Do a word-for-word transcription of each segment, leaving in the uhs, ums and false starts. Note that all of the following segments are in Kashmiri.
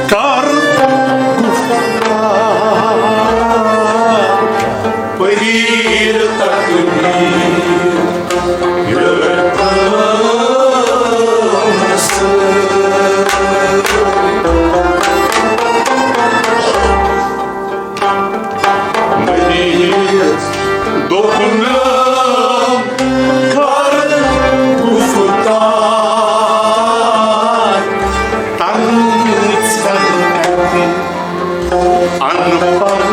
کر گفتار پریر تقدیر۔ مریض دوٚپُن، کر گفتار، تنہٕ ژھٮ۪ن اَتہِ ان پڑھ۔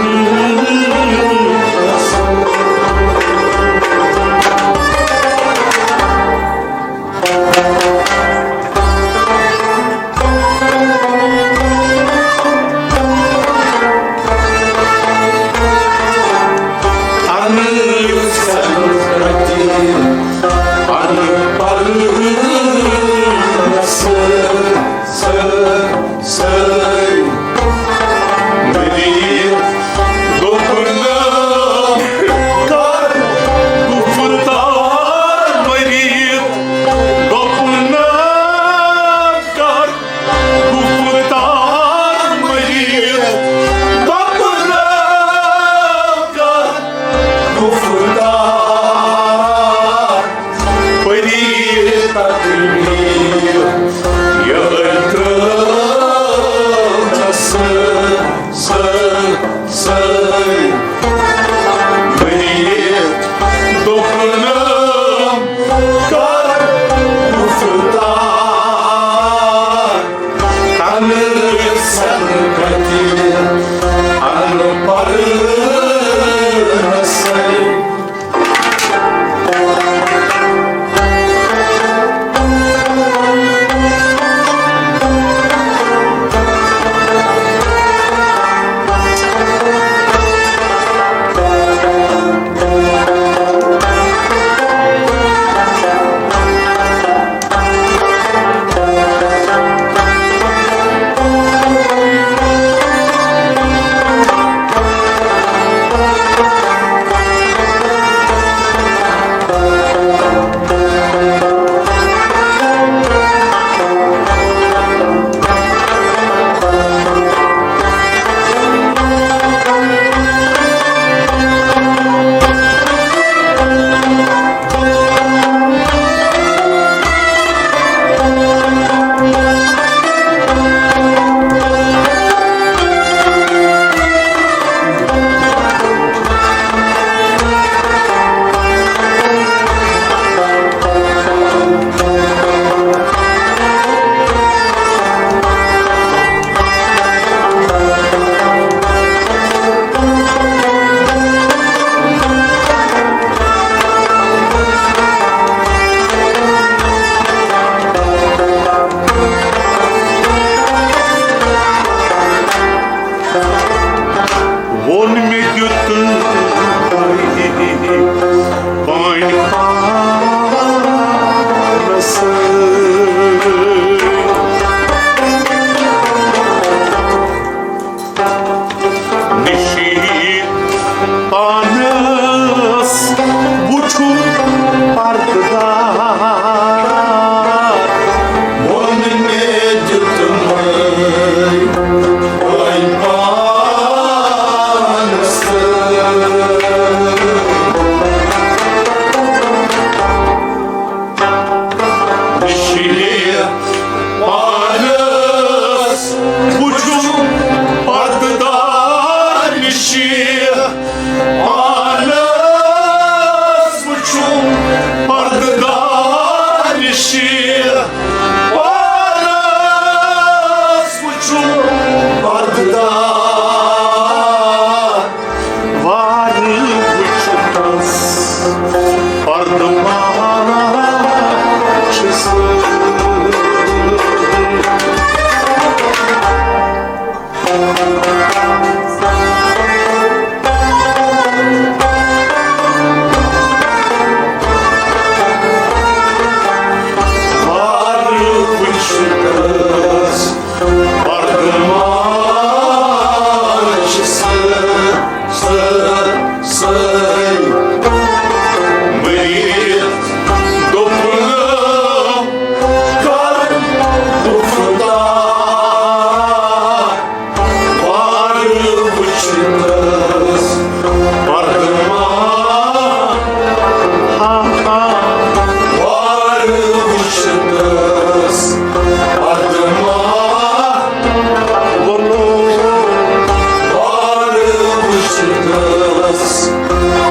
گفتار مریض، دوٚپُن، کر گفتار مریض، دوٚپُن، کر گفتار پریر تقدیر۔ یہے ترٲونس سٲرۍ، سٲرۍ، سٲرۍ۔ مریض دوٚپُن، کر گفتار، تنہٕ ژھٮ۪ن کتہِ ان پڑھنسے۔ ووٚن مےٚ دیُت پنٕنۍ پانَس۔ نِشی پانَس وُچھُن پردٕ دار۔ ووٚن مےٚ دیُتمَے وۄنۍ پانَس۔ نِشی پانَس وُچھُن پردٕ دار، نِشی پانَس وُچھُن پردٕ دار، نِشی پانَس وُچھُن پردٕ دار۔ وارٕ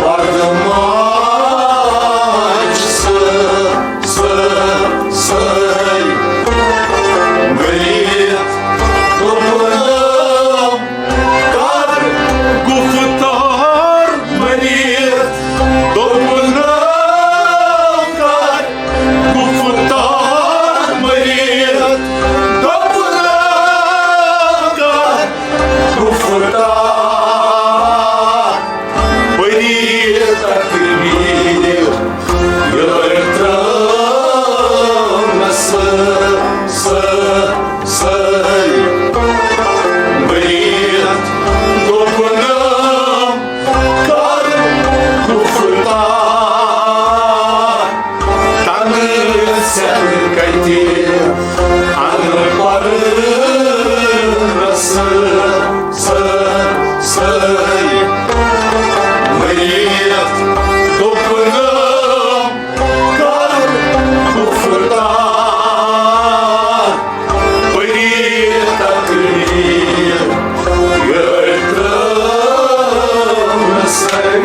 پردٕ ماچھ سٲ-، سٲ-، سٲرۍ مٔرِتھ۔ دوٚپُن، کر گُفتار مٔرِتھ۔ دوٚپُن، کر گُفتار مٔرِتھ۔ دوٚپُن، کر گُفتار پٔری تقدیٖر یٲرۍ ترٲونس سٲ-، سٲرۍ مٔرِتھ۔ دوٚپُن، کر گُفتار تنہٕ ژےٚ کتہِ انہٕ پرنس سٲ-، سٲرۍ مٔرِتھ۔ دوٚپُن، کر گُفتار پٔری تقدیٖر یٲرۍ ترٲونس سٲرۍ۔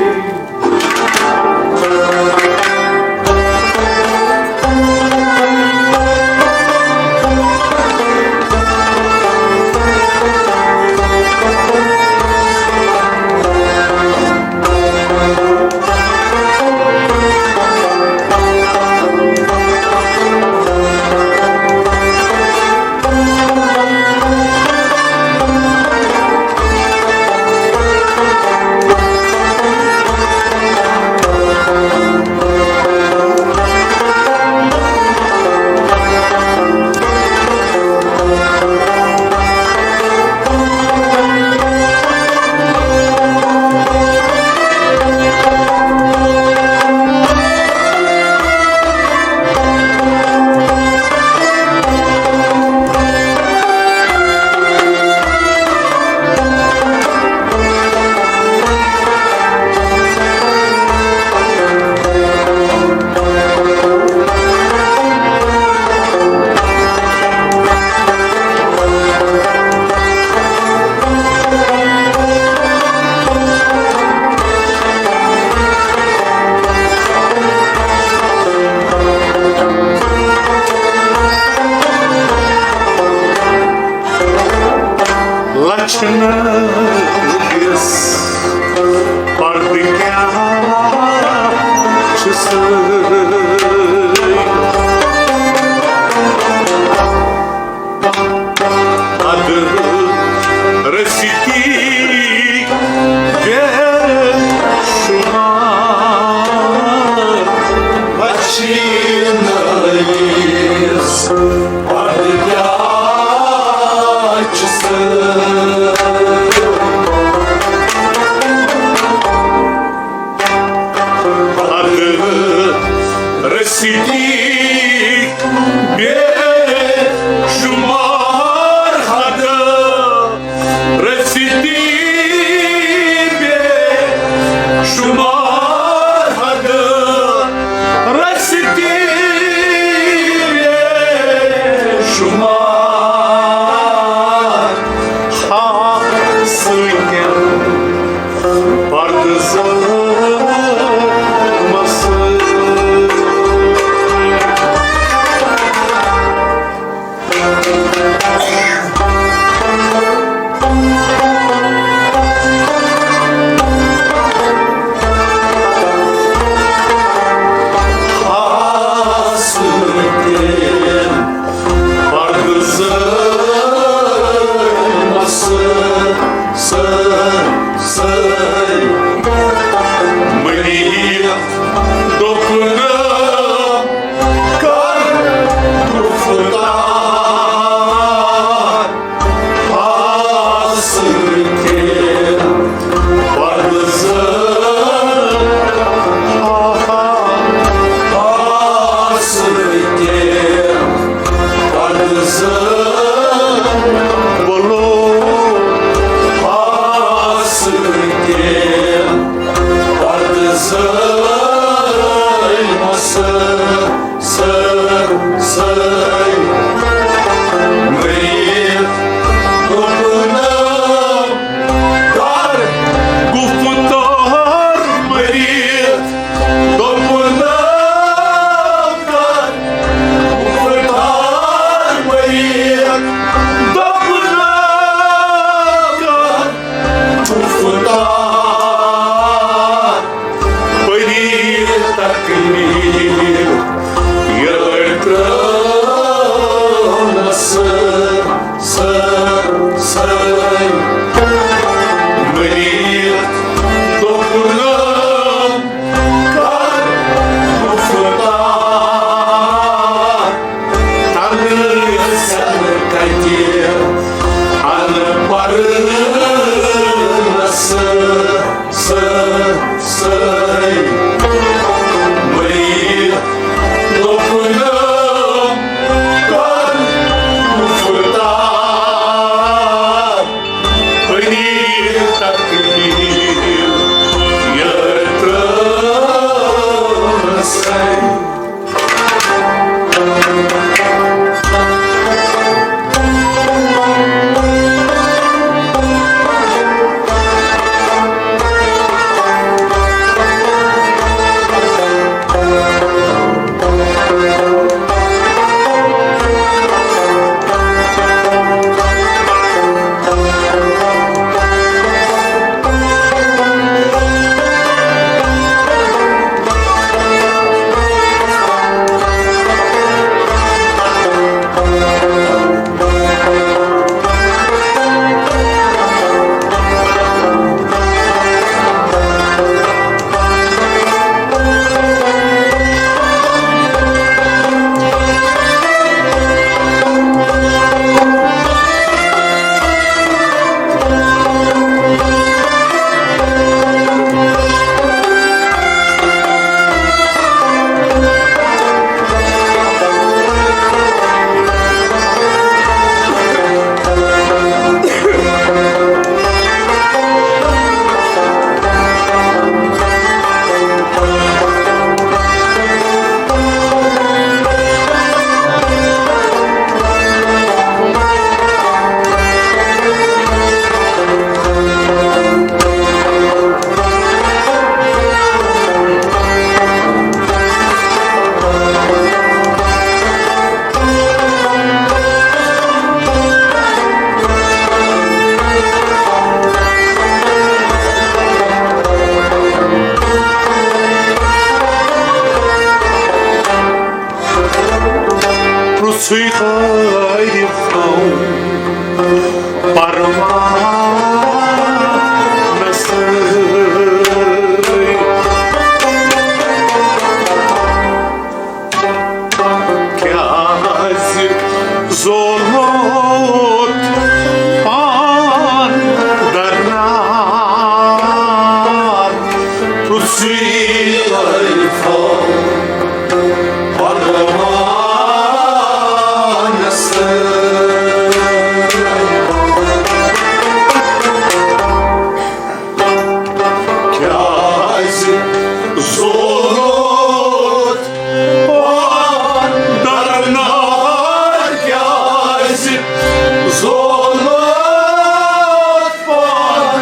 لچھنہٕ دِس پردٕ کیٛاہ چھُ سٲرۍ؟ ادٕ رٔسیٖتی بے شُمار۔ وچھنہٕ دِس پردٕ کیٛاہ چھُ سٲرۍ؟ ادٕ رٔسیٖتی بے شُمار حدٕ، رٔسیٖتی بے شُمار حدٕ، رٔسیٖتی بے شُمار ہا سۭتۍ۔ پردٕ زٲژ مسٲژ۔ آسہٕ تِم پردٕ زٲژ مسٲژ۔ سٲے مٔیٖر لوٚبنہٕ کر گُفتار، پٔنیٖر تقدیٖر یٲر ترٛٲو سٲے۔ پرٛژھٕے تٲریٖخو پروانس سۭتۍ۔ کیٛازِ زولوت پان درنار؟ پرٛژھٕے تٲریٖخو پروانس سۭتۍ۔ کیٛازِ زولوت پان درنار؟ کیٛازِ زولوت پان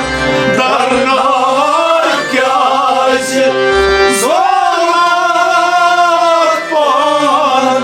درنار؟ کیٛازِ زولوت پان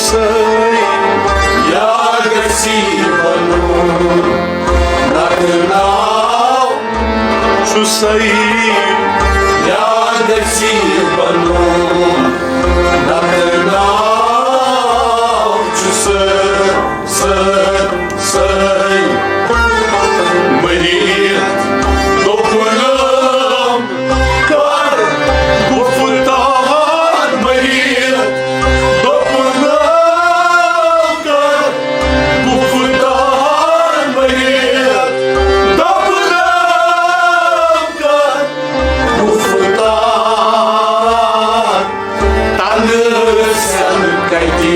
سٲری یا گژھی بنُن نقل ناو چھُ سٲری یا گژھی بنُن نقل ناو چھُ سٲری۔ سٲری، سٲری۔ مٔریٖض دوٚپُن، کر گُفتار مٔریٖض دوٚپُن، کر گُفتار مٔریٖض دوٚپُن، کر گُفتار۔ تنہٕ سیل کتہِ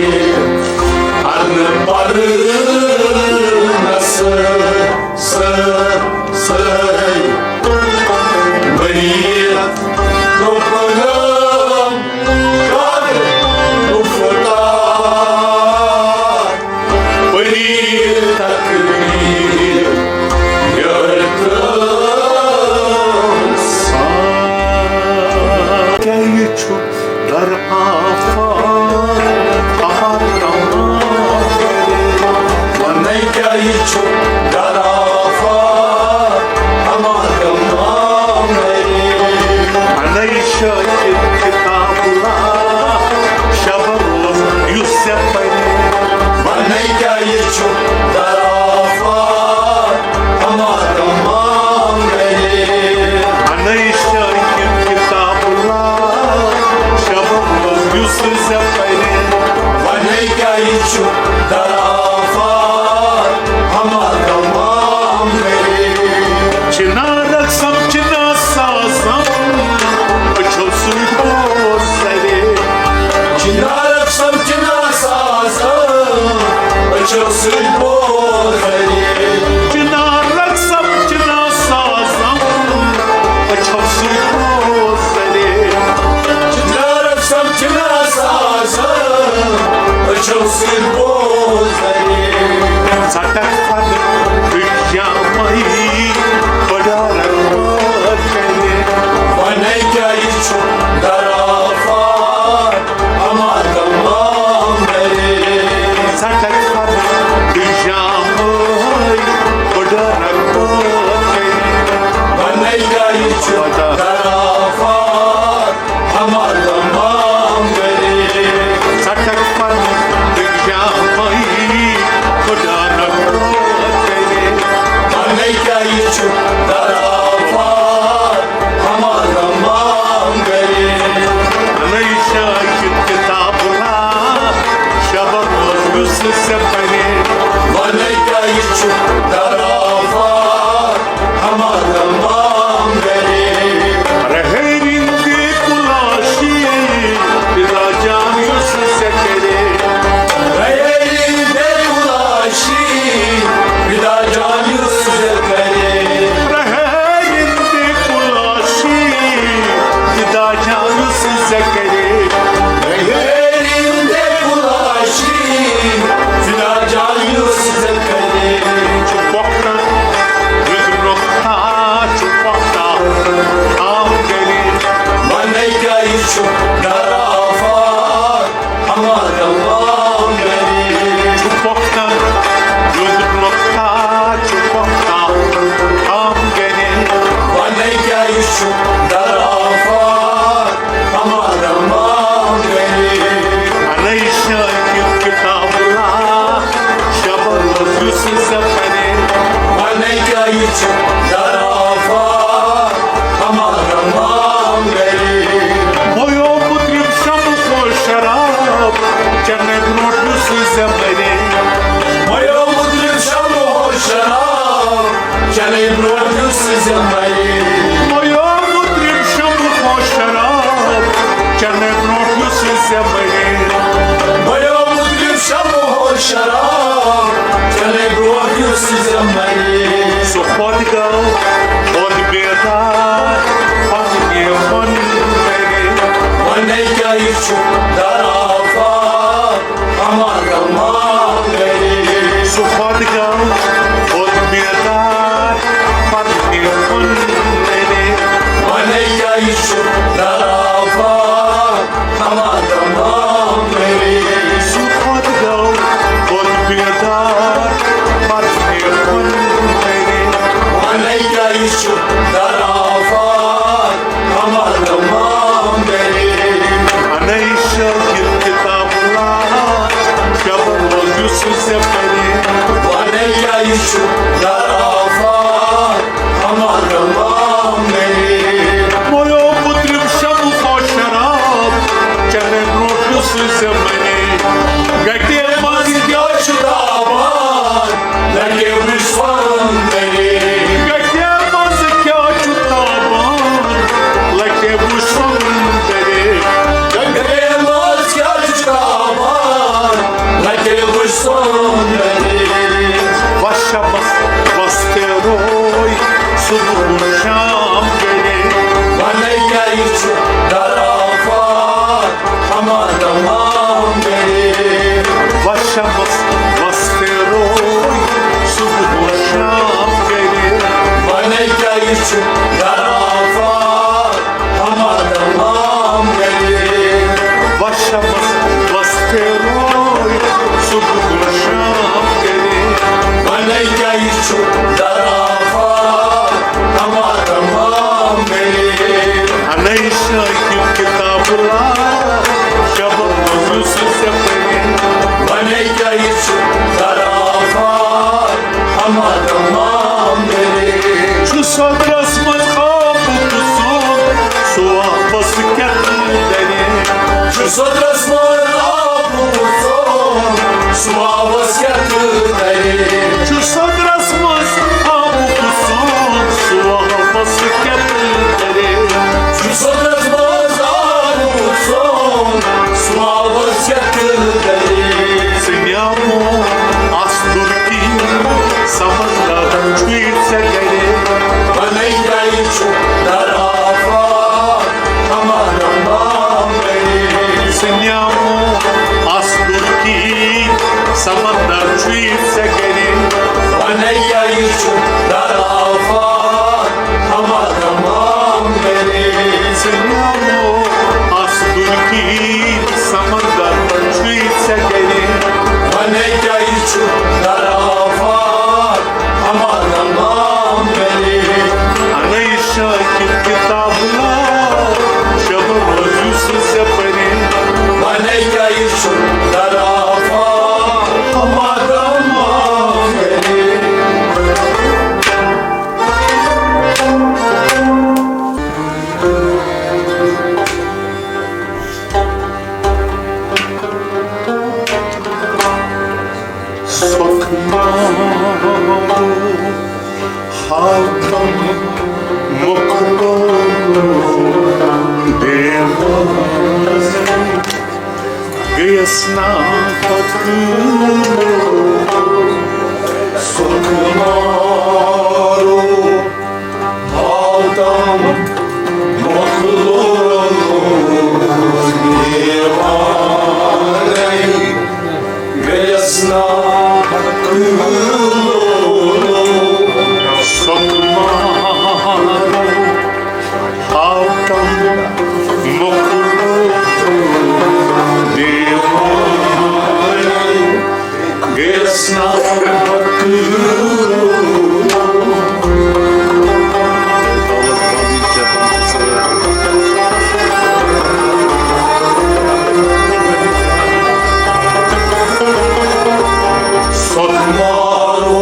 انہٕ پرنس سٲ-، سٲ-، سٲے؟ مٔریٖض دوٚپُن، کر گُفتار۔ پری تقدیر یرتس۔ کیٛاہ یہِ چھُ در آفات؟ آفات تمام۔ ونے کیٛاہ یہِ چھُ در آفات؟ اما تمام۔ انے شاکر کتاب اللہ شب روز یُس ژےٚ پرِ۔ ونے کیٛاہ یہِ چھُ در آفات؟ اما تمام۔ انے شاکر کتاب اللہ شب روز یُس ژےٚ پرِ۔ ونے کیٛاہ یہِ چھُ در آفات؟ اما تمام۔ چنارک سمجھنا سازم، أچھو سۭتۍ بوز سرے۔ چنارک سمجھنا سازم، أچھو سۭتۍ بوز سرے۔ چنارک سمجھنا سازم، أچھو سۭتۍ بوز سرے۔ چنارک سمجھنا سازم، أچھو سۭتۍ بوز سرے۔ ژٹکھ پتہٕ دُنیاہٕے بڑارن وٲتۍ۔ ونے کیٛاہ یہِ چھُ در آفات؟ اما تمام۔ ژٹکھ پتہٕ دُنیاہٕے بڑارن وٲتۍ۔ ونے کیٛاہ یہِ چھُ در آفات؟ اما تمام۔ ژٹکھ پتہٕ دُنیاہٕے بڑارن وٲتۍ۔ ونے کیٛاہ یہِ چھُ در آفات؟ اما تمام۔ انے شاکر کتاب اللہ شب روز یُس ژےٚ پرِ۔ ونے کیٛاہ یہِ چھُ در آفات؟ اما تمام۔ رہرین دے کلاشی، پتا جان یُس ژےٚ کرِ۔ رہرین دے کلاشی، پتا جان یُس ژےٚ کرِ۔ رہرین دے کلاشی، پتا جان یُس ژےٚ کرِ۔ رہرین دے کلاشی، پتا جان یُس ژےٚ کرِ۔ چھُ پۄختہٕ، رُدنُک تاج چھُ پۄختہٕ، آمدنی۔ ونے کیٛاہ یہِ چھُ در آفات؟ اما تمام۔ چھُ پۄختہٕ، رُدنُک تاج چھُ پۄختہٕ، آمدنی۔ ونے کیٛاہ یہِ چھُ در آفات؟ اما تمام۔ انے شاکر کتاب اللہ شب روز یُس ژےٚ پرِ۔ ونے کیٛاہ یہِ چھُ در آفات؟ اما تمام۔ مۄیو مطرب شمہٕ ہو شراب چنہٕ برونٛٹھ یُس ژےٚ پرِ۔ مۄیو مطرب شمہٕ ہو شراب چنہٕ برونٛٹھ یُس ژےٚ پرِ۔ مۄیو مطرب شمہٕ ہو شراب چنہٕ برونٛٹھ یُس ژےٚ پرِ۔ مۄیو مطرب شمہٕ ہو شراب چنہٕ برونٛٹھ یُس ژےٚ پرِ۔ سُہ خۄد گوٚو، خۄد بیدار، خۄد نیفن کرِ۔ ونے کیٛاہ یہِ چھُ در آفات؟ اما تمام۔ سُہ خۄد گوٚو، خۄد بیدار، خۄد نیفن کرِ۔ ونے کیٛاہ یہِ چھُ در آفات؟ اما تمام۔ سُہ خۄد در آفاق ہما تمام گلے۔ وشمس وستے روی صبح گل شام گلے۔ بنے کیا یہ چھو در آفاق ہما تمام گلے۔ انیشا کی کتاب لا شب روز سے پڑھے۔ بنے کیا یہ چھو در آفاق ہما تمام گلے۔ چھُ صدرس منٛز آبُک سوٚن، سُہ واپس کیٛاہ تہٕ درے۔ چھُ صدرس منٛز آبُک سوٚن، سُہ واپس کیٛاہ تہٕ درے۔ چھُ صدرس منٛز آبُک سوٚن، سُہ واپس کیٛاہ تہٕ درے۔ چھُ صدرس منٛز آبُک سوٚن، سُہ واپس کیٛاہ تہٕ درے۔ ژٕ نیامو آستُر کِہیٖنۍ، سمندر چھُے ژےٚ گرے۔ بنے کیٛاہ یہِ چھُ در آفاق ہما تمام گلے۔ ژٕ نیامو آستُر کِہیٖنۍ، سمندر چھُے ژےٚ گرے۔ بنے کیٛاہ یہِ چھُ در آفاق ہما تمام گلے۔ ژٕ نیامو آستُر کِہیٖنۍ، سمندر چھُے ژےٚ گرے۔ بنے کیٛاہ یہِ چھُ در آفاق ہما تمام گلے۔ انیشا کی کتاب لا شب روز یوسف سے پڑھے۔ بنے کیٛاہ یہِ چھُ در آفاق ہما تمام گلے۔ سۄکھ مارو ہاوتم مۄکلو دیوار۔ گٔیَس نا پتہٕ سۄکھ مارو ہاوتم مۄکلو دیوارے۔ گٔیَس نا پتہٕ سۄکھ مارو ہاوتم مۄکلو دیوارے۔ گٔیَس نا پتہٕ سۄکھ مارو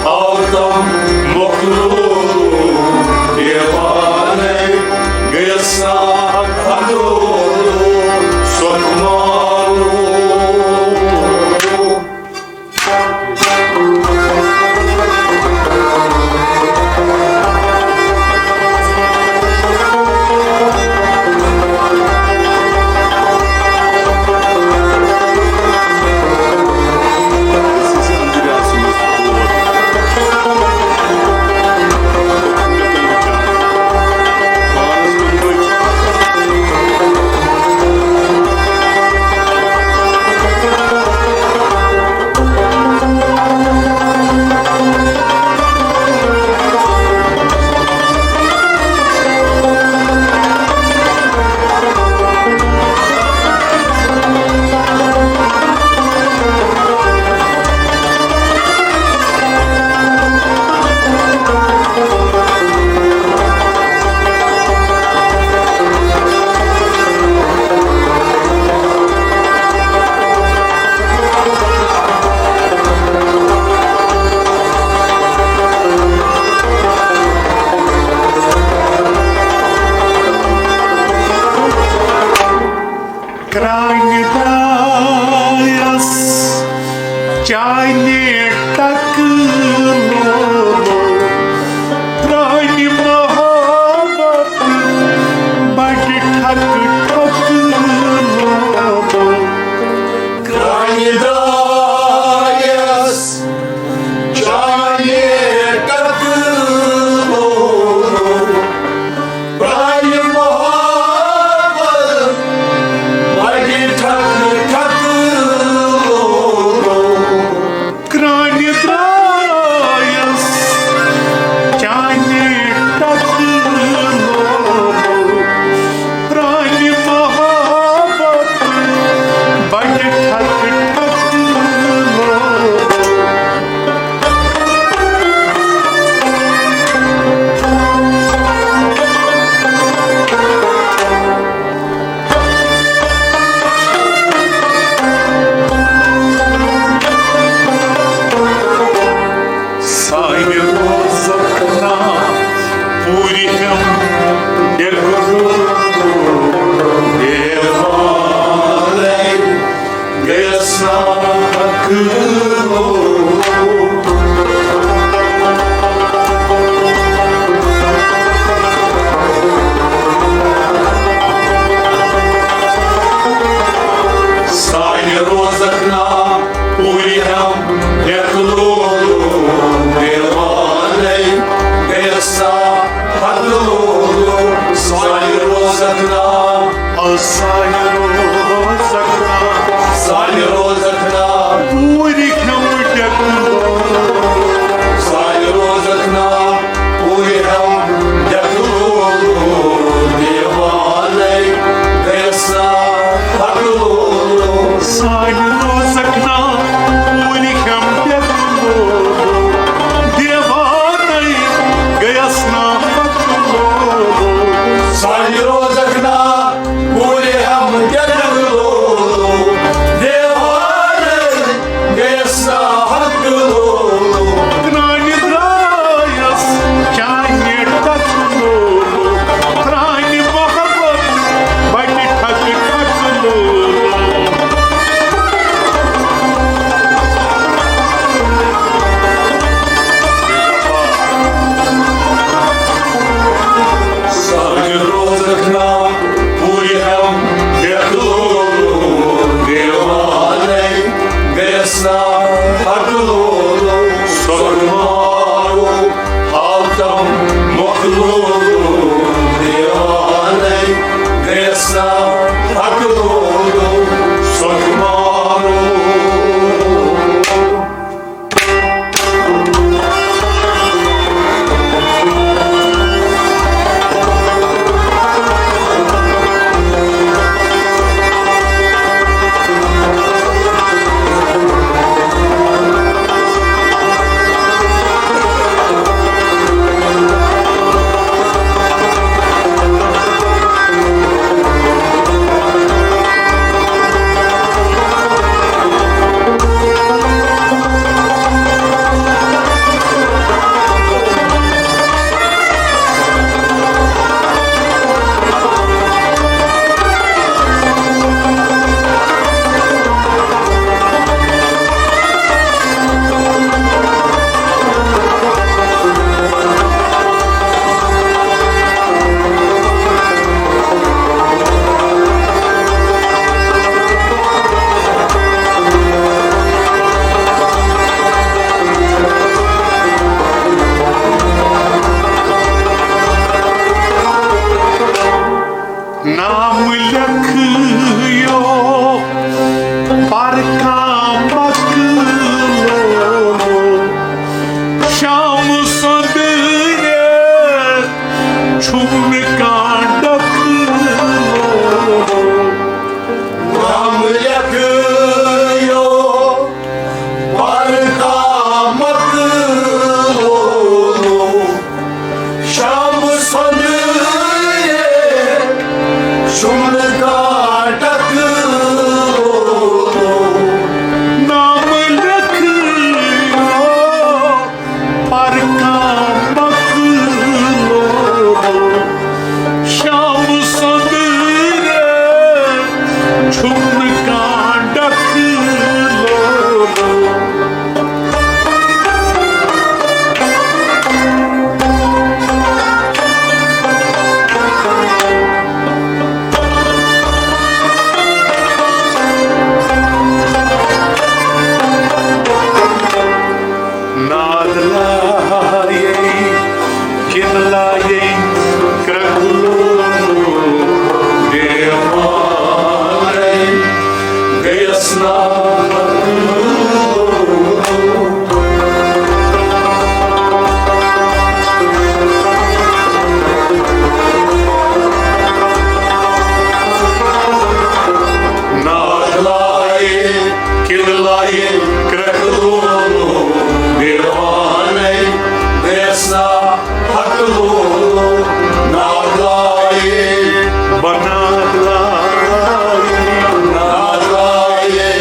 ہاوتم مۄکلو دیوارے۔ گٔیَس نا پتہٕ سۄکھ مارو۔ کرٛانہِ درٛایَس چانہِ ٹکہٕ لولو، پرٛانہِ محبت بڑِ ٹھکہٕ ٹھکہٕ لولو۔ کرٛانہِ درٛایَس چانہِ ٹکہٕ لولو، پرٛانہِ محبت بڑِ ٹھکہٕ ٹھکہٕ لولو۔ آز سانہِ روزکھ نا، سانہِ روزکھ نا، پوٗرِ کھٮ۪مہٕ ڈٮ۪کہٕ لولو۔ سانہِ روزکھ نا، پوٗرِ ہٮ۪مہٕ ڈٮ۪کہٕ لولو۔ دیوانَے گٔیَس نا حق لولو۔ سانہِ روزکھ نا، پوٗرِ کھٮ۪مہٕ ڈٮ۪کہٕ لولو۔ دیوانَے گٔیَس نا حق لولو۔ سانہِ روزکھ نا، پوٗرِ ہٮ۪مہٕ ڈٮ۪کہٕ لولو۔ دیوانَے گٔیَس نا حق لولو۔ پرٛانہِ درٛایَس چانہِ ٹکہٕ لولو۔ پرٛانہِ محبت بَٹہِ ٹھکہٕ ٹھکہٕ لولو۔ سانہِ روزکھ نا، پوٗرِ ہٮ۪مہٕ ڈٮ۪کہٕ لولو۔ دیوانَے گٔیَس نا حق لولو۔ سۄرٕ مارو حالتم مۄکھ لولو۔ دیوانَے گٔیَس نا حق لولو۔ سۄرٕ مارو۔ نام لیکھیو پر کانٛہہ مۄکلو، شام سُنٛد رٮ۪تھ چھُم نہٕ کانٛہہ ڈکھلو۔ نام لیکھیو پر کانٛہہ مۄکلو، شام سُنٛد رٮ۪تھ چھُم نہٕ کانٛہہ ڈکھلو۔ نام لیکھیو پر کانٛہہ مۄکلو، شام سُنٛد رٮ۪تھ چھُم نہٕ کانٛہہ ڈکھلو۔ ناد لایے کِنہٕ لایے کرٛکھ لولو، دیوانَے گٔیَس نا حق لولو۔ ناد لایے کِنہٕ لایے کرٛکھ لولو، دیوانَے گٔیَس نا حق لولو۔ ناد لایے، بناد لایے، ناد لایے۔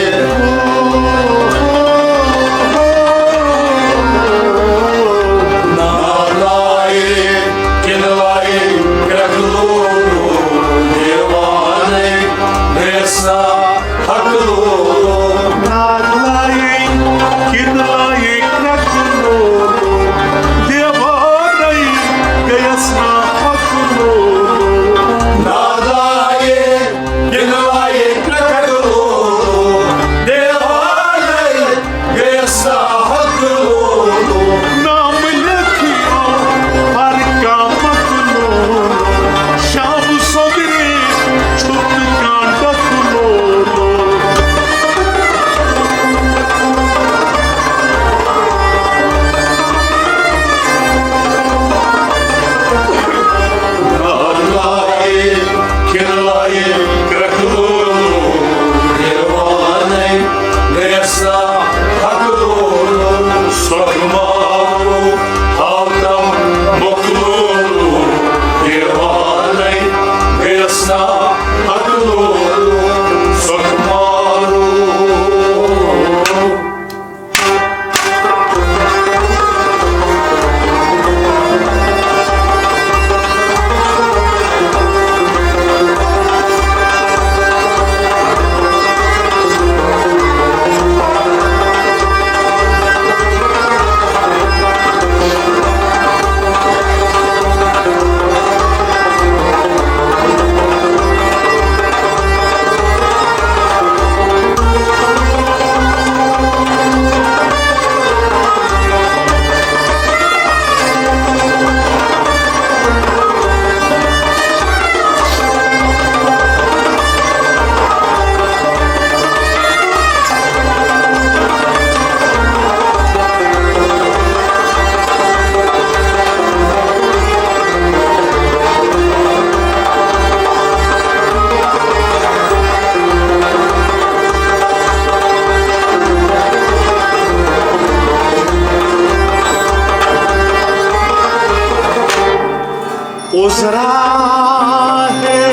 راہے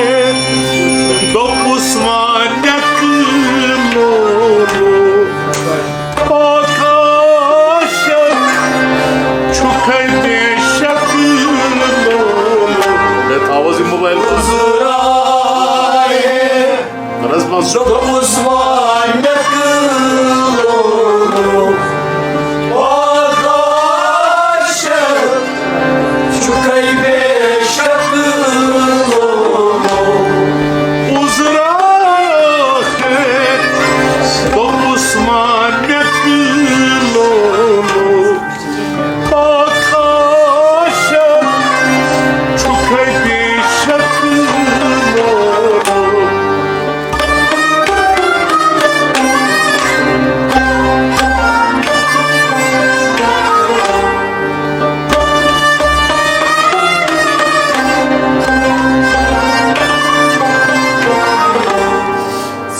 دوٚپُس وانٮ۪کھ لولو، آکاشس چھُکھے بے شک لولو۔ ہے، تھاو حظ یہِ موبایل۔ راہے نہ حظ، منٛز۔ دوٚپُس وانٮ۪کھ لولو، آکاش چھُکھے بے شک لولو۔ عذرا ہے، دوٚپُس وانٮ۪کھ لولو، آکاش چھُکھے بے شک لولو۔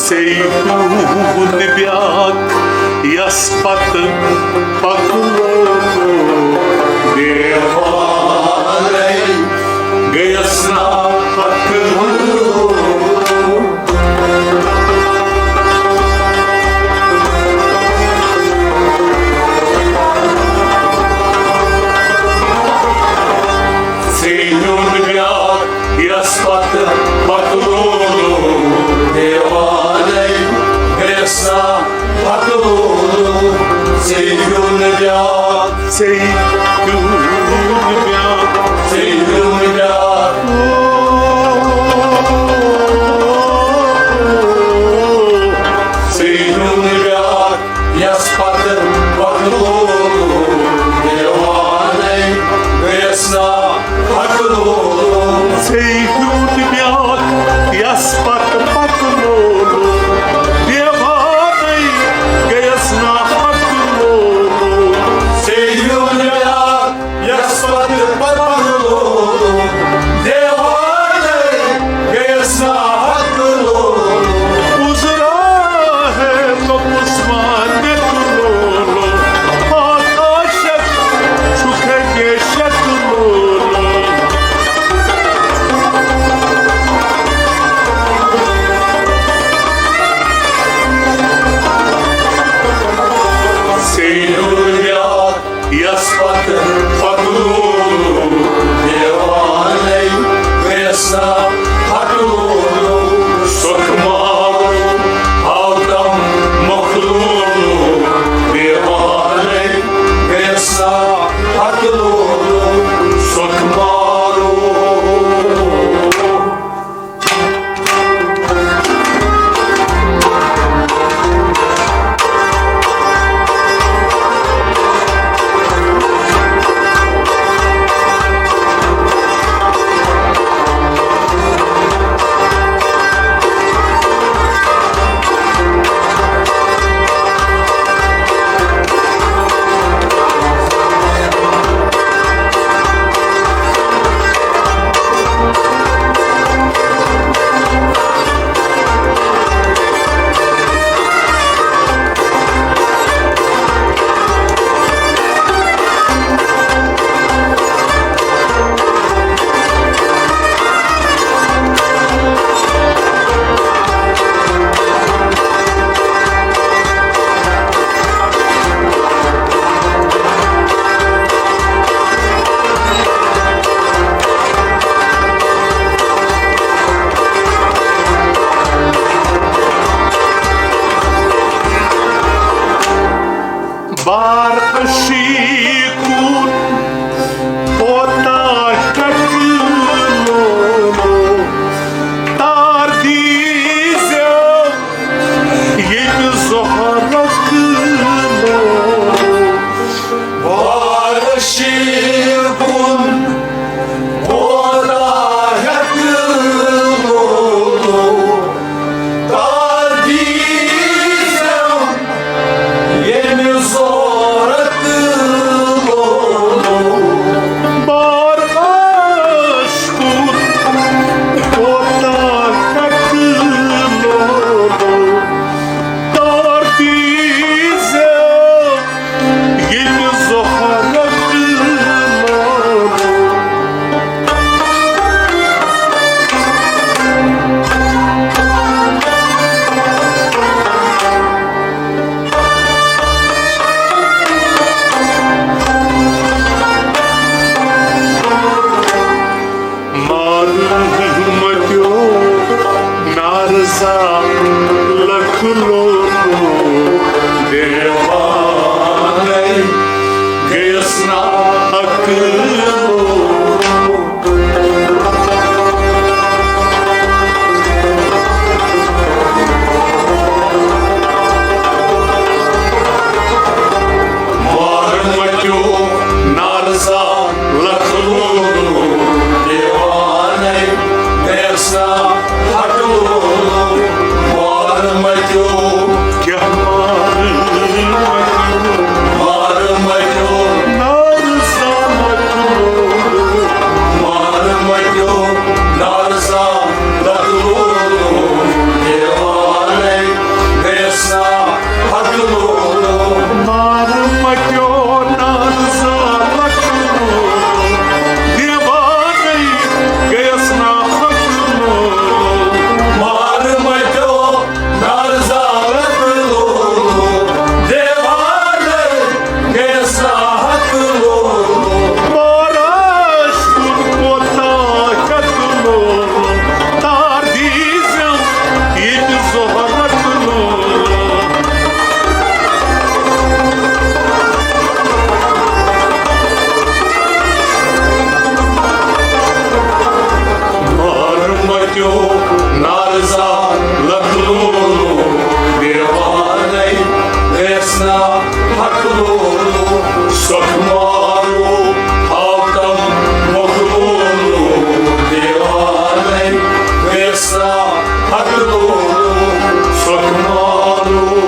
ژے ہیوٗ نہٕ بیٛاکھ یَس پتہٕ پکہٕ لولو۔ دیوارے گٔیَس نا پتہٕ لولو۔ ژے ہیوٗ نہٕ بیٛاکھ یَس پتہٕ پکہٕ لولو۔ دیوارے گٔیَس نا پتہٕ لولو۔ ژے ہیوٗ نہٕ بیٛاکھ، ژے ہیوٗ نہٕ بیٛاکھ، ژے ہیوٗ نہٕ بیٛاکھ، ژے ہیوٗ نہٕ بیٛاکھ یَس پتہٕ پکہٕ لولو۔ دیوارے گٔیَس نا پتہٕ لولو۔ ژے ہیوٗ نہٕ بیٛاکھ یَس پتہٕ پکہٕ لولو۔ دیوارے گٔیَس نا پتہٕ لولو۔ ژے ہیوٗ نہٕ بیٛاکھ لکھ لولو دیوانے گٔیَس نا عقل لولو۔ مارٕ مَتیو نارٕ زال لکھ لولو دیوانے گٔیَس نا عقل لولو۔ مارٕ مَتیو کیٛاہ مارٕ مَتیو، مارٕ مَتیو نارٕ زال لکھ لولو۔ مارٕ مَتیو نارٕ زال لکھ لولو دیوانے گٔیَس نا عقل لولو۔ مارٕ مَتیو نارٕ زال لکھ لولو دیوانے گٔیَس نا عقل لولو۔ مارٕ مَتیو نارٕ زال لکھ لولو دیوانے گٔیَس نا عقل لولو۔ مارَس کُن کوتاہ عقل لولو۔ تار دیٖزٮ۪م ییٚتہِ زہرَس لولو۔ مارٕ مَتیو نارٕ زال لکھ لولو دیوانے گٔیَس نا عقل لولو۔ سۄکھ مارو ہاو تم مخلوق دیوانے گٔیَس نا عقل لولو۔ سۄکھ مارو۔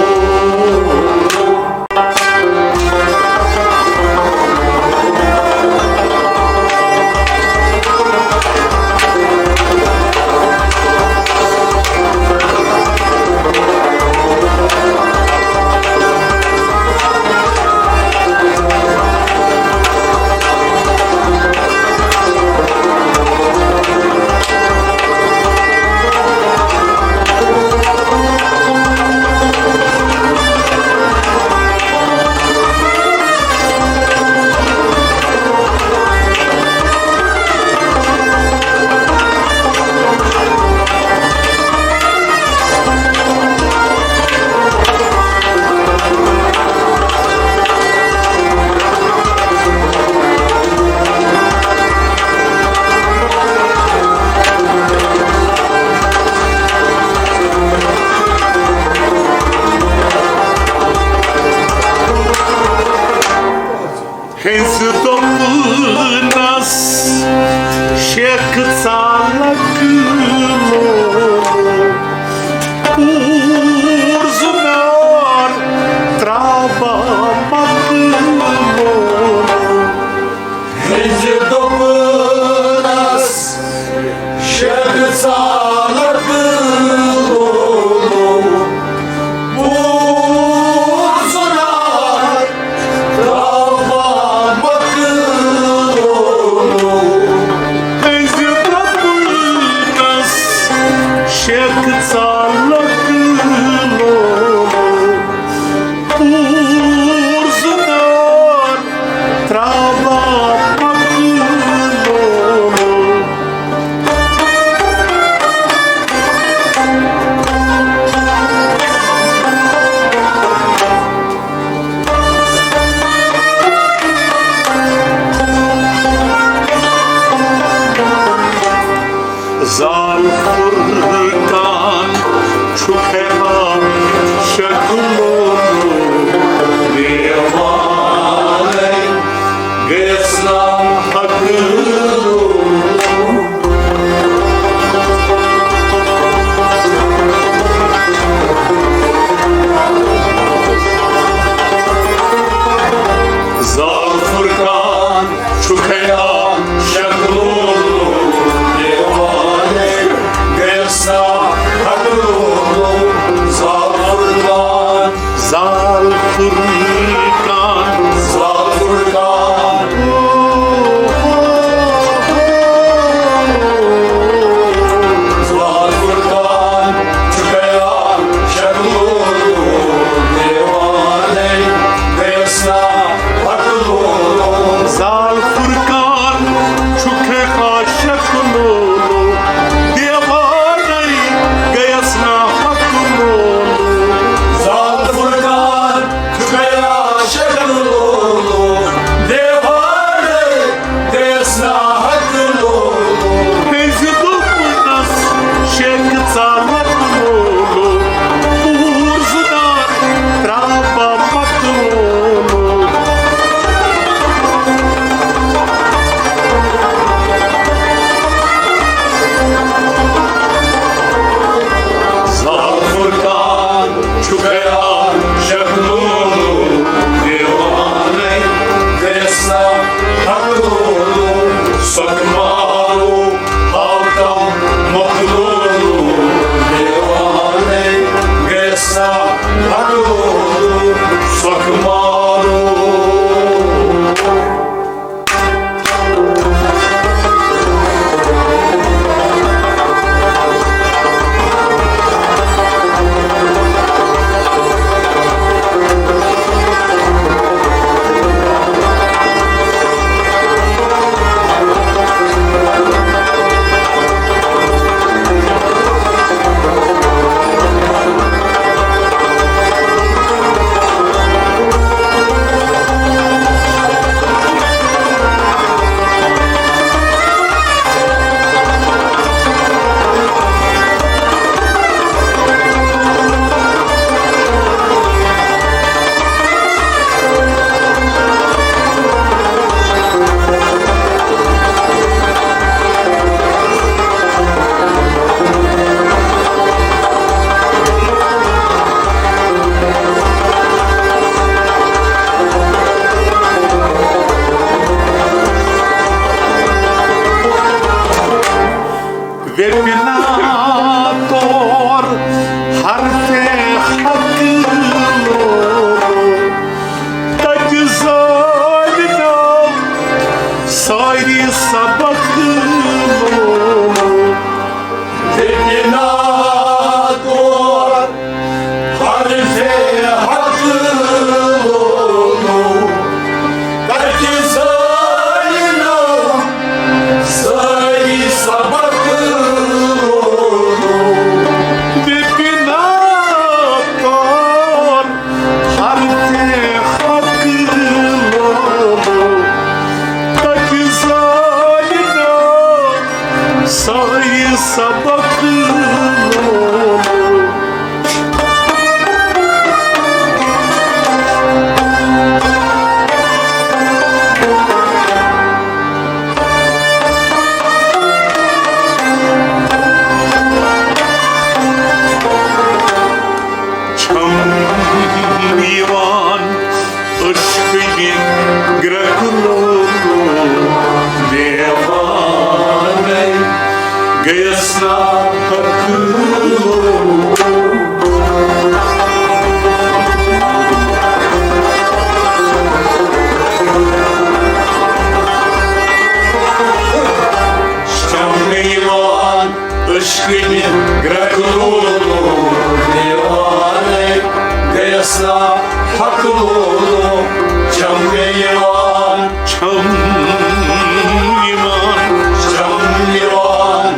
ہنزِ دوٚپنس شیخ ژالک لولو، کوٗر زُنار ترٛاوان مۄکلو۔ ہنزِ دوٚپنس شیخ ژالک لولو، کوٗر زُنار ترٛاوان مۄکلو۔ ہنزِ دوٚپنس شیخ ژالک لولو، کوٗر زُنار ترٛاوان مۄکلو۔ زال فرقان چھُ پھیران شکلو دیوالے گژھنا حق زال فرقان چھُ خیال شکلو دیوالے گژھنا حق لولو۔ زال فرقان، زال فرقان، زال فرقان، زال فرقان چھُ خیال شکلو دیوالے گژھنا حق لولو۔ زال فرقان چھُ خیال شکلو دیوالے گژھنا گٔیَس نا حق لوٗ۔ شمعِ یِوان عشقٕنہِ گرٛٮ۪کہٕ لولو، دیوانَے گٔیَس نا حق لولو۔ شمعِ یِوان، چھم یِوان، چھم یِوان۔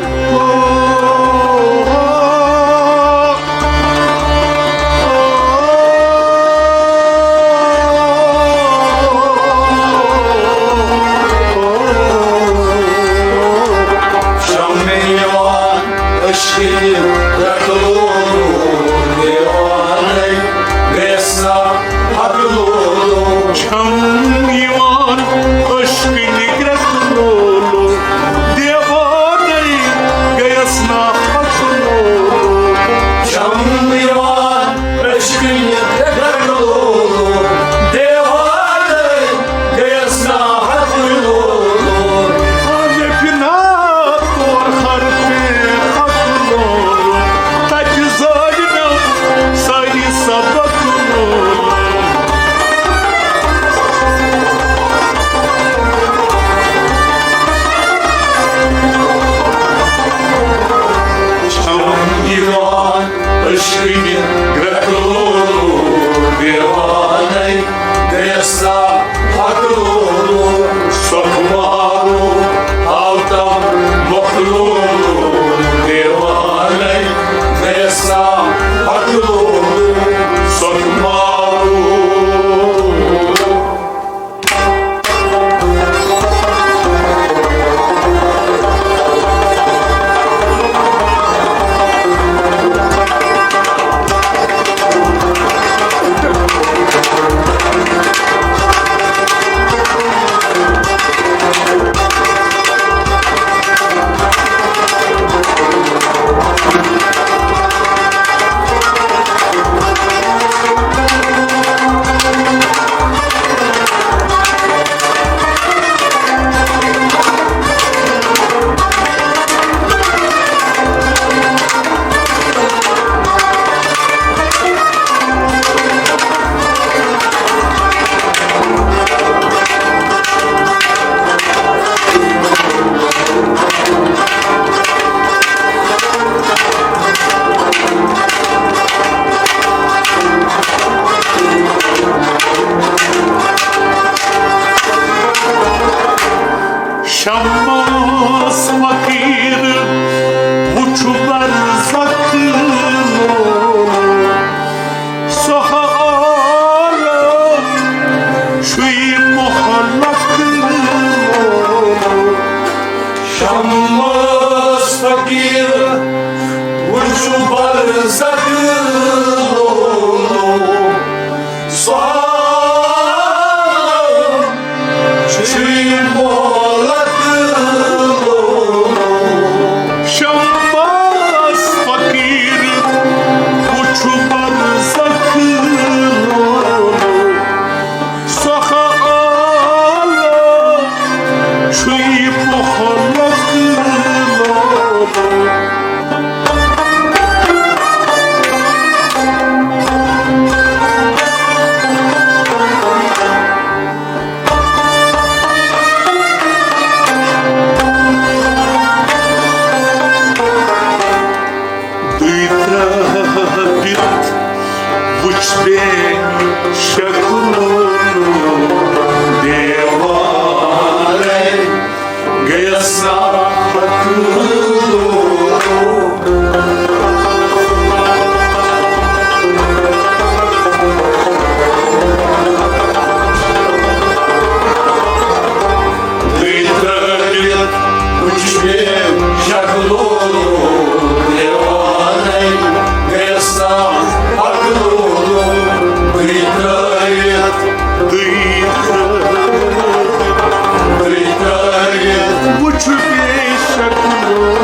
شمعِ یِوان، عشقٕنہِ گرٛٮ۪کہٕ لولو، دیوانَے گٔیَس نا حق لولو۔ چھم یِوان عشقٕنہِ گرٛٮ۪کہٕ لولو، دیوانَے گٔیَس نا حق لولو۔ چھم یِوان عشقٕنہِ گرٛٮ۪کہٕ لولو، دیوانَے گٔیَس نا حق لولو۔ آ مےٚ بِنا طور ہر پہ حق لولو، تَتہِ زٲج نہٕ سٲری سبق لولو۔ چھم یِوان عشقٕنہِ گرٛٮ۪کہٕ لولو، دیوانَے گٔیَس نا حق لولو۔ سۄکھ مارو آو تم مۄکھ لولو، دیوانَے گٔیَس نا حق لولو۔ سۄکھ مارو۔ شمس فقیر وُچھ برزخ لولو، سُہ عالم چھُے مہلک لولو۔ شمس فقیر وُچھ برزخ لولو، سُہ عالم چھُے مہلک لولو۔ شمس فقیر وُچھ برزخ لولو، سُہ عالم چھُے مہلک لولو۔ دٕے ترٛٲوِتھ وٕچھ بے شکلو دیوارے۔ گٔیَس نا حق لولو۔ دٕے ترٛٲوِتھ وٕچھ بے شکلو دیوارے۔ گٔیَس نا حق لولو۔ دٕے ترٛٲوِتھ، دٕے ترٛٲوِتھ، دٕے ترٛٲوِتھ وٕچھ بے شکلو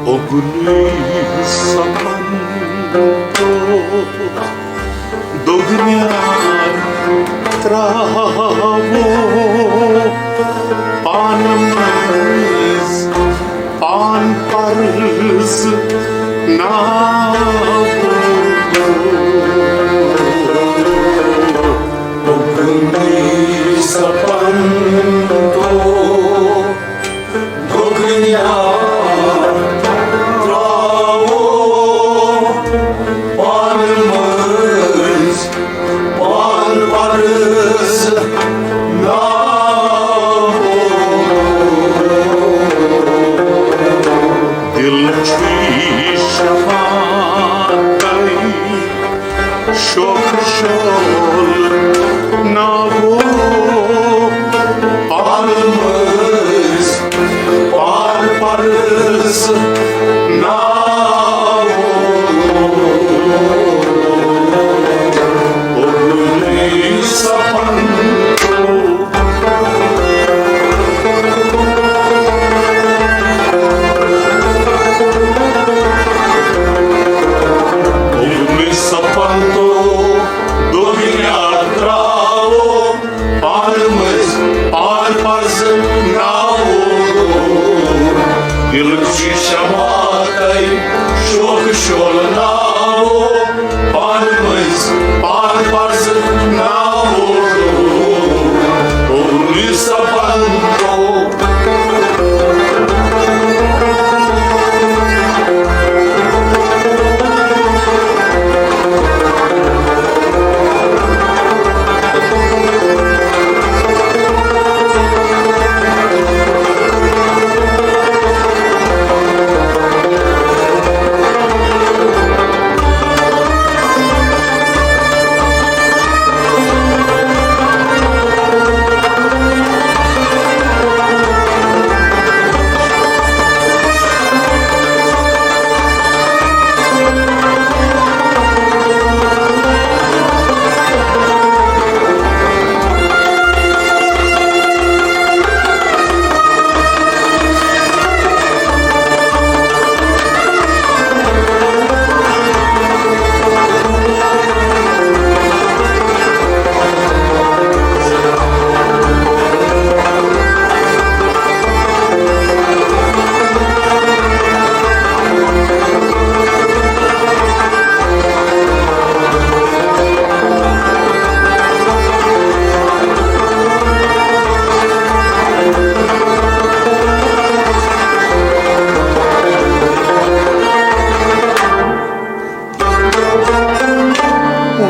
اوٚگُنٕے سپن دوٚگ نیار ترٛاوو پانہٕ مٔنٛزۍ پان پرز ناو۔ اوٚگُنٕے سپن دوٚگ دُنیا ترٛاوو پانہٕ مٔنٛزۍ پان پرز ناوو، دِلُک شیٖشہٕ ماتَے شوقہٕ شولہٕ ناوو، پانہٕ مٔنٛزۍ پانہٕ پرزٕ ناوو، عمرِ سفن کو۔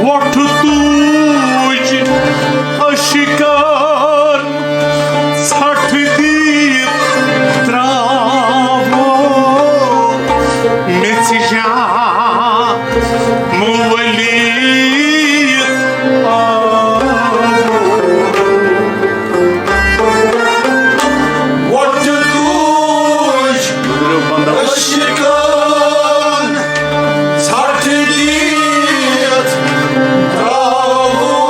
وۄٹھ تُج عشقن ژھٹھ دِتھ ترٛاوو میٚژِ جا موٚلِتھ آوو۔ وۄٹھ تُج عشقن ژھٹھ دِتھ ترٛاوو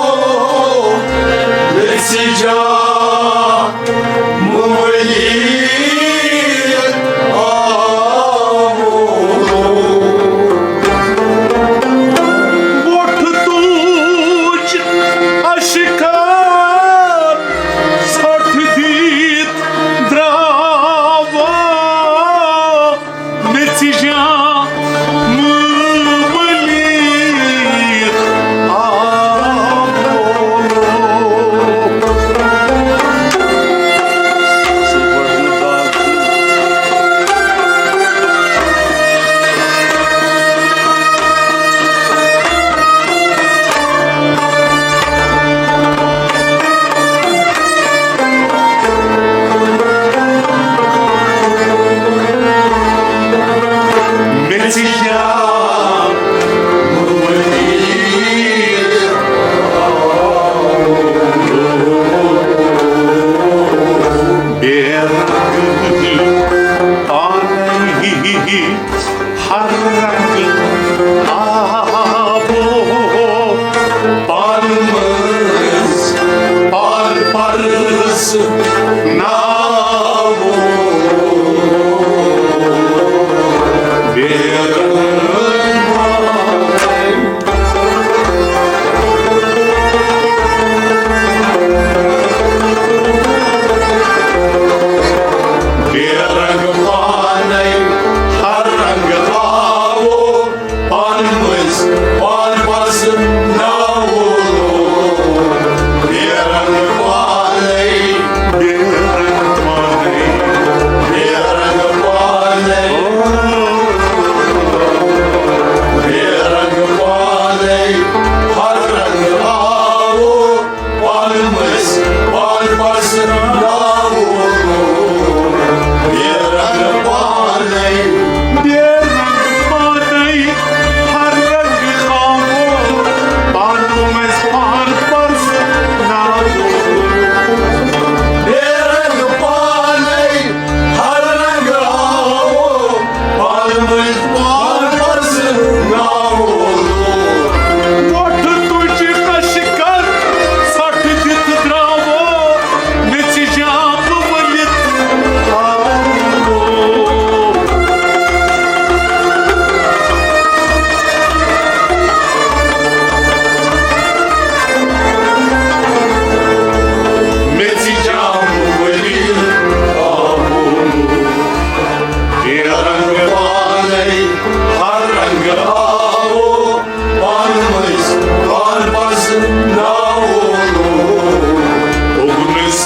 میٚژِ جا موٚلِتھ آوو۔ وۄٹھ تُج عشقن ژھٹھ دِتھ درٛاوو میٚژِ جا موٚلِتھ آوو۔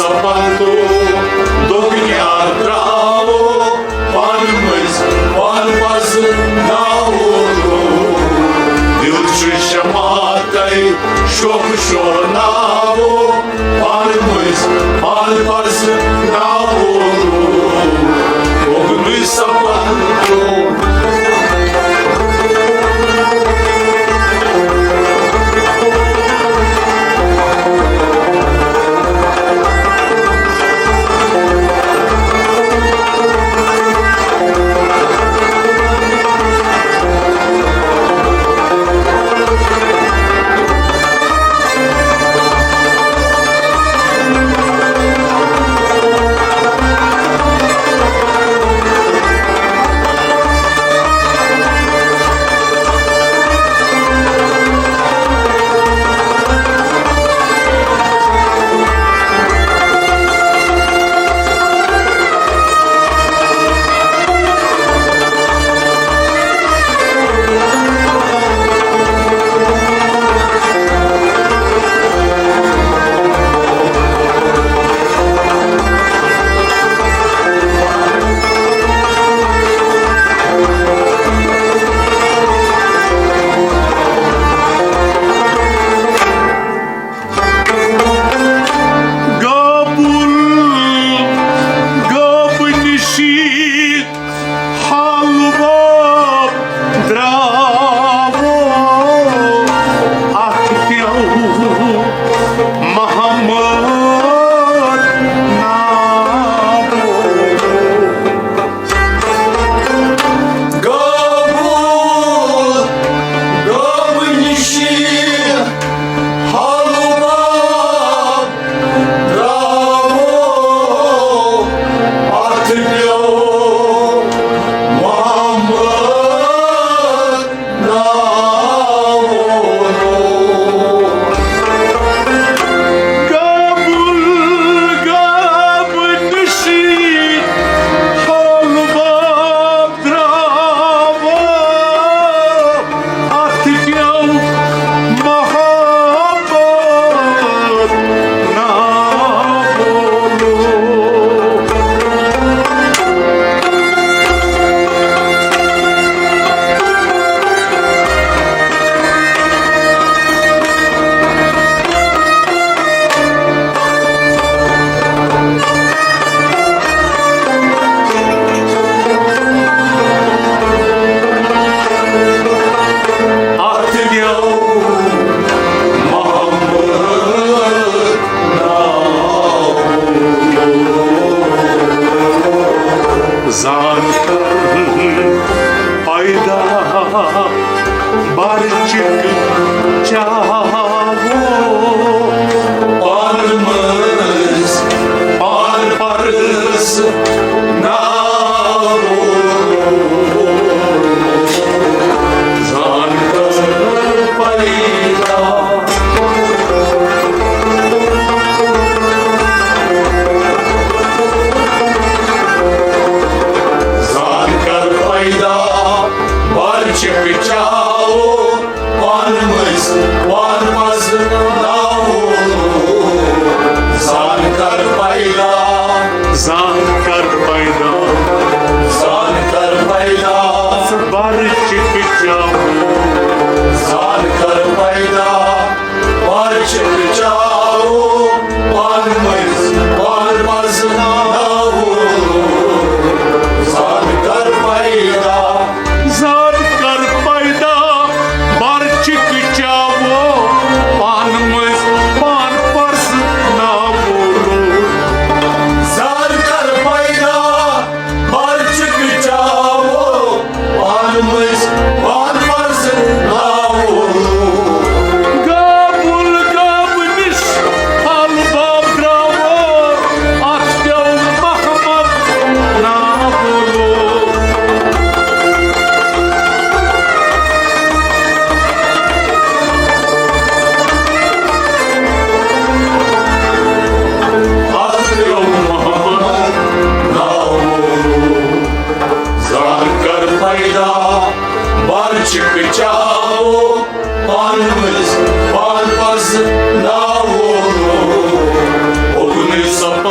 سپتو دۄگنہِ ترٛاوو پانہٕ مٔنٛزۍ پانہٕ پزناوو۔ دِل چھُ شمع تۄہہِ شوقہٕ شوناوو پانہٕ مٔنٛزۍ پانہٕ پزناوو۔ دۄگنہِ سپتو۔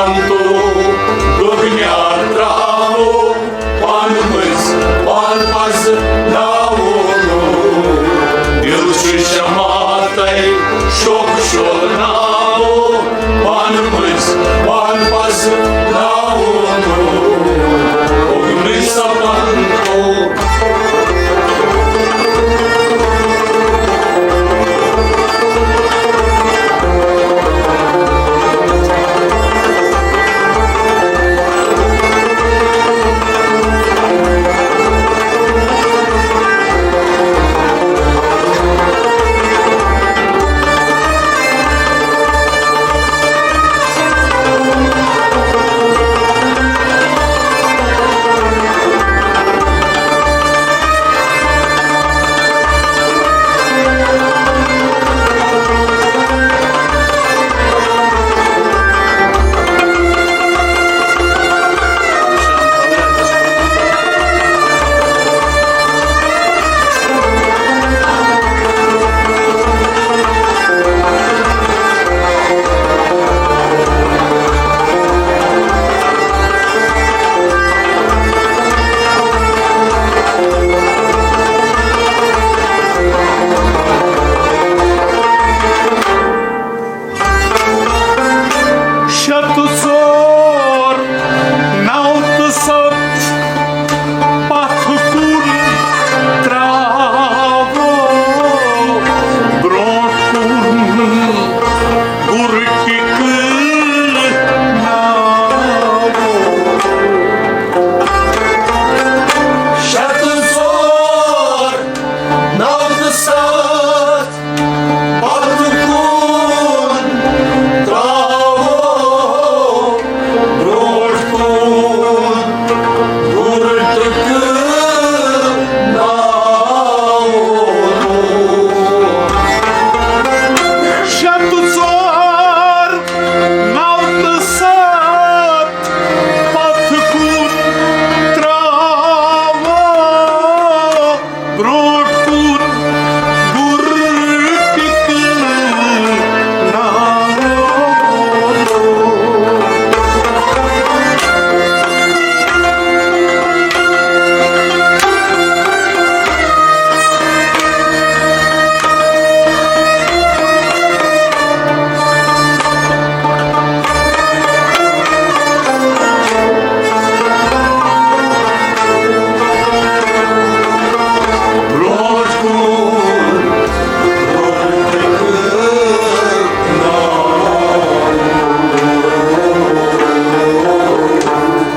تو دُنیا ترٛاوو، پانہٕ مٔنٛزۍ پانہٕ پزناوو۔ دِل چھُ شمع تۄہہِ شوق شولناوو، پانہٕ مٔنٛزۍ پانہٕ پزناوو۔ اُگنٕے سپن تو شیٚتھ ژور، نو تہٕ ستھ، پتھ کُن ترٛاوو، برٛونٛٹھ کُن گُر ٹِکہٕ ناوو۔ شیٚتھ ژور، نو تہٕ ستھ، پتھ کُن ترٛاوو، برٛونٛٹھ کُن گُر ٹِکہٕ ناوو۔ شیٚتھ ژور، نو تہٕ ستھ، پتھ کُن ترٛاوو، برٛونٛٹھ کُن گُر ٹِکہٕ ناوو۔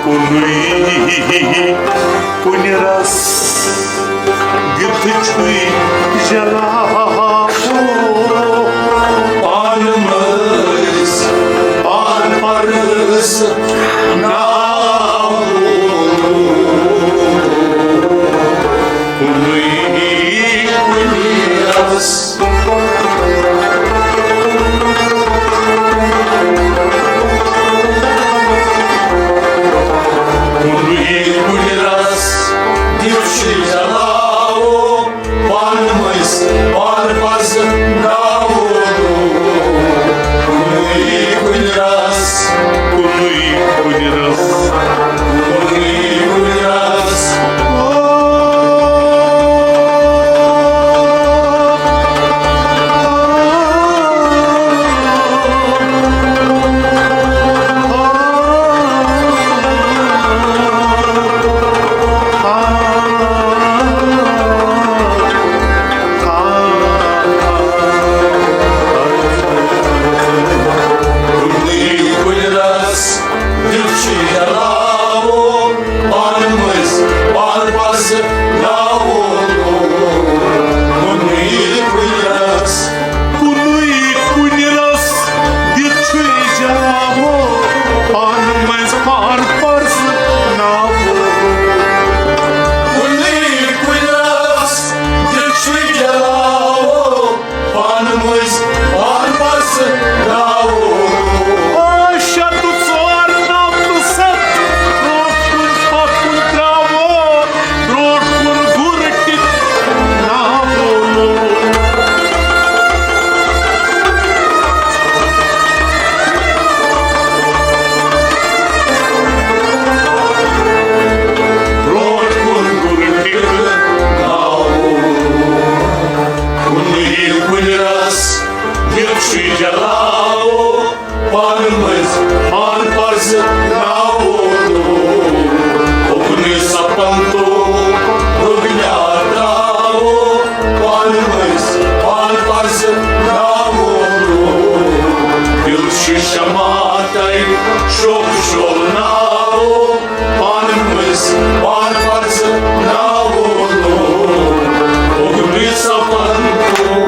کُنُے، کُنہِ رس یُتھ چھُے جلاوو۔ پانہٕ مٔنٛزۍ پانہٕ پرٕس ناو۔ کُنُے، کُنہِ رس کُنُے، کُنہِ رس دِیُت شِجراوو، پانہٕ مٔنٛزۍ پانہٕ پزناوو۔ کُنُے، کُنہِ رس، کُنُے، پانہٕ مٔنٛزۍ پانہٕ پرزٕ ناوو لوٗکھ، اُکنُے سپن تو رُگنیٛا ترٛاوو۔ پانہٕ مٔنٛزۍ پانہٕ پرزٕ ناوو لوٗکھ، دِل چھُ شمع تۄہہِ شوق شولناوو۔ پانہٕ مٔنٛزۍ پانہٕ پرزٕ ناوو لوٗکھ، اُکنُے سپن تو۔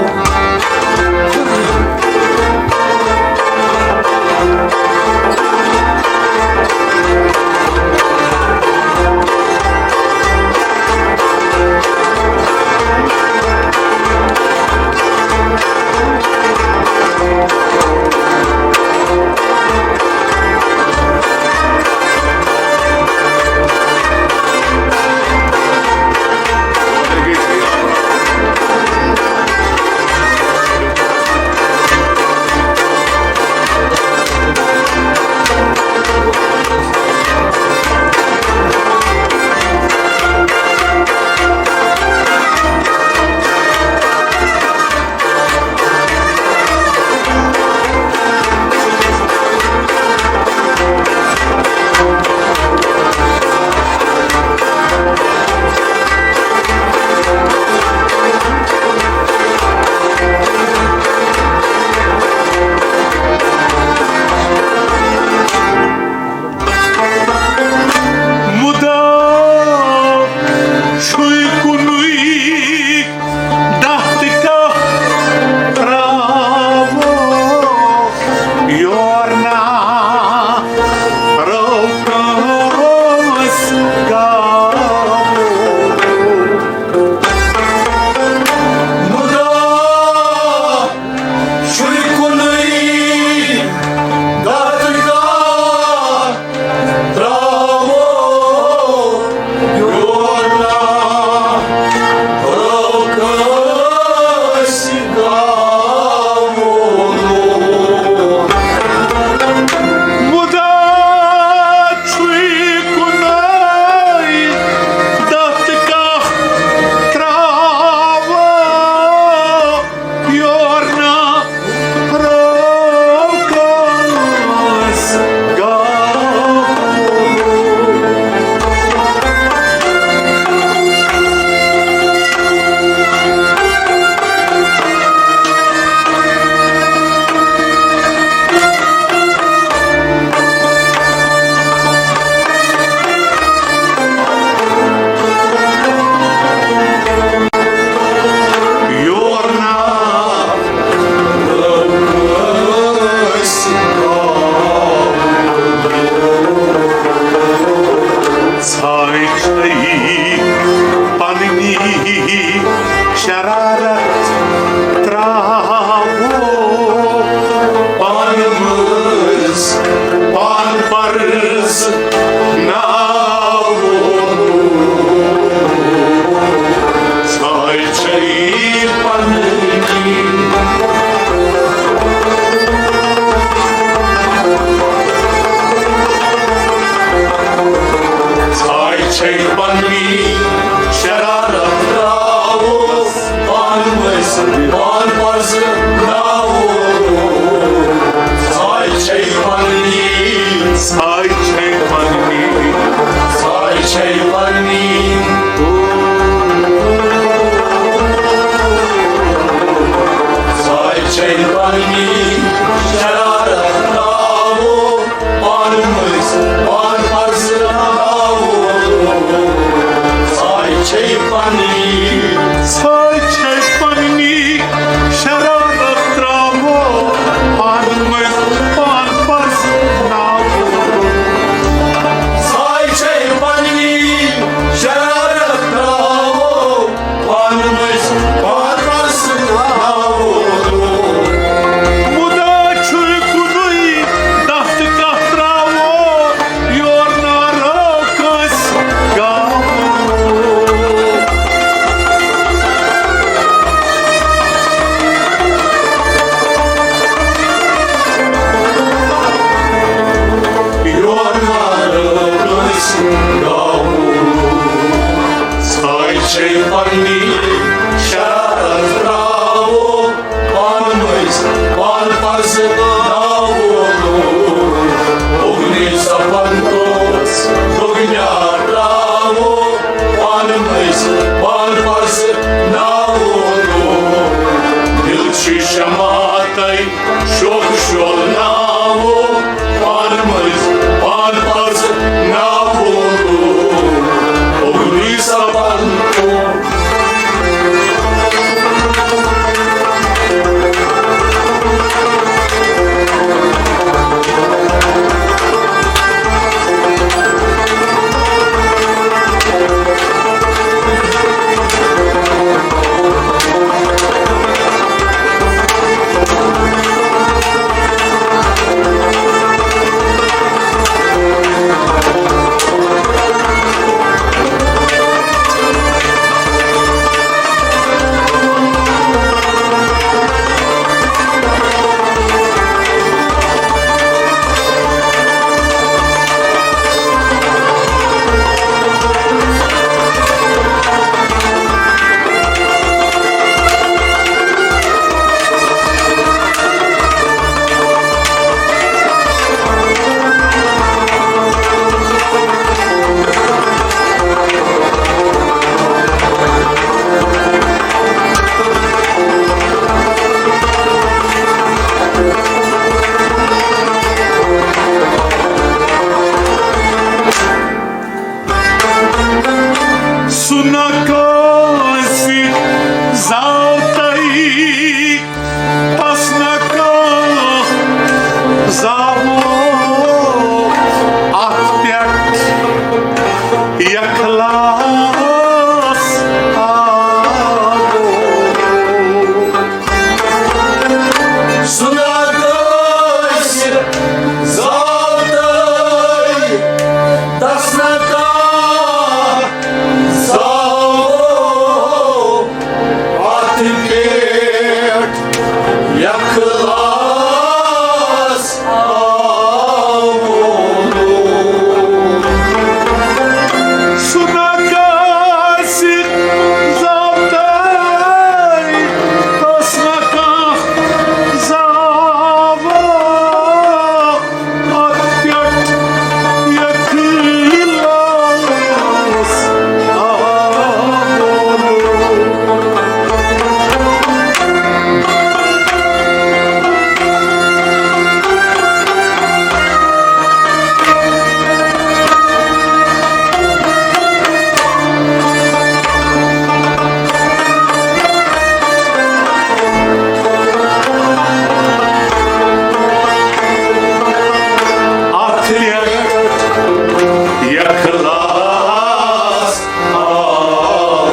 اخلاص آو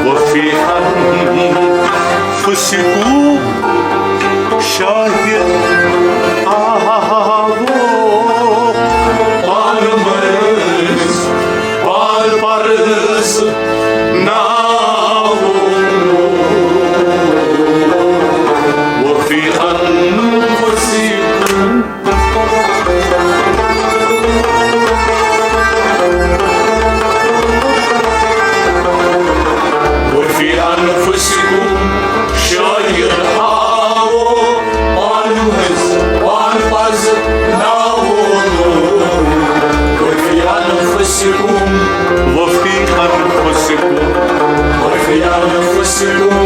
وفی انفسکم شاہد آو پانہٕ مٔنٛزۍ پان پرز ناو وفی انفسکم وفی انفسکم شاہد آو پانہٕ مٔنٛزۍ پان پرز ناو وفی انفسکم وفی انفسکم وفی انفسکم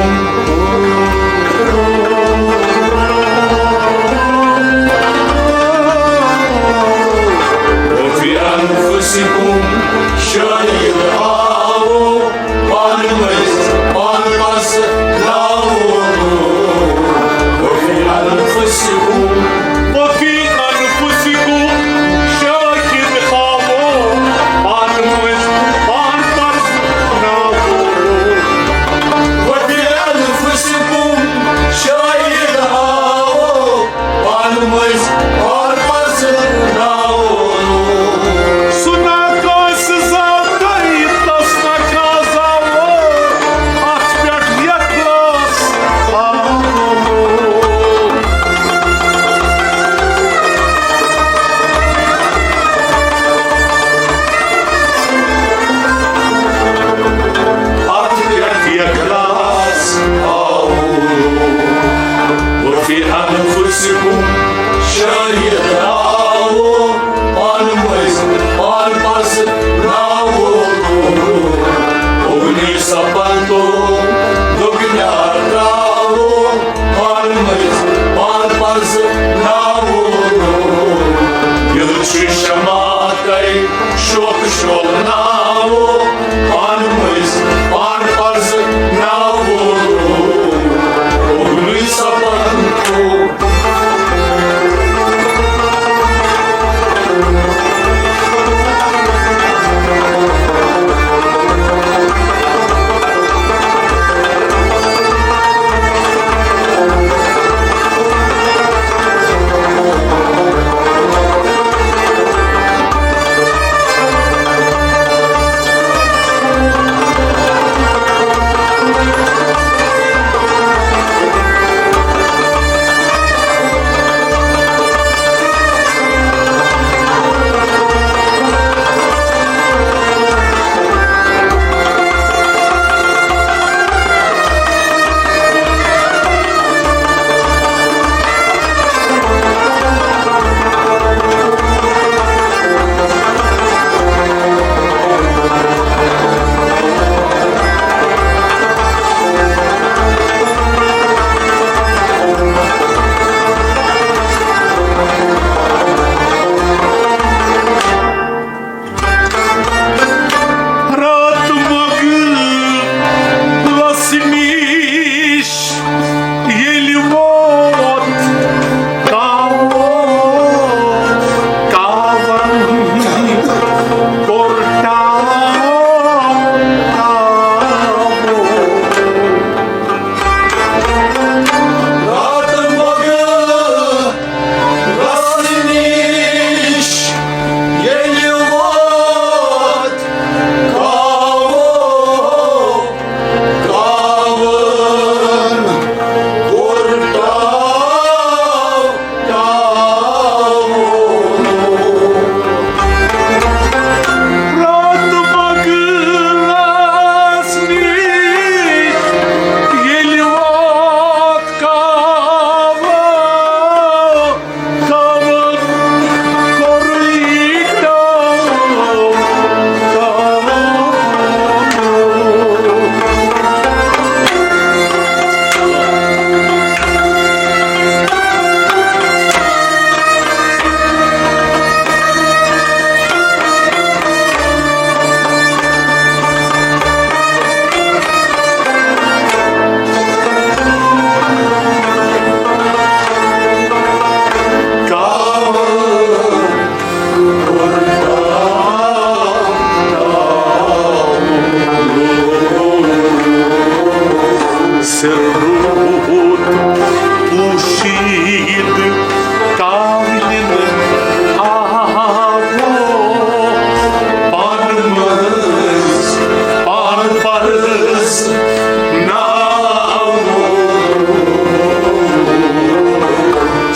وفی انفسکم شاہد آو پانہٕ مٔنٛزۍ پان پرز ناو وفی انفسکم وفی انفسکم شاہد آو پانہٕ مٔنٛزۍ پان پرز ناو وفی انفسکم شاہد آو پانہٕ مٔنٛزۍ پان پرز ناو سُہ نہ کٲنٛسہِ زانٛہہ تَس نہ کانٛہہ زانٛہہ اتھ پٮ۪ٹھ یتھ اخلاص آو وفی انفسکم شاہد آو پانہٕ مٔنٛزۍ پان پرز ناو اُگنی سپن تو دُگنیار تراو پانہٕ مٔنٛزۍ پان پرز ناو یُتھ چھُ شمع تۄہہِ شوق شول ناو پانہٕ مٔنٛزۍ پان پرز ناو اُگنی سپن تو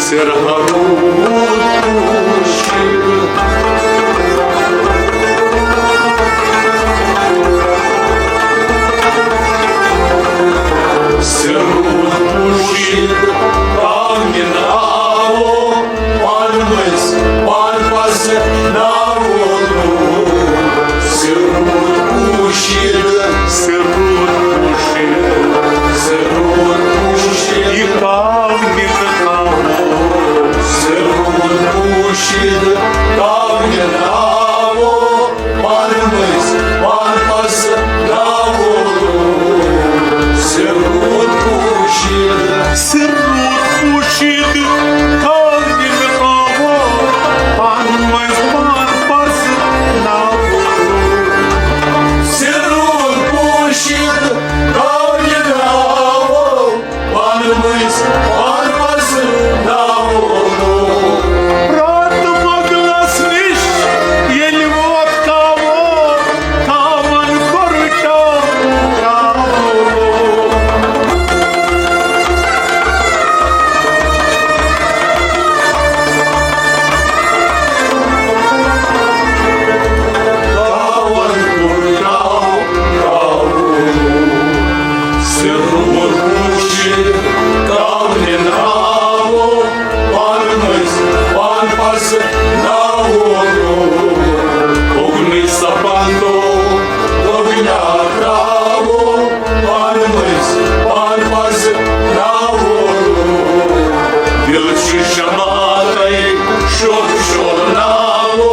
سِر روٗد پوٗشِتھ۔ سِر روٗد پوٗشِتھ، کاونہِ ناوو، پانہٕ مٔنٛزۍ پانہٕ پزٕ ناوو نوٗر۔ سِر روٗد پوٗشِتھ، سِر روٗد پوٗشِتھ، سِر روٗد پوٗشِتھ۔ یہِ کاونہِ ناوو۔ سِر روٗد پوٗشِتھ، کاونہِ ناوو۔ پانہٕ مٔنٛزۍ پانہٕ پزٕ ناوو۔ سِر روٗد پوٗشِتھ۔ سِر روٗد پوٗشِتھ، کاونہِ ناوو۔ پانہٕ مٔنٛزۍ پانہٕ پزٕ ناوو۔ سِر روٗد پوٗشِتھ، کاونہِ ناوو۔ پانہٕ مٔنٛزۍ پانہٕ پزٕ ناوو۔ پرٛانہِ مۄغلس نِش ییٚلہِ ووت کاوو، کاوَن کوٚر ٹاو، ٹاو۔ کاوَن کوٚر ٹاو، ٹاو۔ سِر روٗد پوٗشِتھ، کاونہِ ناوو۔ پانہٕ مٔنٛزۍ پانہٕ پزٕ ناوو۔ اُگنٕے سپندو، اُگنیا تراوو۔ پانہٕ مٔنٛزۍ پانہٕ پزٕ ناوو۔ دِل چھُ شمعہ تۄہہِ شوق شور ناوو۔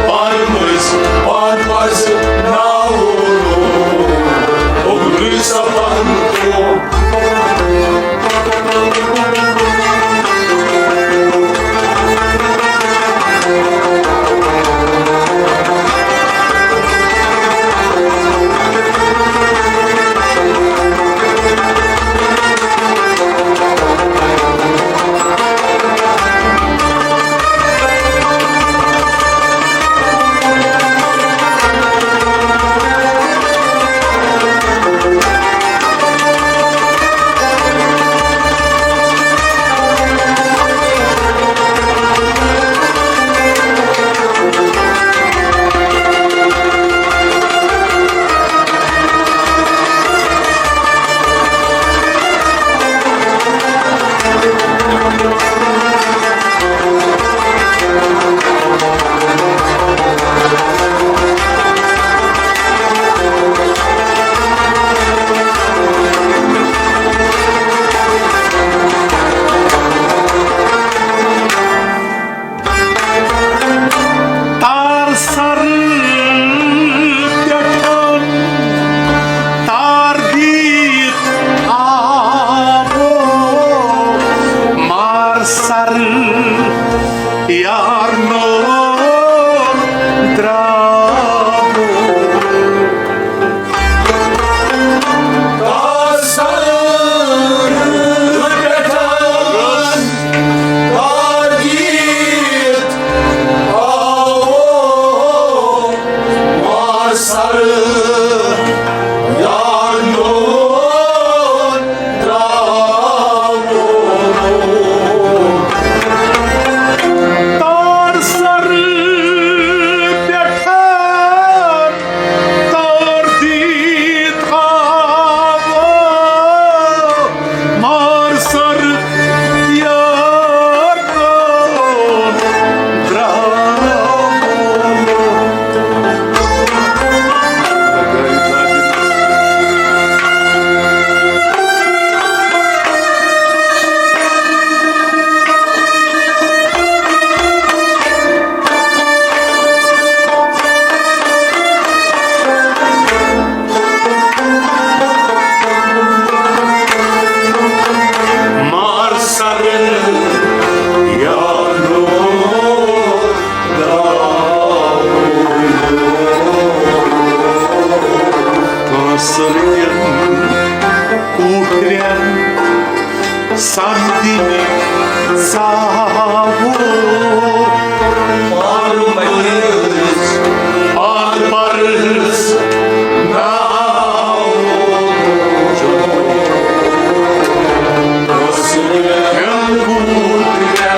پانہٕ مٔنٛزۍ پانہٕ پزٕ ناوو۔ اُگنٕے سپندو۔ تار سر پٮ۪ٹھ تار دِتھ آوو، مار سر یار نوم درٛاوو۔ تار سر پٮ۪ٹھ تار دِتھ آوو، مار سر یار نوم درٛاوو۔ مار سر یانو کٲنٛسہٕ رٕتٮ۪ن کوٗٹھرٮ۪ن سمدِنہِ ژاوُر۔ پانہٕ پرٕس، پانہٕ پرٕس ناو۔ کٲنٛسہٕ رٕتٮ۪ن کوٗٹھرٮ۪ن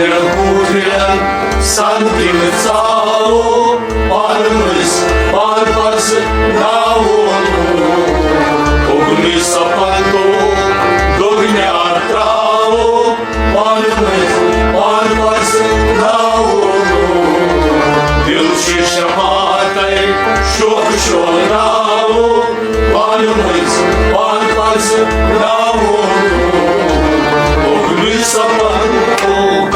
ہُرٮ۪ن سنگِن ژاوو، پانہٕ مٔنٛزۍ پانہٕ پرزٕ ناوو۔ اوٚگُنٕے سپن گوٚو، دوٚگنیار ترٛاوو، پانہٕ مٔنٛزۍ پانہٕ پرزٕ ناوو۔ دِل چھِ شماتَے شوخ شوراوو۔ پانہٕ مٔنٛزۍ پانہٕ پرزٕ ناوو، اوٚگنٕے سپن گوٚو۔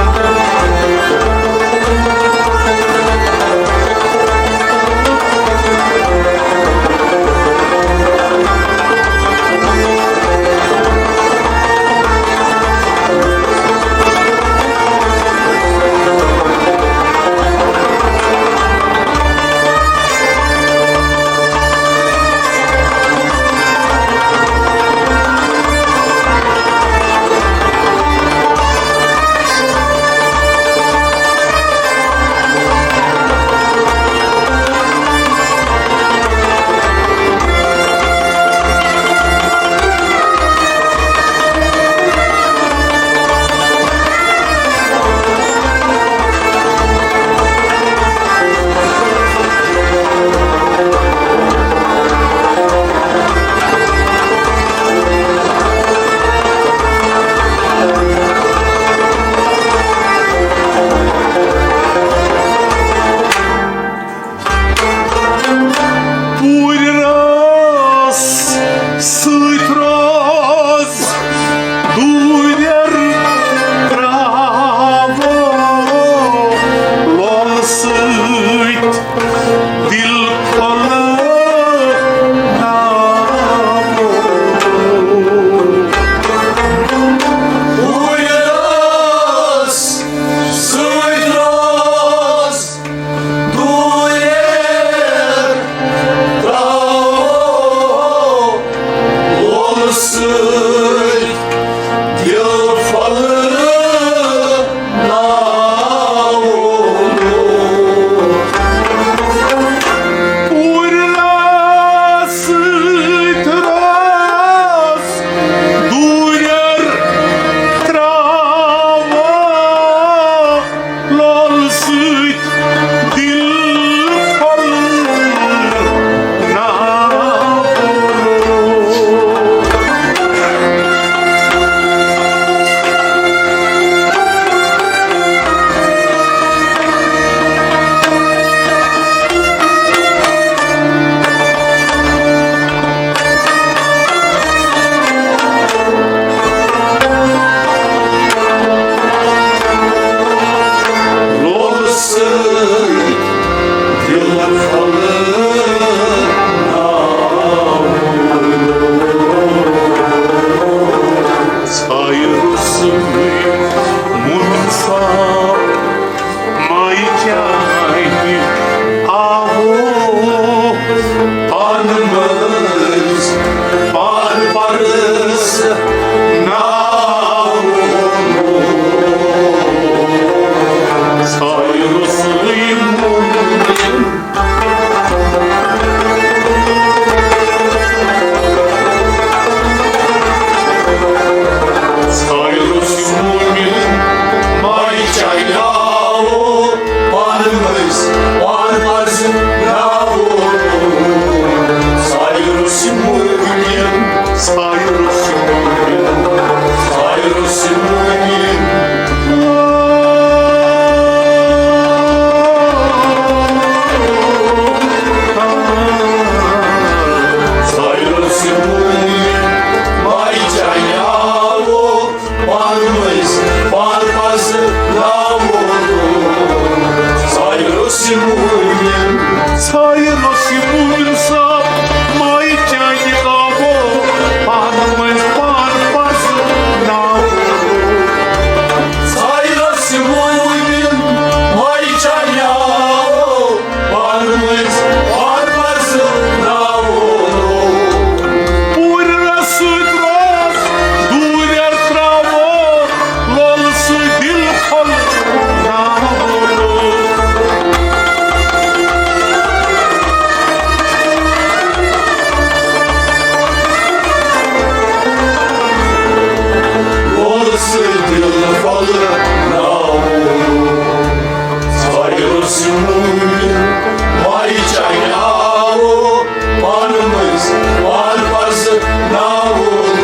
پانہٕ مٔنٛزۍ پان پرزٕ ناوو۔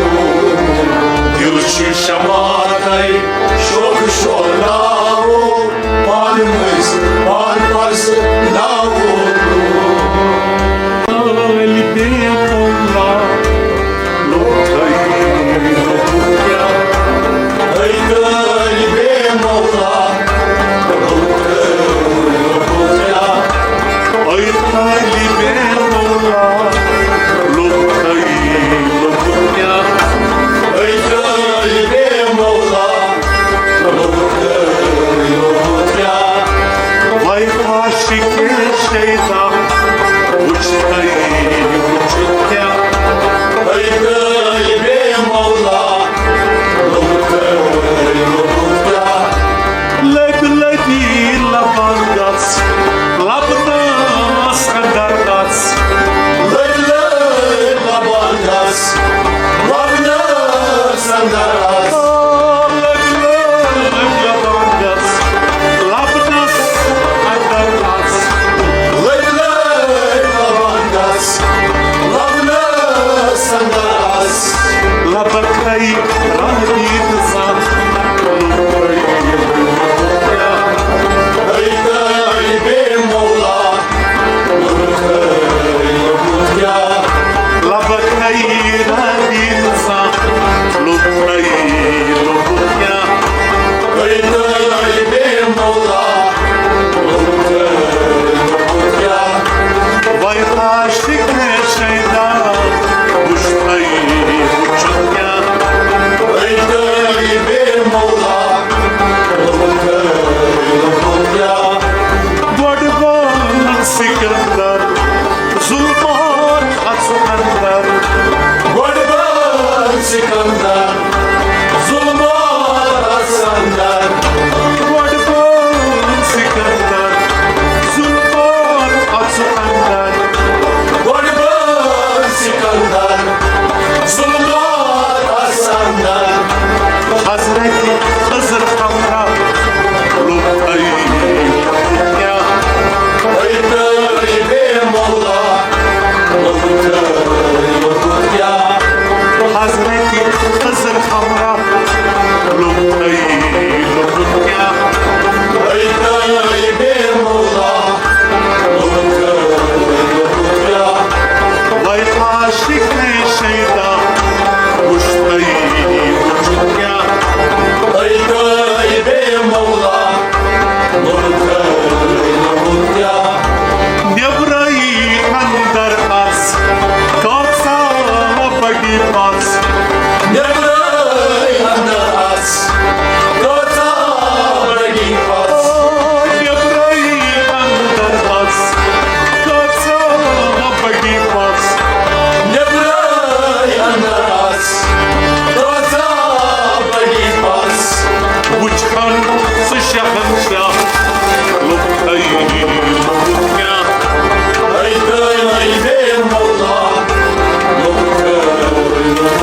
دِل چھُ شماتَے شوخ شور ناوو۔ پانہٕ مٔنٛزۍ پان پرزٕ ناوو۔ طالبِ مولا، لوٚگ تۄہہِ لوٚگُن کیٛاہ؟ ہے طالبِ مولا، لوٚگ تۄہہِ لوٚگُن کیٛاہ؟ ہے طالبِ مولا، لوٚگ تۄہہِ لوٚگُن کیٛاہ؟ ہے طالبِ مولا، لوٚگ تۄہہِ لوٚگُن کیٛاہ؟ وَے عاشقِ شیدا، وٕچھ تۄہہِ وٕچھُن کیٛاہ؟ ہے طالبِ مولا، لوٚگ تۄہہِ لوٚگُن کیٛاہ؟ لٔبۍ لٔبۍ لبن گژھ، لبنس اندر اژ۔ لٔبۍ لٔبۍ لبن گژھ، لبنس اندر اژ۔ لٔبۍ لٔبۍ لبن گژھ، لبنس اندر اژ۔ لٔبۍ لٔبۍ لبن گژھ، لبنس اندر اژ۔ لبن کھے رنگین زان۔ ہے طالبِ مولا، لبن کھے رنگین زان۔ لبن کھے لبن کیٛاہ؟ ہے طالبِ مولا، لوٚگ تۄہہِ لوٚگُن کیٛاہ؟ وَے عاشقِ شیدا، وٕچھ تۄہہِ وٕچھُن کیٛاہ؟ ہے طالبِ مولا، لوٚگ تۄہہِ لوٚگُن کیٛاہ؟ گۄڈٕ وَن سکندر، ظلمات اژ اندر۔ گۄڈٕ وَن سکندر، ظلمات اژ اندر۔ گۄڈٕ وَن سکندر، ظلمات اژ اندر۔ گۄڈٕ وَن سکندر، ظلمات اژ اندر۔ حضرت خضر ہمراہ، لوٚگ تۄہہِ لوٚگُن کیٛاہ؟ ہے طالبِ مولا، لوٚگ تۄہہِ لوٚگُن کیٛاہ؟ حضرت خضر ہمراہ، لوٚگ تۄہہِ لوٚگُن کیٛاہ؟ ہے طالبِ مولا، لوٚگ تۄہہِ لوٚگُن کیٛاہ؟ وَے عاشقِ شیدا، وٕچھ تۄہہِ وٕچھُن کیٛاہ؟ ہے طالبِ مولا، لوٚگ تۄہہِ لوٚگُن کیٛاہ؟ نیبرے اندر اژ، کۭژاہ بٔڑی پژ۔ نیبرے اندر اژ، کۭژاہ بٔڑی پژ۔ نیبرے اندر اژ، کۭژاہ بٔڑی پژ۔ نیبرے اندر اژ، کۭژاہ بٔڑی پژ۔ وٕچھ ہن سُہ شہنشاہ، لوٚگ تۄہہِ لوٚگُن کیٛاہ؟ ہے طالبِ مولا، لوٚگ تۄہہِ لوٚگُن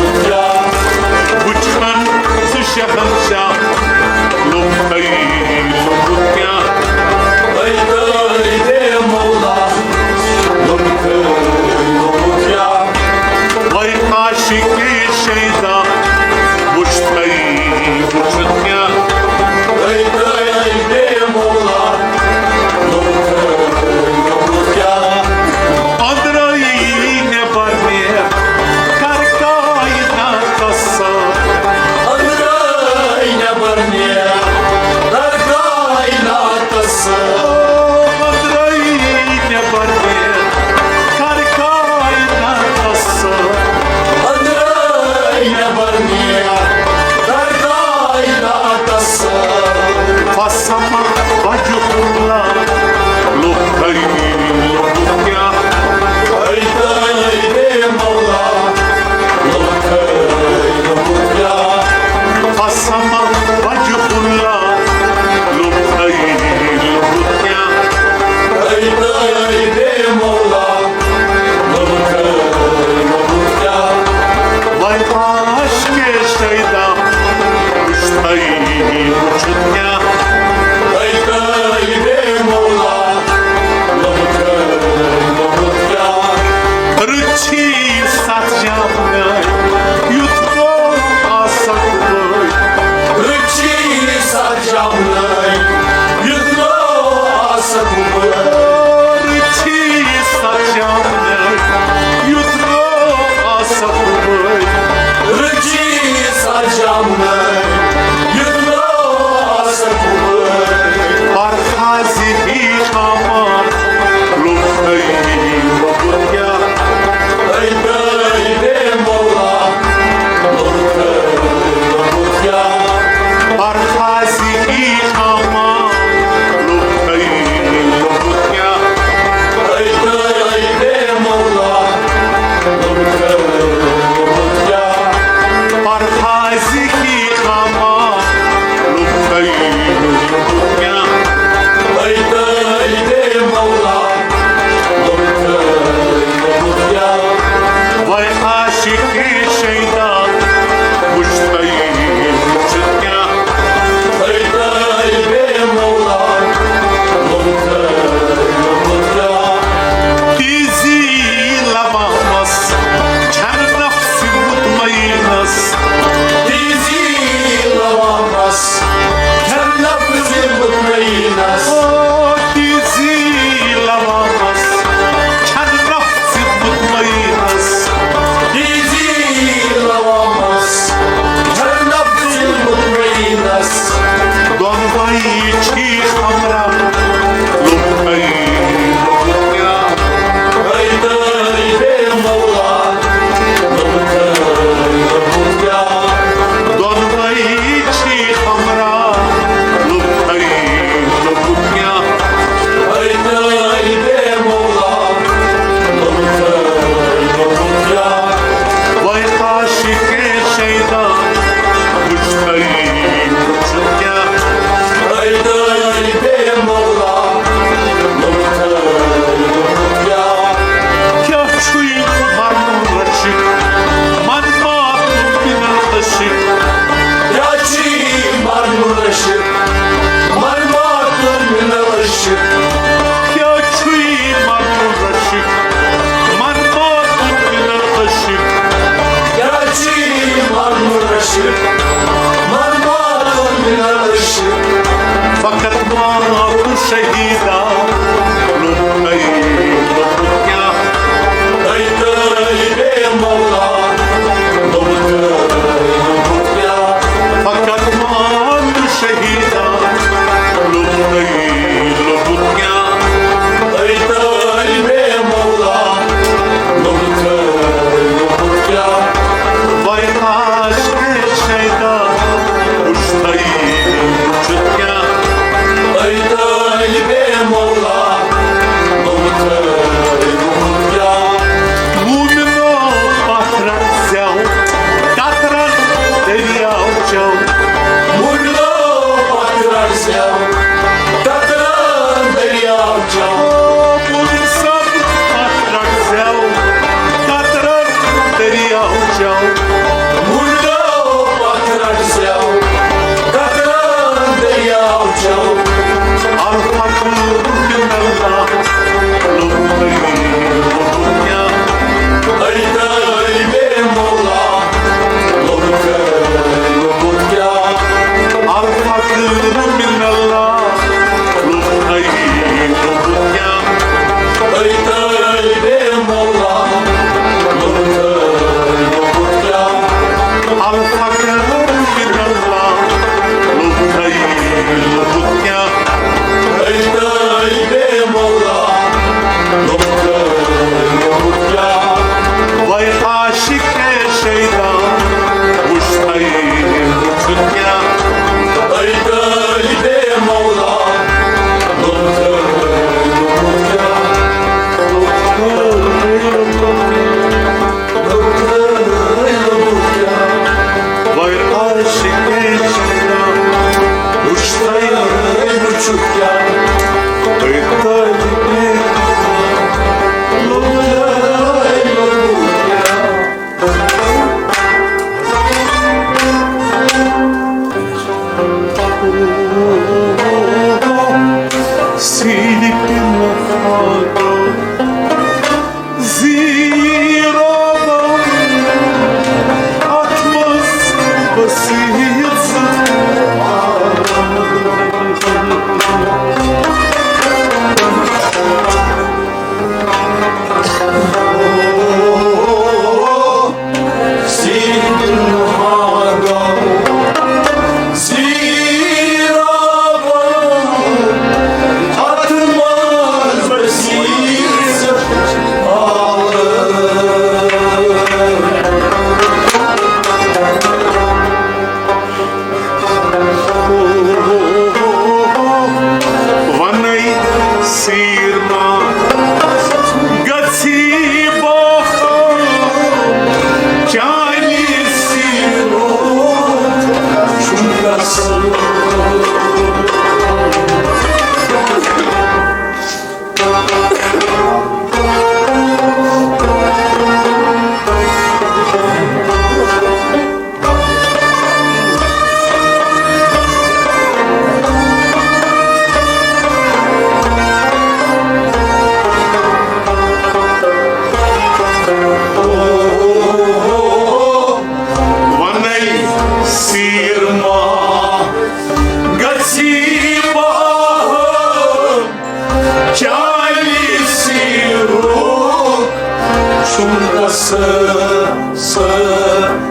سٲ،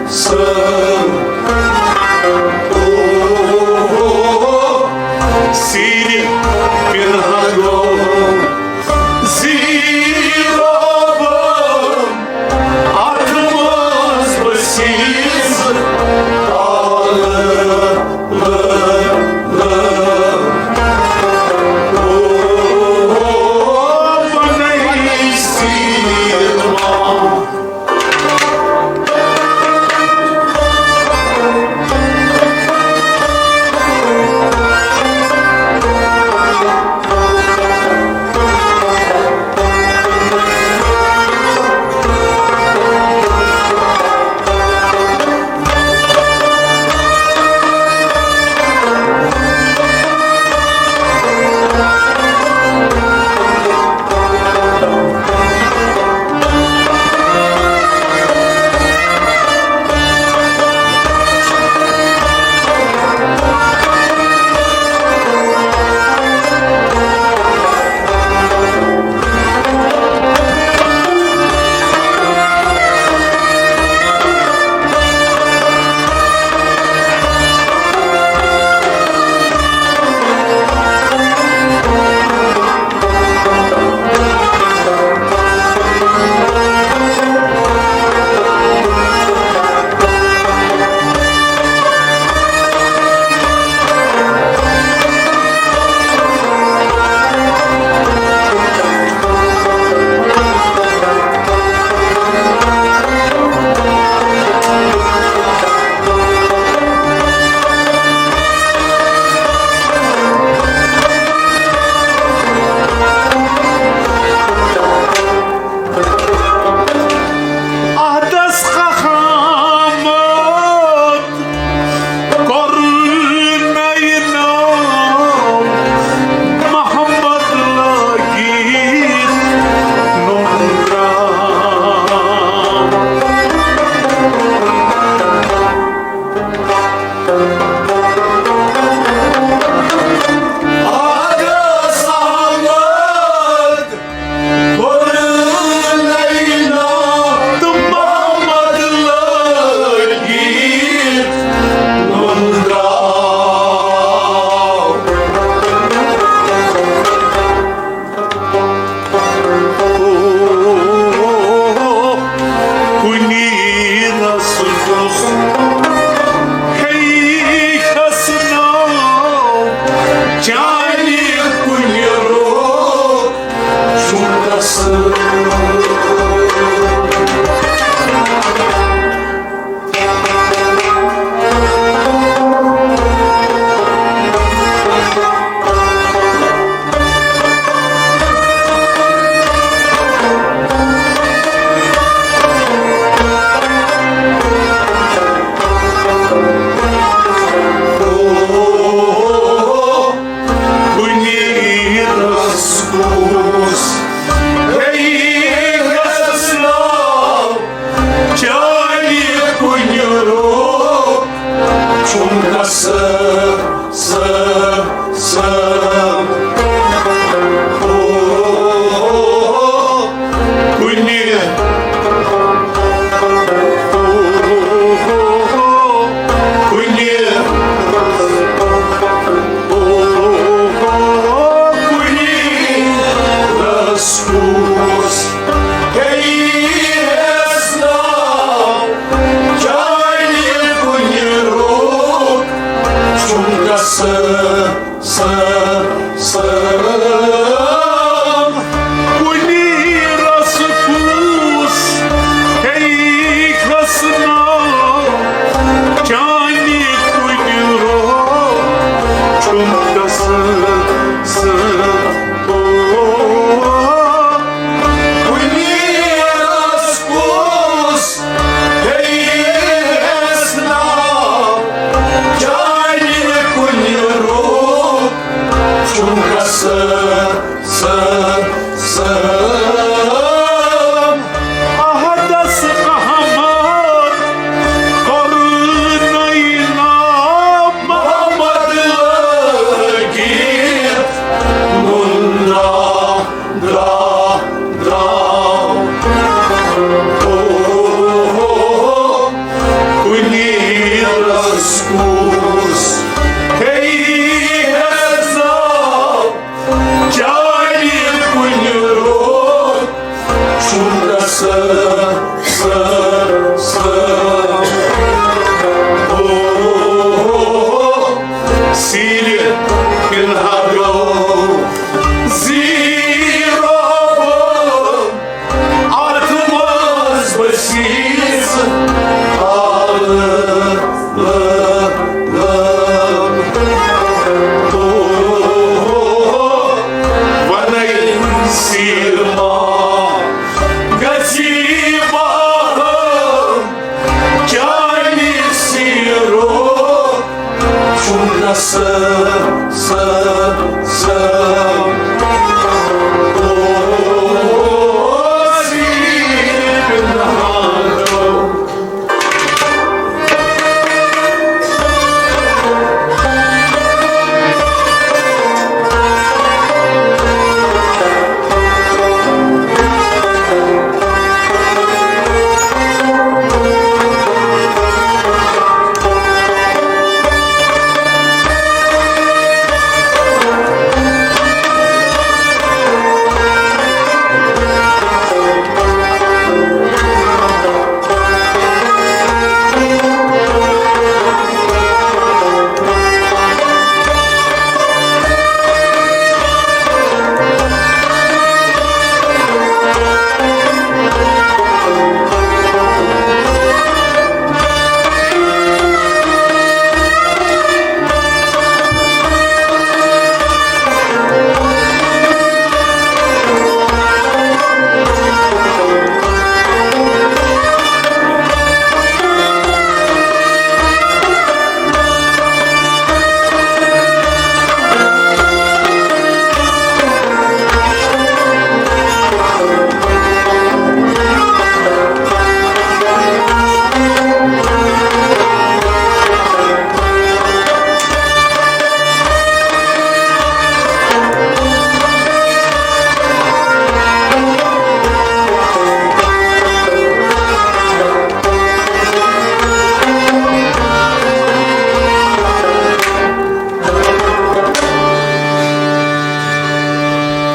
سٲ۔ او، او، او، سیٖرِ پِنہٕ گوٚو زیٖرو بوٚو۔ اَتھ منٛز بہٕ سیٖز تالہٕ، لٲ، لٲ۔ او، او، او، بَنٲوِتھ سیٖر ما۔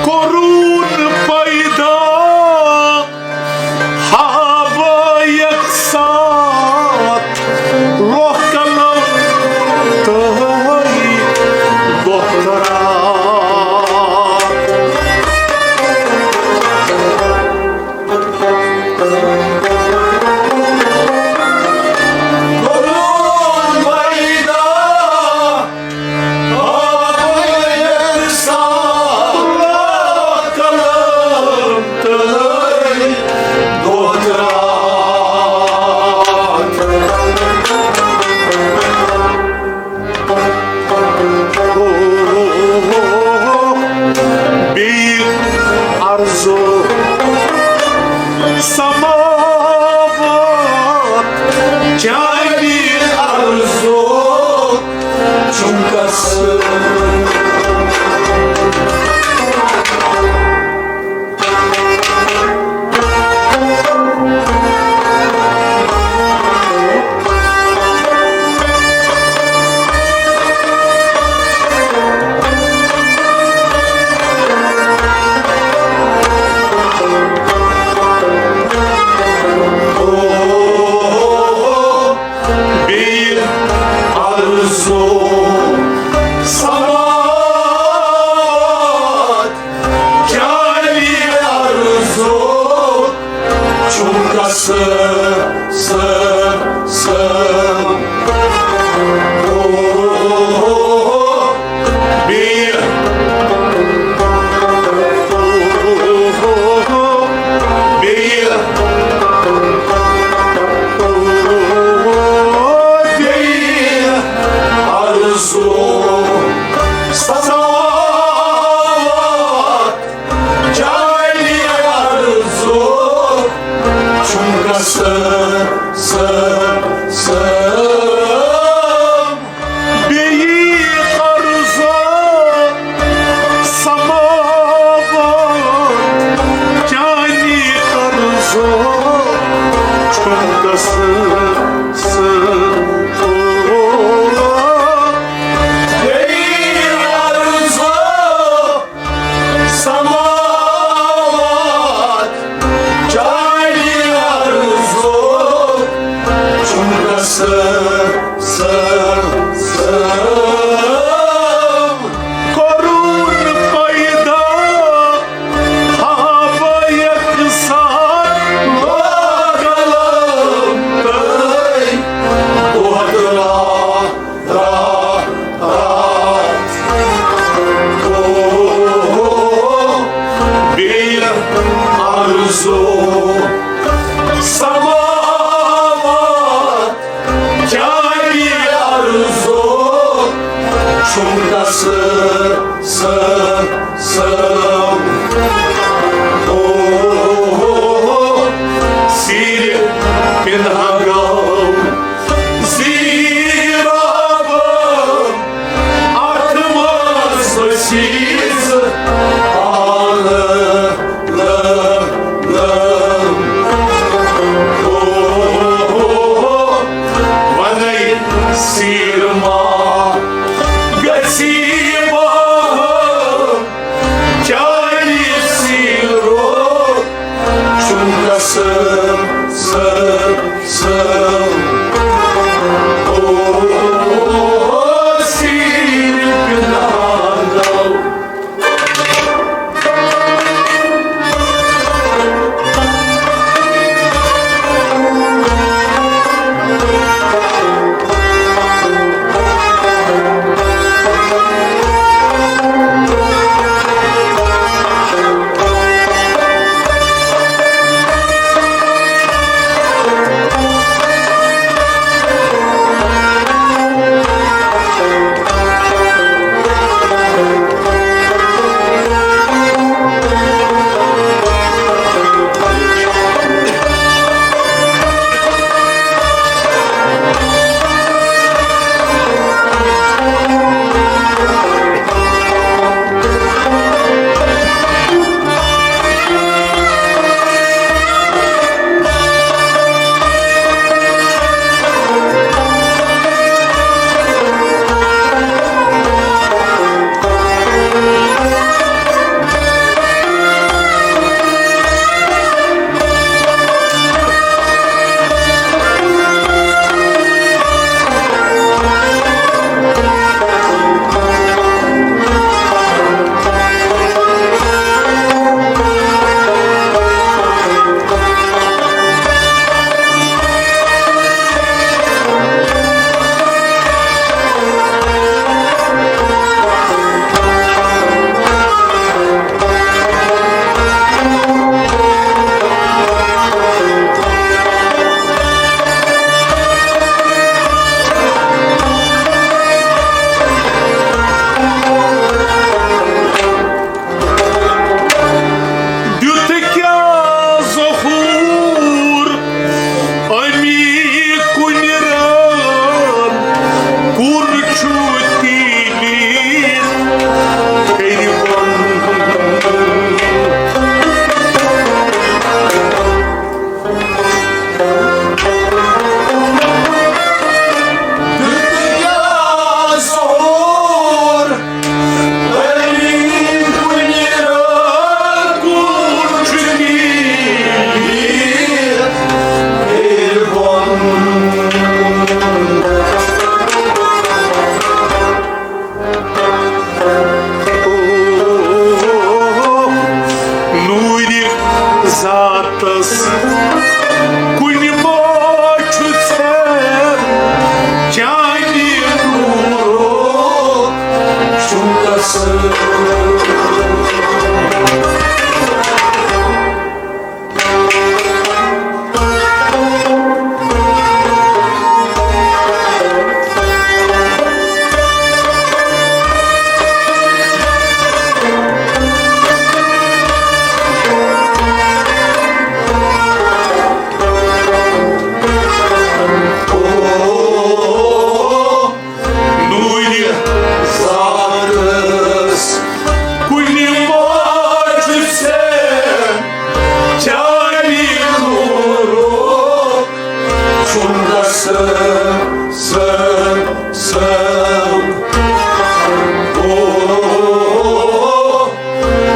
کوٚرُن پیدا ہوا یکساتھ، روح قلم تہٕ دۄہ تہٕ راتھ۔ کوٚرُن پیدا بیٚیہِ عرضو سماوات چانہِ عرضو چُمکس۔ بیٚیہِ عرضو سماوات چانہِ عرضو چُمکس۔ بیٚیہِ، بیٚیہِ، بیٚیہِ عرضو سماوات چانہِ عرضو چُمکس۔ بیٚیہِ عرضو سماوات چانہِ عرضو چُمکس۔ بیٚیہِ عرضو سماوات چانہِ عرضو چُمکس۔ کوٚرُن پیدا ہوا یکساتھ، روح قلم تہٕ دۄہ تہٕ راتھ۔ راتھ، راتھ۔ او، بیٚیہِ عرضو سماوات چانہِ نہ گوٚو زیٖرو بہٕ اتھ منٛز أسیٖز عالم۔ او، ونے سیٖر ما گژھی بہٕ چالی سیٖرو چھُم قسم، سم، سم۔ او، سیٖر پِناو۔ دیُت کیٛاہ ظہوٗر اَمی کُنہِ رٲژ، کُن چھُ تیٖلی تھٔرِ بۄن۔ نوٗرِ ذاتس کُنہِ ما چھُ ژےٚ چانہِ نوٗرُک چھُم قسم۔ نوٗرِ ذاتس کُنہِ ما چھُ ژےٚ چانہِ نوٗرُک چھُم قسم، سم، سم۔ او،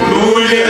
نوٗرِ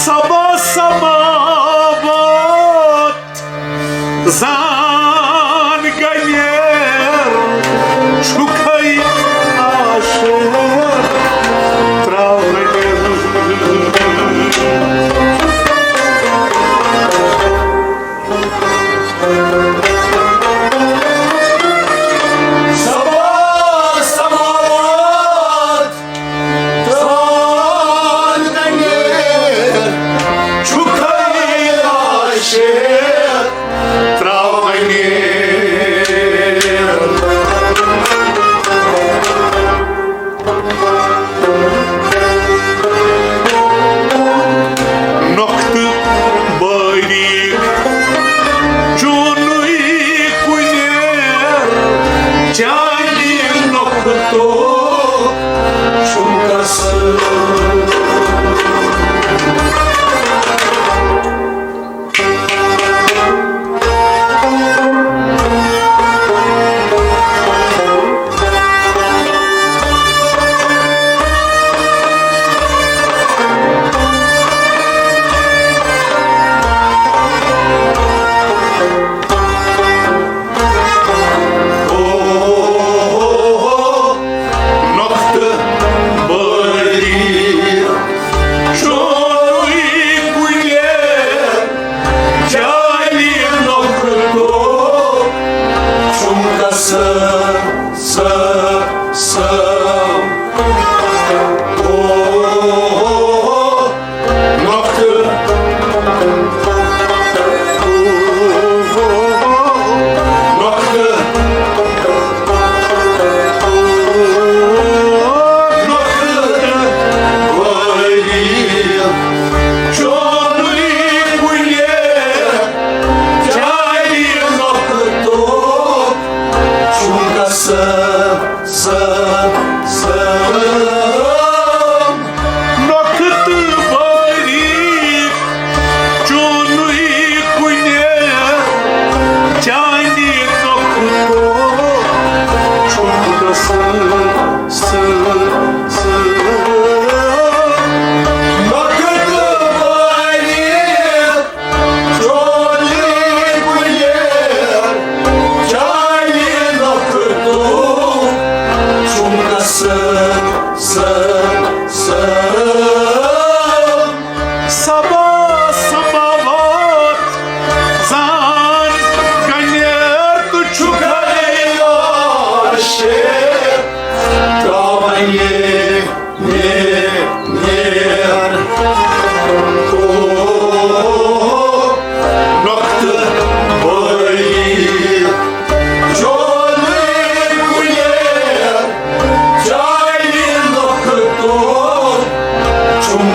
صبا سماوات زان گنیر چھُکھے عاشق تراونہٕ۔ صبا سماوات زان گنیر چھُکھے عاشق تراونہٕ۔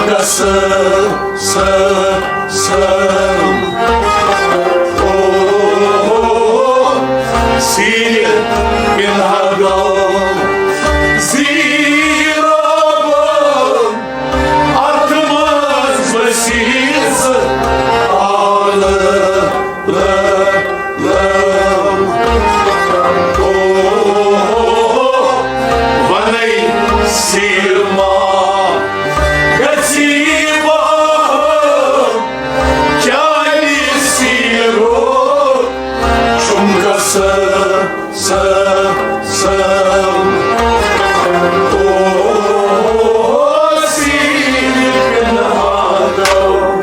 قسم، سم، سم۔ او، سیٖر پِنہٕ گوٚو زیٖرو گوٚو۔ اَتھ منٛز ؤسیٖژ آلہٕ لٲم۔ او، وَنَے سیٖر ما گژھی بہم، چانہِ سیٖرُک چھُم قسم، سم، سم۔ او، سیٖر پِنہٕ گوٚو۔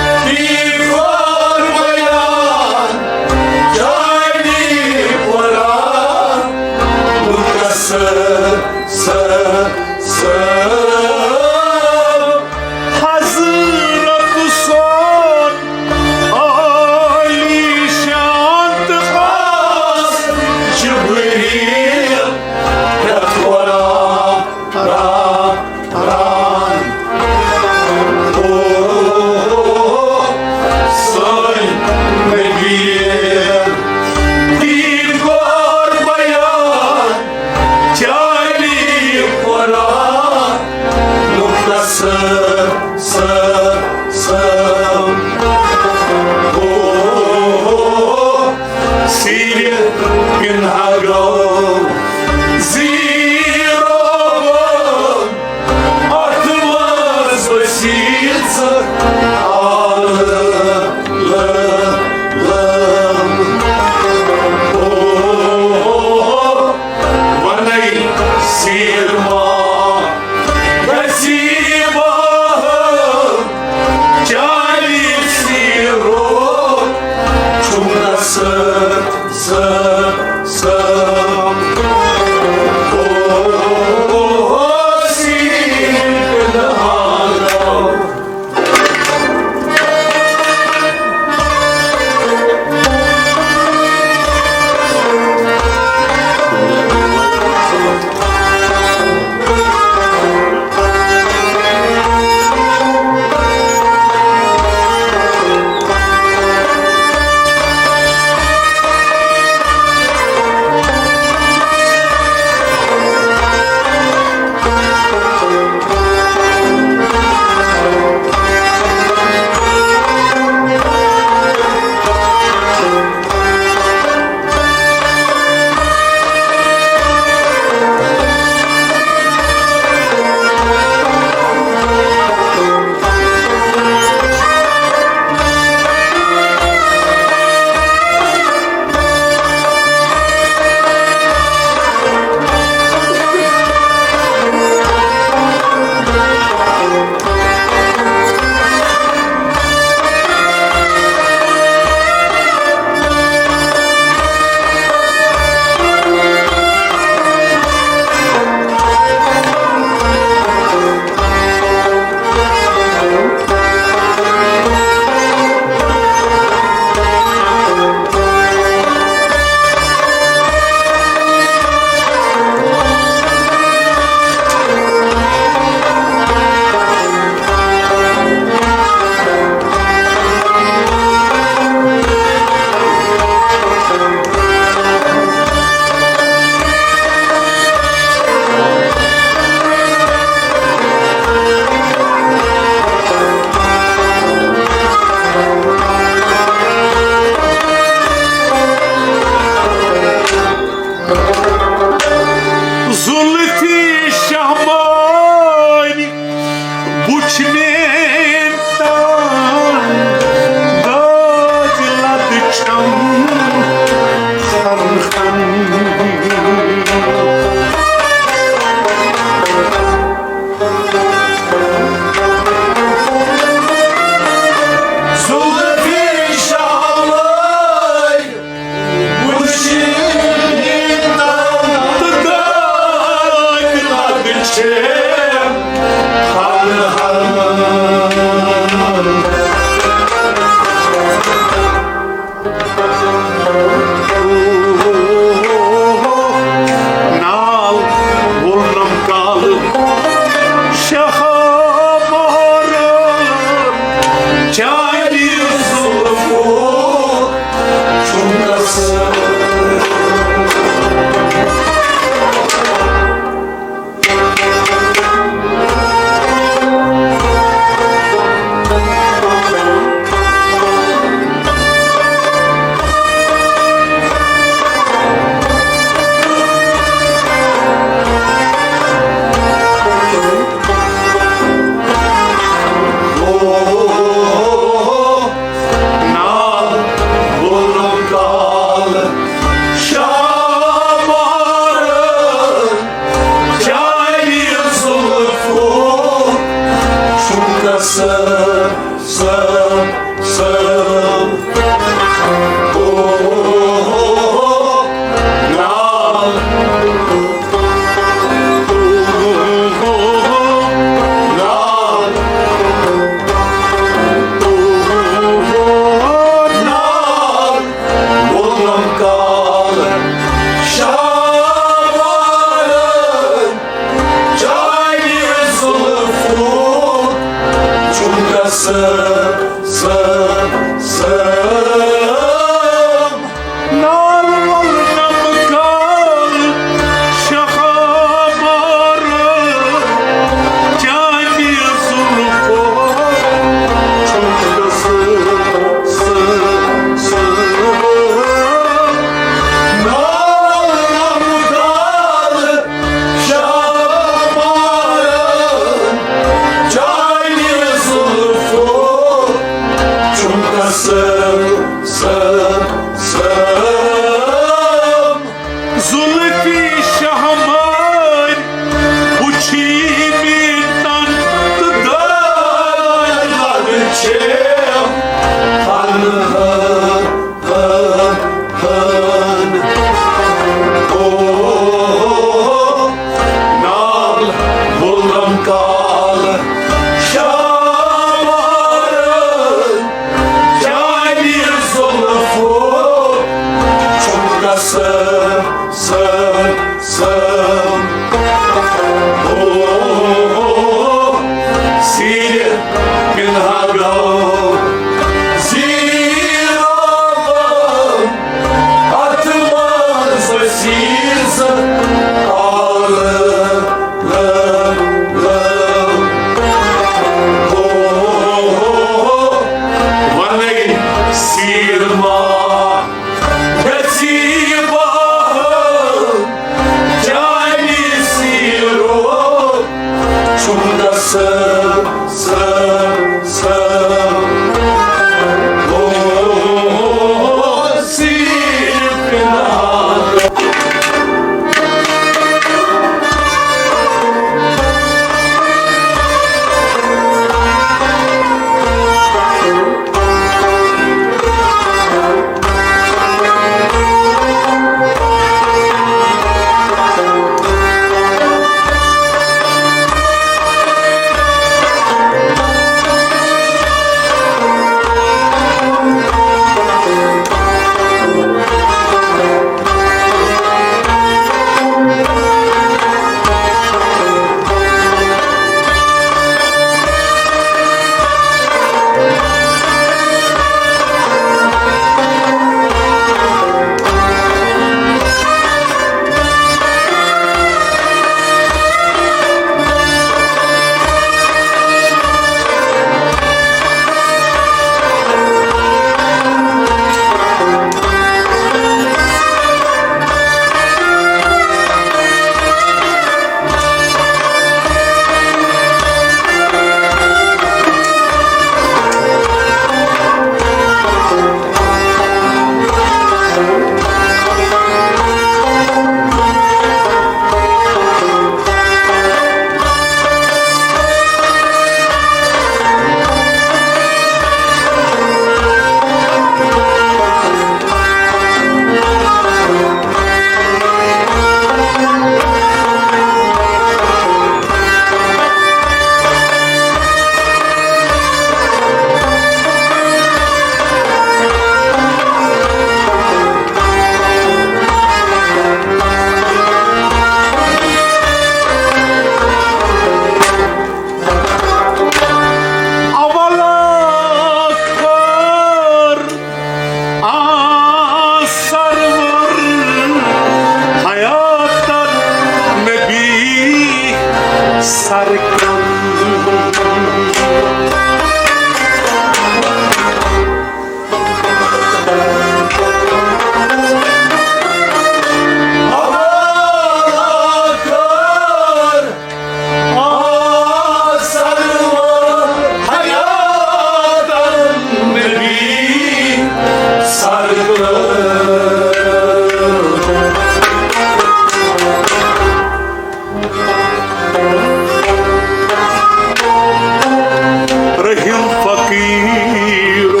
رحیم فقیرو،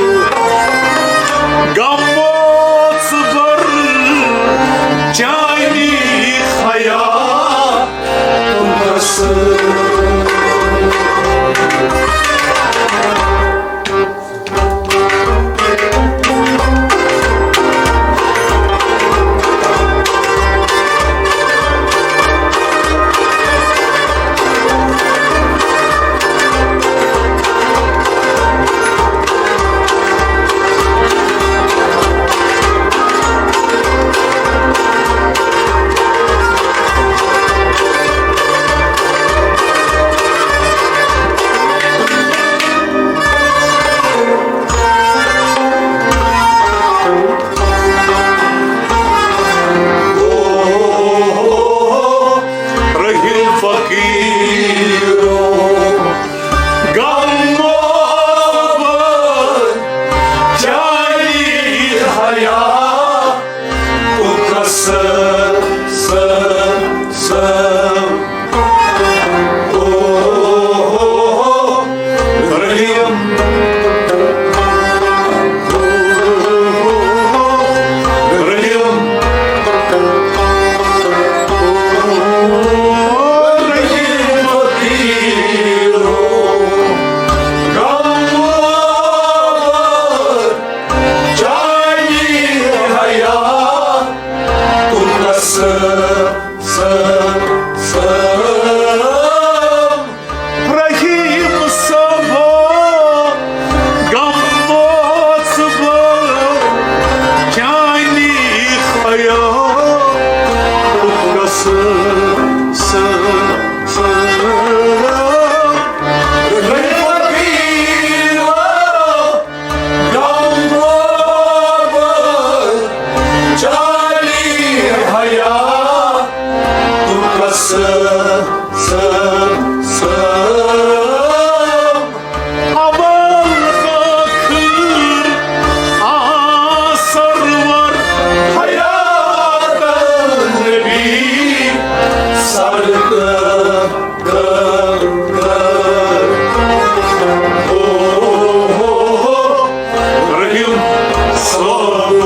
سلام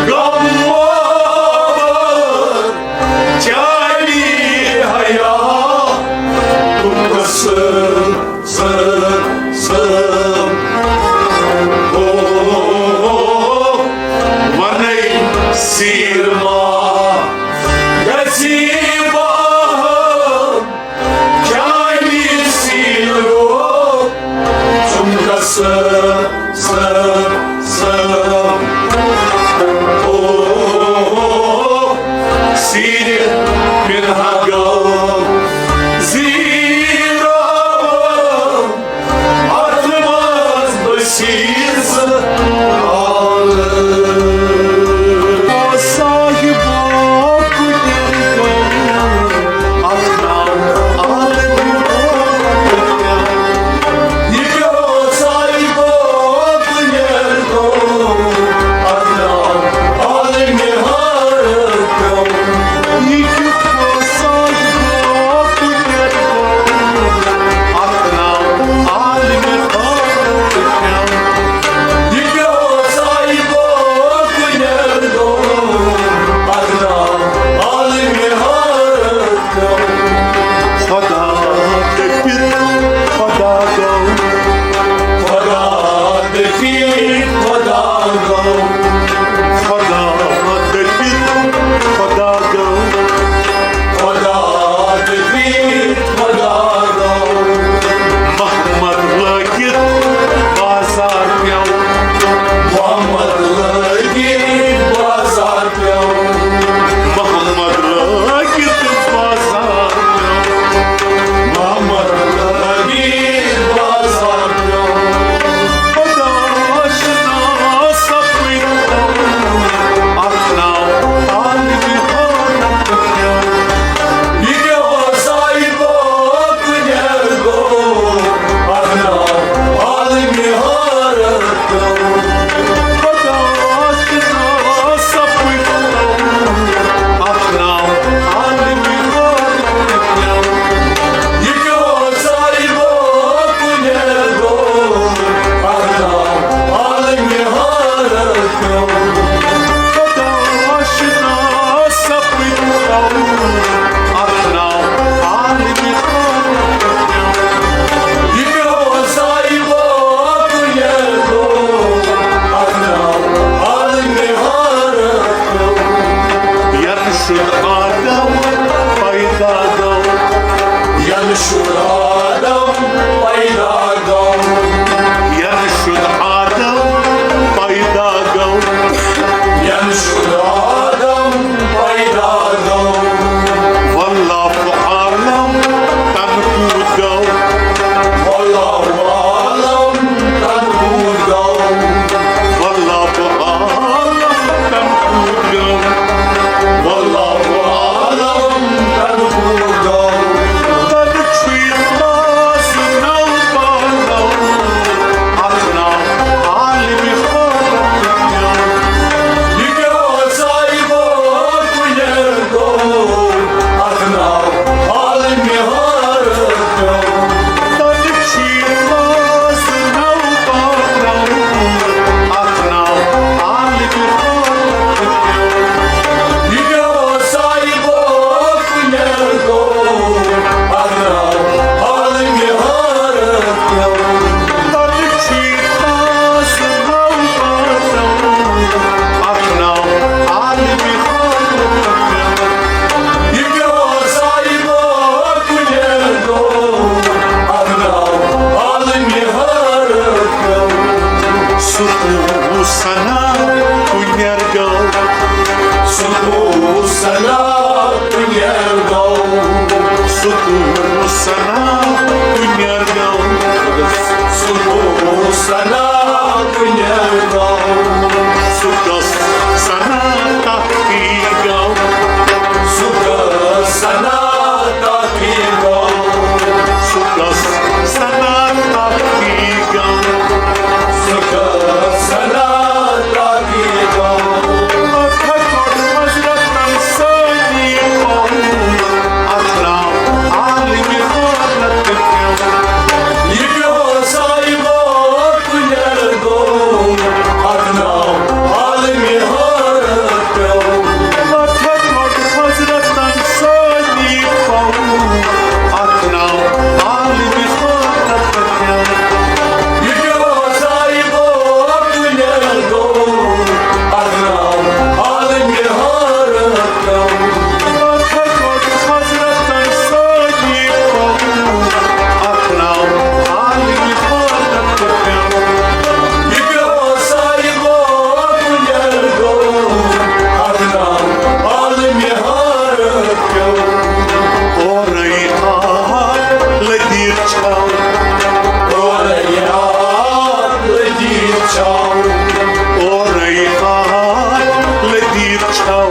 غم چالی حیا تم قسم سر سر او ونئی سیر ما گسی باہم چالی سیرو چم قسم سر سر او سیر من ہگو زیرو اتھ منٛز بٔسیٖژ آلہٕ۔ صاحبا کُٹھٮ۪ن گوٚو اکھ ناو عالمہِ حٲرتھ۔ یہِ پیوٚو صاحبا کُٹھٮ۪ن گوٚو اکھ ناو عالمہِ حٲرتھ پیوٚو۔ یہِ کیُتھ صاحبا کُٹھٮ۪ن گوٚو اکھ ناو عالمہِ حٲرتھ پیوٚو۔ یہِ پیوٚو صاحبا کُٹھٮ۪ن گوٚو اکھ ناو عالمہِ حٲرتھ پیوٚو۔ خدا دٔپِتھ خدا گوٚو۔ خدا دٔپِتھ خدا گوٚو۔ خدا دٔپِتھ خدا گوٚو۔ خدا دٔپِتھ خدا گوٚو۔ محمد لٲگِتھ بازار پیوٚو۔ محمد لٲگِتھ بازار پیوٚو۔ محمد لٲگِتھ بازار پیوٚو۔ محمد لٲگِتھ بازار پیوٚو۔ خدا آشنا سپٕدۍ اکھ ناو عالمہِ حٲرتھ پیوٚو۔ یہِ کیٛاہ اوس صاحبا کُنٮ۪ر گوٚو اکھ ناو عالمہِ حٲرتھ پیوٚو۔ خدا آشنا سپٕدۍ اکھ ناو عالمہِ حٲرتھ پیوٚو۔ یہِ کیٛاہ اوس صاحبا کُنٮ۪ر گوٚو اکھ ناو عالمہِ حٲرتھ پیوٚو۔ خدا آشنا سپٕدۍ اکھ ناو عالمہِ حٲرتھ پیوٚو۔ یہِ پیوٚو صاحبا کُنٮ۪ر گوٚو اکھ ناو عالمہِ حٲرتھ پیوٚو۔ ینہٕ شُد آدم پیدا گوٚو۔ ینہٕ شُد آدم پیدا گوٚو۔ ینہٕ شُد آدم پیدا گوٚو۔ ینہٕ شُد آدم پیدا گوٚو۔ واللہ عالم تنہٕ کوٗت گوٚو۔ واللہ عالم تنہٕ کوٗت گوٚو۔ واللہ عالم تنہٕ کوٗت گوٚو۔ واللہ عالم تنہٕ کوٗت گوٚو۔ تنہٕ چھُے تازٕ نو پانو اکھ ناو عالمہِ حٲرتھ پیوٚو۔ یہِ کیٛاہ اوس صاحبا کُنٮ۪ر گوٚو اکھ ناو عالمہِ حٲرتھ پیوٚو۔ تنہٕ چھُے تازٕ نو پانو اکھ ناو عالمہِ حٲرتھ پیوٚو۔ یہِ کیٛاہ اوس صاحبا کُنٮ۪ر گوٚو اکھ ناو عالمہِ حٲرتھ پیوٚو۔ تنہٕ چھُے تازٕ نو پانو اکھ ناو عالمہِ حٲرتھ پیوٚو۔ یہِ کیٛاہ اوس صاحبا کُنٮ۪ر گوٚو اکھ ناو عالمہِ حٲرتھ پیوٚو۔ سُہ کوٗ سنا کُنٮ۪ر گوٚو۔ سُہ کوٗ سنا کُنٮ۪ر گوٚو۔ سُہ کوٗ سنا کُنٮ۪ر گوٚو۔ سُہ کوٗ سنا کُنٮ۪ر گوٚو۔ سُہ کُس سنا تقی گوٚو۔ سُہ کُس سنا تقی گوٚو۔ سُہ کُس سنا تقی گوٚو۔ سُہ کُس سنا تقی گوٚو۔ اتھ کوٚر حضرتن سٲنی قوم۔ اتھ ناو عالمہِ چھَو۔ اورَے آ لٔدیٖر چھَو۔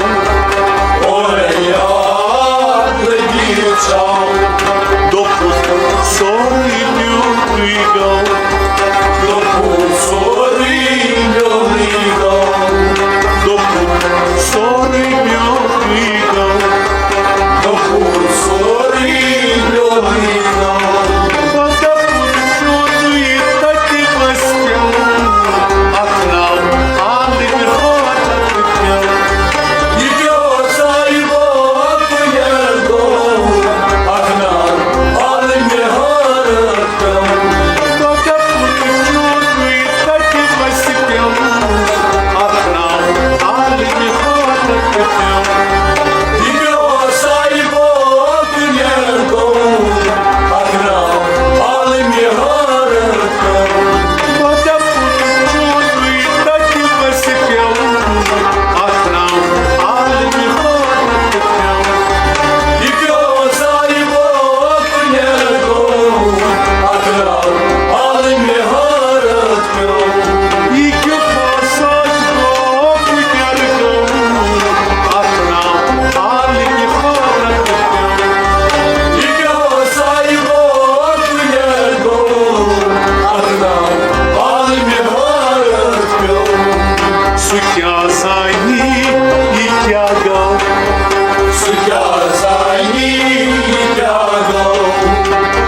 اورَے آ لٔدیٖر چھَو۔ دوٚپُکھ سورُے میونُے گوٚو۔ دوٚپُکھ سورُے میونُے گوٚو۔ دوٚپُکھ سورُے میونُے گوٚو۔ دوٚپُکھ سورُے میونُے گوٚو۔ پتہٕ پُتہٕ چھُ یہِ تَتہِ بَسہِ پٮ۪وُن۔ اَتھ ناو عالمِ حٲرت پٮ۪وُن۔ یہِ پیوٚو سایہِ بوکُنٮ۪ر گوٚو۔ اَتھ ناو عالمِ حٲرت پٮ۪وُن۔ پتہٕ پُتہٕ چھُ یہِ تَتہِ بَسہِ پٮ۪وُن۔ اَتھ ناو عالمِ حٲرت پٮ۪وُن۔ یہِ پیوٚو سایہِ بوکُنٮ۪ر گوٚو۔ اَتھ ناو عالمِ حٲرت پٮ۪وُن۔ پتہٕ پُتہٕ چھُ یہِ تَتہِ بَسہِ پٮ۪وُن۔ اَتھ ناو عالمِ حٲرت پٮ۪وُن۔ یہِ پیوٚو سایہِ بوکُنٮ۪ر گوٚو۔ اَتھ ناو عالمِ حٲرت پٮ۪وُن۔ یہِ کیُتھ فساد گوٚو بُنیٛاد گوٚو۔ اَتھ ناو عالمِ حٲرت پٮ۪وُن۔ یہِ کیٛاہ سایہِ بوکُنٮ۪ر گوٚو۔ اَتھ ناو عالمِ حٲرت پٮ۪وُن۔ سُہ کیٛاہ زانہِ یہِ کیٛاہ گوٚو؟ سُہ کیٛاہ زانہِ یہِ کیٛاہ گوٚو؟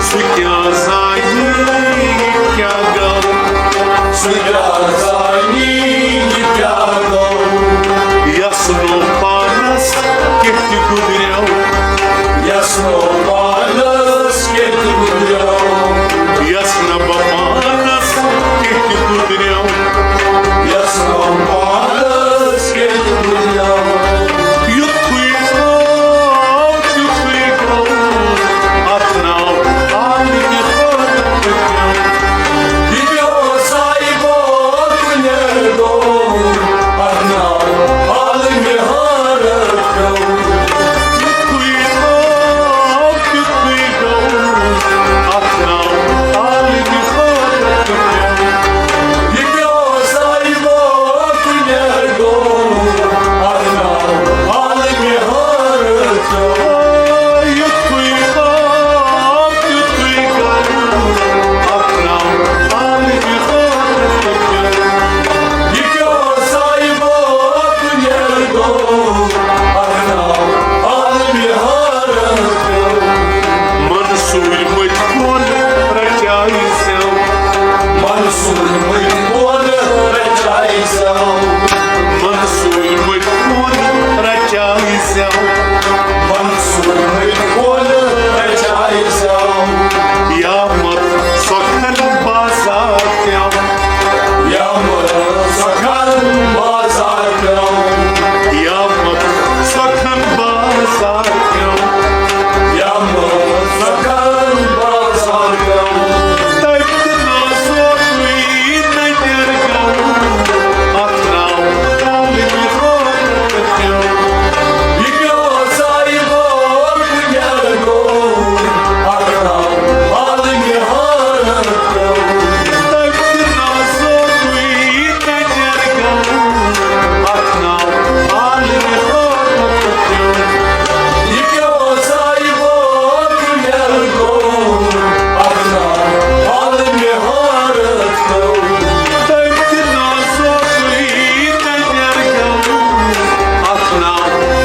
سُہ کیٛاہ زانہِ یہِ کیٛاہ گوٚو؟ سُہ کیٛاہ زانہِ یہِ کیٛاہ گوٚو؟ یَس نہٕ پانَس کیٚنٛہہ تہِ گُزریو۔ یَس نہٕ پانَس کیٚنٛہہ تہِ گُزریو۔ یَس نہٕ بہٕ پانَس کیٚنٛہہ تہِ گُزریو۔ یَس نہٕ پانَس کیٚنٛہہ تہِ گُزریو۔ یُتھُے آو تیُتھُے گوٚو۔ اَتھ ناو عالمِ حٲرت پٮ۪وُن۔ یہِ پیوٚو سایہِ بوکُنٮ۪ر گوٚو۔ اَتھ ناو عالمِ حٲرت پٮ۪وُن۔ یُتھُے آو تیُتھُے گوٚو۔ اَتھ ناو عالمِ حٲرت پٮ۪وُن۔ یہِ پیوٚو سایہِ بوکُنٮ۪ر گوٚو۔ اَتھ ناو عالمِ حٲرت پٮ۪وُن۔ یُتھُے آو تیُتھُے گوٚو۔ اَتھ ناو عالمِ حٲرت پٮ۪وُن۔ یہِ کیٛاہ سایہِ بوکُنٮ۪ر گوٚو؟ اَتھ ناو عالمِ حٲرت پٮ۪وُن۔ منصوٗر مٔتۍ کُن رچاے زٮ۪و۔ منصوٗر مٔتۍ کُن رچاے زٮ۪و۔ منصوٗر مٔتۍ کُن رچاے زٮ۪و۔ منصوٗر مٔتۍ کُن رچاے زٮ۪و۔ یا مر سۄکھن بازار پٮ۪و۔ یا مر سۄکھن بازار پٮ۪و۔ یا مر سۄکھن بازار پٮ۪و۔ یا مر سۄکھن بازار پٮ۪و۔ تَتہِ نہ سوزُے نَنٮ۪ر گَرٕ۔ اَتھ ناو عالمِ حٲرت پٮ۪و۔ یہِ کیٛاہ سایہِ بوکُنٮ۪ر گوٚو؟ اَتھ ناو عالمِ حٲرت پٮ۪و۔ تَتہِ نہ سوزُے نَنٮ۪ر گَرٕ۔ اَتھ ناو عالمِ حٲرت پٮ۪و۔ یہِ کیٛاہ سایہِ بوکُنٮ۪ر گوٚو؟ اَتھ ناو عالمِ حٲرت پٮ۪و۔ تَتہِ نہ سوزُے نَنٮ۪ر گَرٕ۔ اَتھ ناو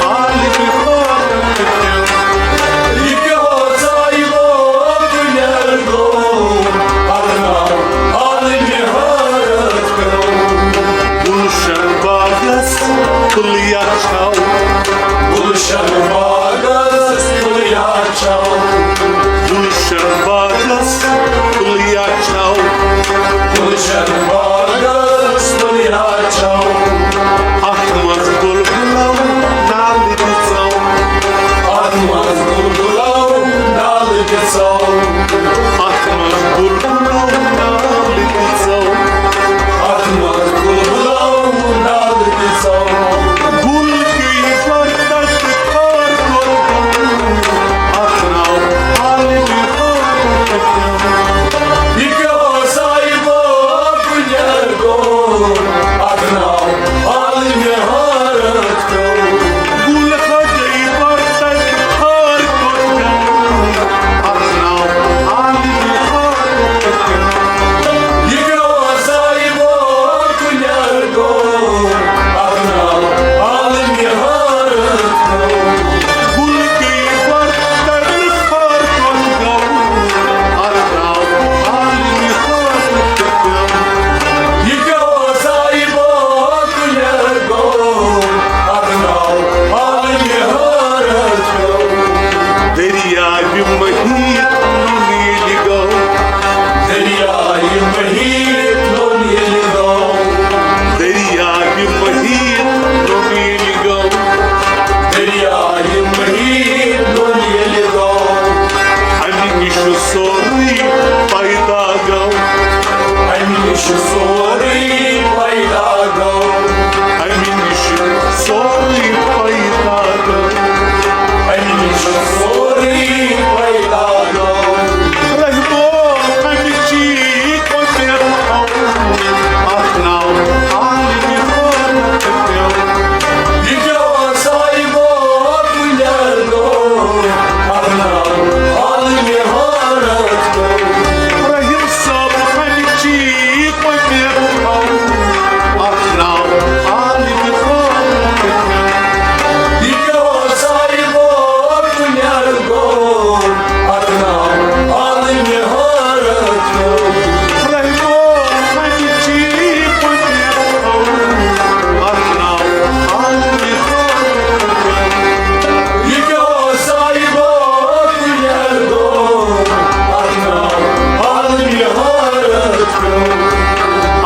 عالمِ حٲرت پٮ۪و۔ یہِ کیٛاہ سایہِ بوکُنٮ۪ر گوٚو؟ اَتھ ناو عالمِ حٲرت پٮ۪و۔ گُلشن باغس کُلیا چھاو۔ گُلشن باغس کُلیا چھاو۔ گُلشن باغس کُلیا چھاو۔ گُلشن باغس کُلیا چھاو۔ اَتھ منٛز بُلبُلو نالہٕ دِژو۔ اَتھ منٛز بُلبُلو نالہٕ دِژو۔ اَتھ منٛز بُلبُلو نالہٕ دِژو۔ اَتھ منٛز بُلبُلو نالہٕ دِژو۔ گُل گٔے اَتھ ناو عالمِ حٲرت پیوٚو۔ گُل ہجے برتر ہار کوٚر پیوٚو۔ اَتھ ناو عالمِ حٲرت پیوٚو۔ یہِ پیوٚو صاحبو کُلٮ۪ر گوٚو۔ اَتھ ناو عالمِ حٲرت پیوٚو۔ گُل گٔے برتر ہار کوٚر پیوٚو۔ اَتھ ناو عالمِ حٲرت پیوٚو۔ یہِ پیوٚو صاحبو کُلٮ۪ر گوٚو۔ اَتھ ناو عالمِ حٲرت پیوٚو۔ دٔریاوِ محیط نوٚن ییٚلہِ گوٚو۔ دٔریاوِ محیط نوٚن ییٚلہِ گوٚو۔ دٔریاوِ محیط نوٚن ییٚلہِ گوٚو۔ دٔریاوِ محیط نوٚن ییٚلہِ گوٚو۔ اَمہِ نِش سورُے پیدا گوٚو۔ اَمہِ نِش سورُے پیدا گوٚو۔ اَمہِ نِش سورُے پیدا گوٚو۔ اَمہِ نِش سورُے پیدا گوٚو۔ رحمو اَمہِ چی قۄدرت تھاوُن۔ اَتھ ناو عالمِ حٲرت پیوٚو۔ یہِ پیوٚو صاحبو کُلٮ۪ر گوٚو۔ اَتھ ناو عالمِ حٲرت پیوٚو۔ رحیم صٲب اَمہِ چی قۄدرت تھاوُن۔ اَتھ ناو عالمِ حٲرت پیوٚو۔ یہِ پیوٚو صاحبو کُلٮ۪ر گوٚو۔ اَتھ ناو عالمِ حٲرت پیوٚو۔ رحمو اَمہِ چی قۄدرت تھاوُن۔ اَتھ ناو عالمِ حٲرت پیوٚو۔ یہِ پیوٚو صاحبو کُلٮ۪ر گوٚو۔ اَتھ ناو عالمِ حٲرت پیوٚو۔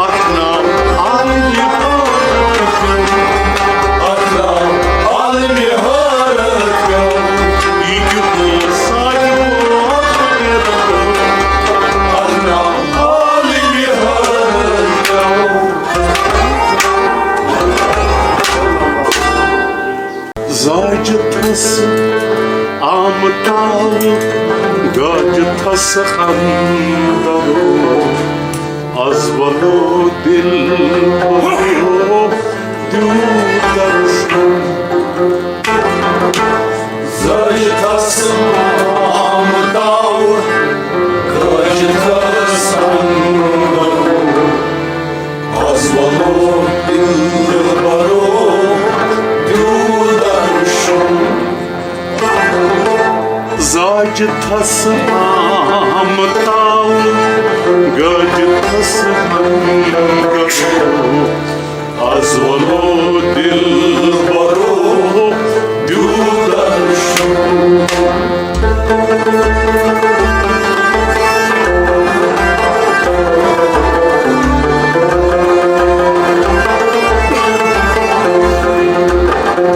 اَتھ ناو عالمِ حٲرت پیوٚو۔ اَتھ ناو عالمِ حٲرت پیوٚو۔ یہِ کیُتھ صاحبو کُلٮ۪ر گوٚو۔ اَتھ ناو عالمِ حٲرت پیوٚو۔ زاجہِ تھس آمتاو، گاجہِ تھس اندرو، از ولو دل بھرو دیو درشن۔ زاجہِ تھس آمتاو، گاجہِ تھس اندرو، از ولو دلبرو دیو درشن۔ زاجہِ تھس آمتاو، گاجہِ تھس اندرو، از ولو دلبرو دیو درشن۔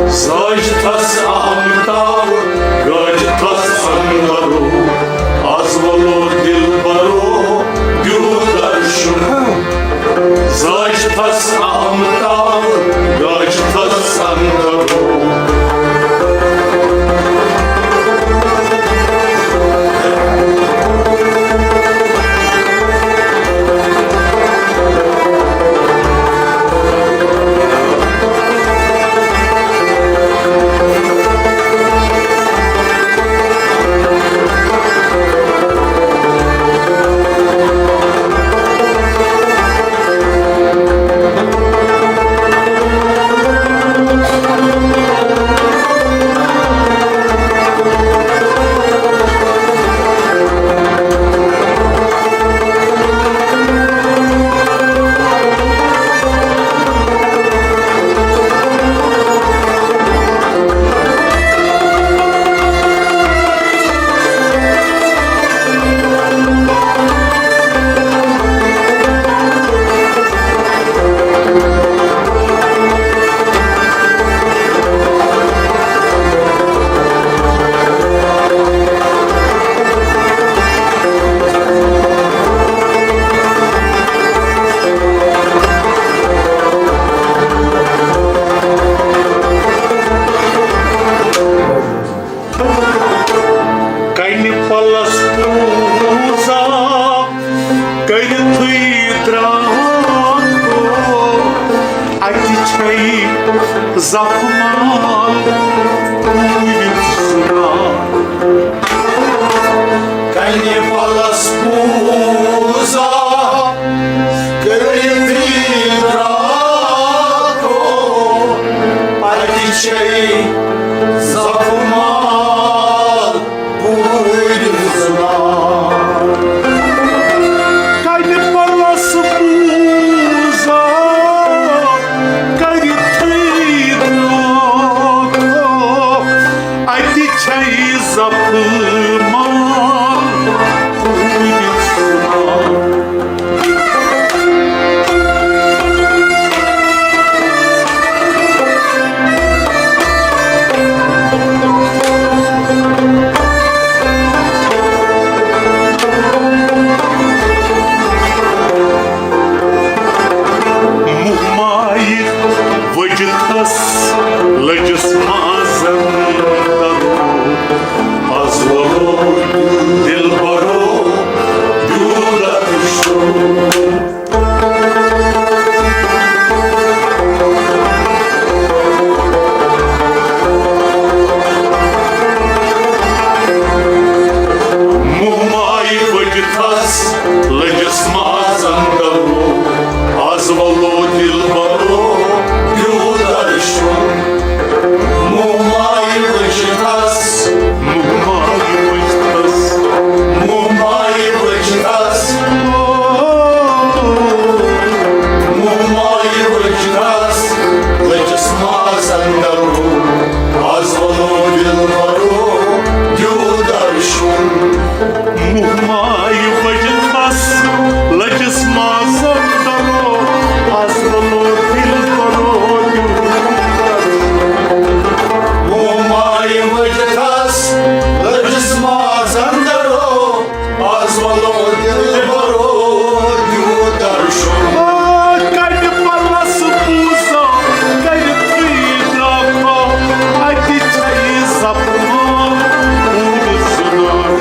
زاجہِ تھس آمتاو، گاجہِ تھس اندرو، از ولو دلبرو دیو درشن۔ زاجہِ تھس آمتاو، گاجہِ تھس اندرو۔ زخمال پوٗرِتھ سُنان۔ کنہِ پلس پوٗزا کٔرِتھ درٛاکو، اَتہِ چھے زخمال پوٗرِتھ سُنان۔ کنہِ پلس پوٗزا کٔرِتھٕے درٛاکو، اَتہِ چھے زخمال پوٗرِتھ سُنان۔ مُہمایہِ وجدس لٔجِس مازن درو، از ولو دلبرو دیودار شو۔ مُہمایہِ وجدس لٔجِس مازن درو، از ولو دلبرو دیودار شو۔ مُہمایہِ وجدس، مُہمایہِ وجدس، مُہمایہِ وجدس، مُہمایہِ وجدس لٔجِس مازن درو، از ولو دلبرو دیودار شو۔ مُہمایہِ وجدس لٔجِس مازن درو، از ولو دلبرو دیودار شو۔ مُہمایہِ وجدس لٔجِس مازن درو، از ولو دلبرو دیودار شو۔ آ، کنہِ پلس پوٗزا کٔرِتھٕے درٛاکو، اَتہِ چھے زخمال پوٗرِتھ سُنان۔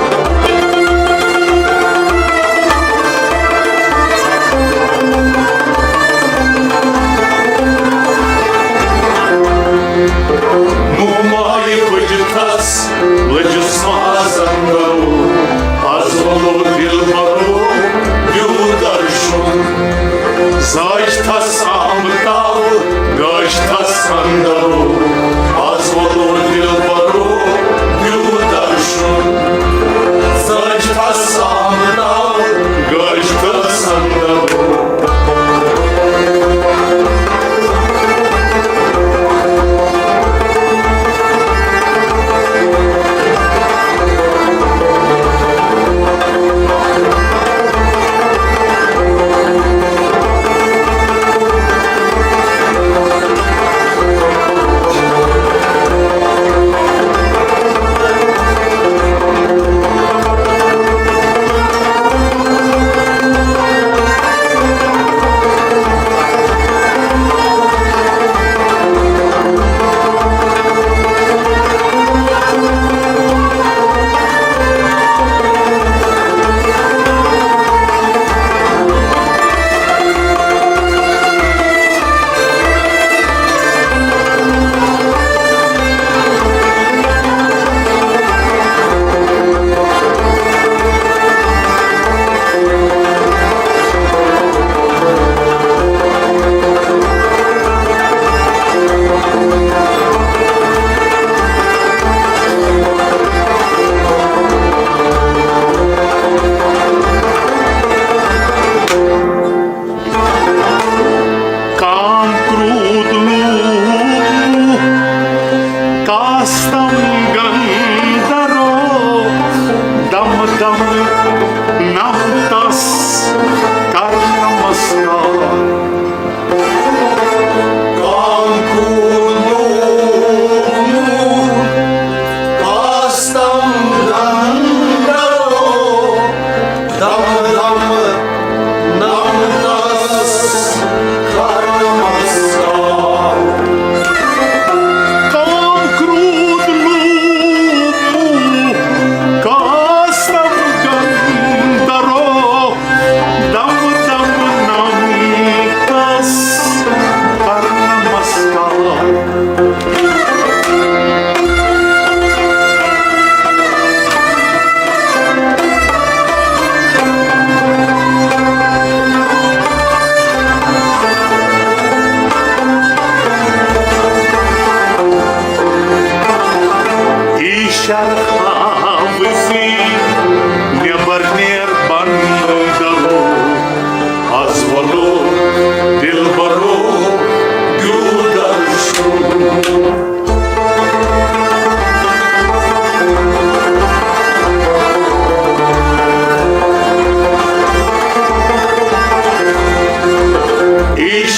مُہمایہِ وجدس لٔجِس مازن درو، از ولو دلبرو دیودار شو۔ زاج تس آمتاو گاج تس اندرو، از ولو دلبرو دیودار شو۔ زاج تس آمتاو گاج تس اندرو۔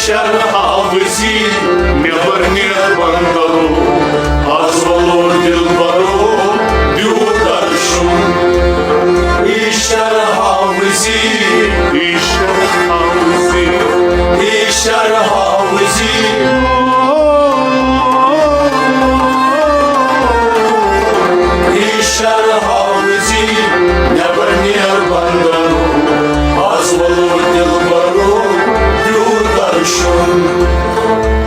شرحاوزی نٮ۪بر نیر بندرو، از ولو دلبرو دیو درشن۔ ایشر ہاوزی، ایشر ہاوزی، ایشر ہاوزی، ایشر ہاوزی نٮ۪بر نیر بندرو، از ولو دلبرو دیو درشن۔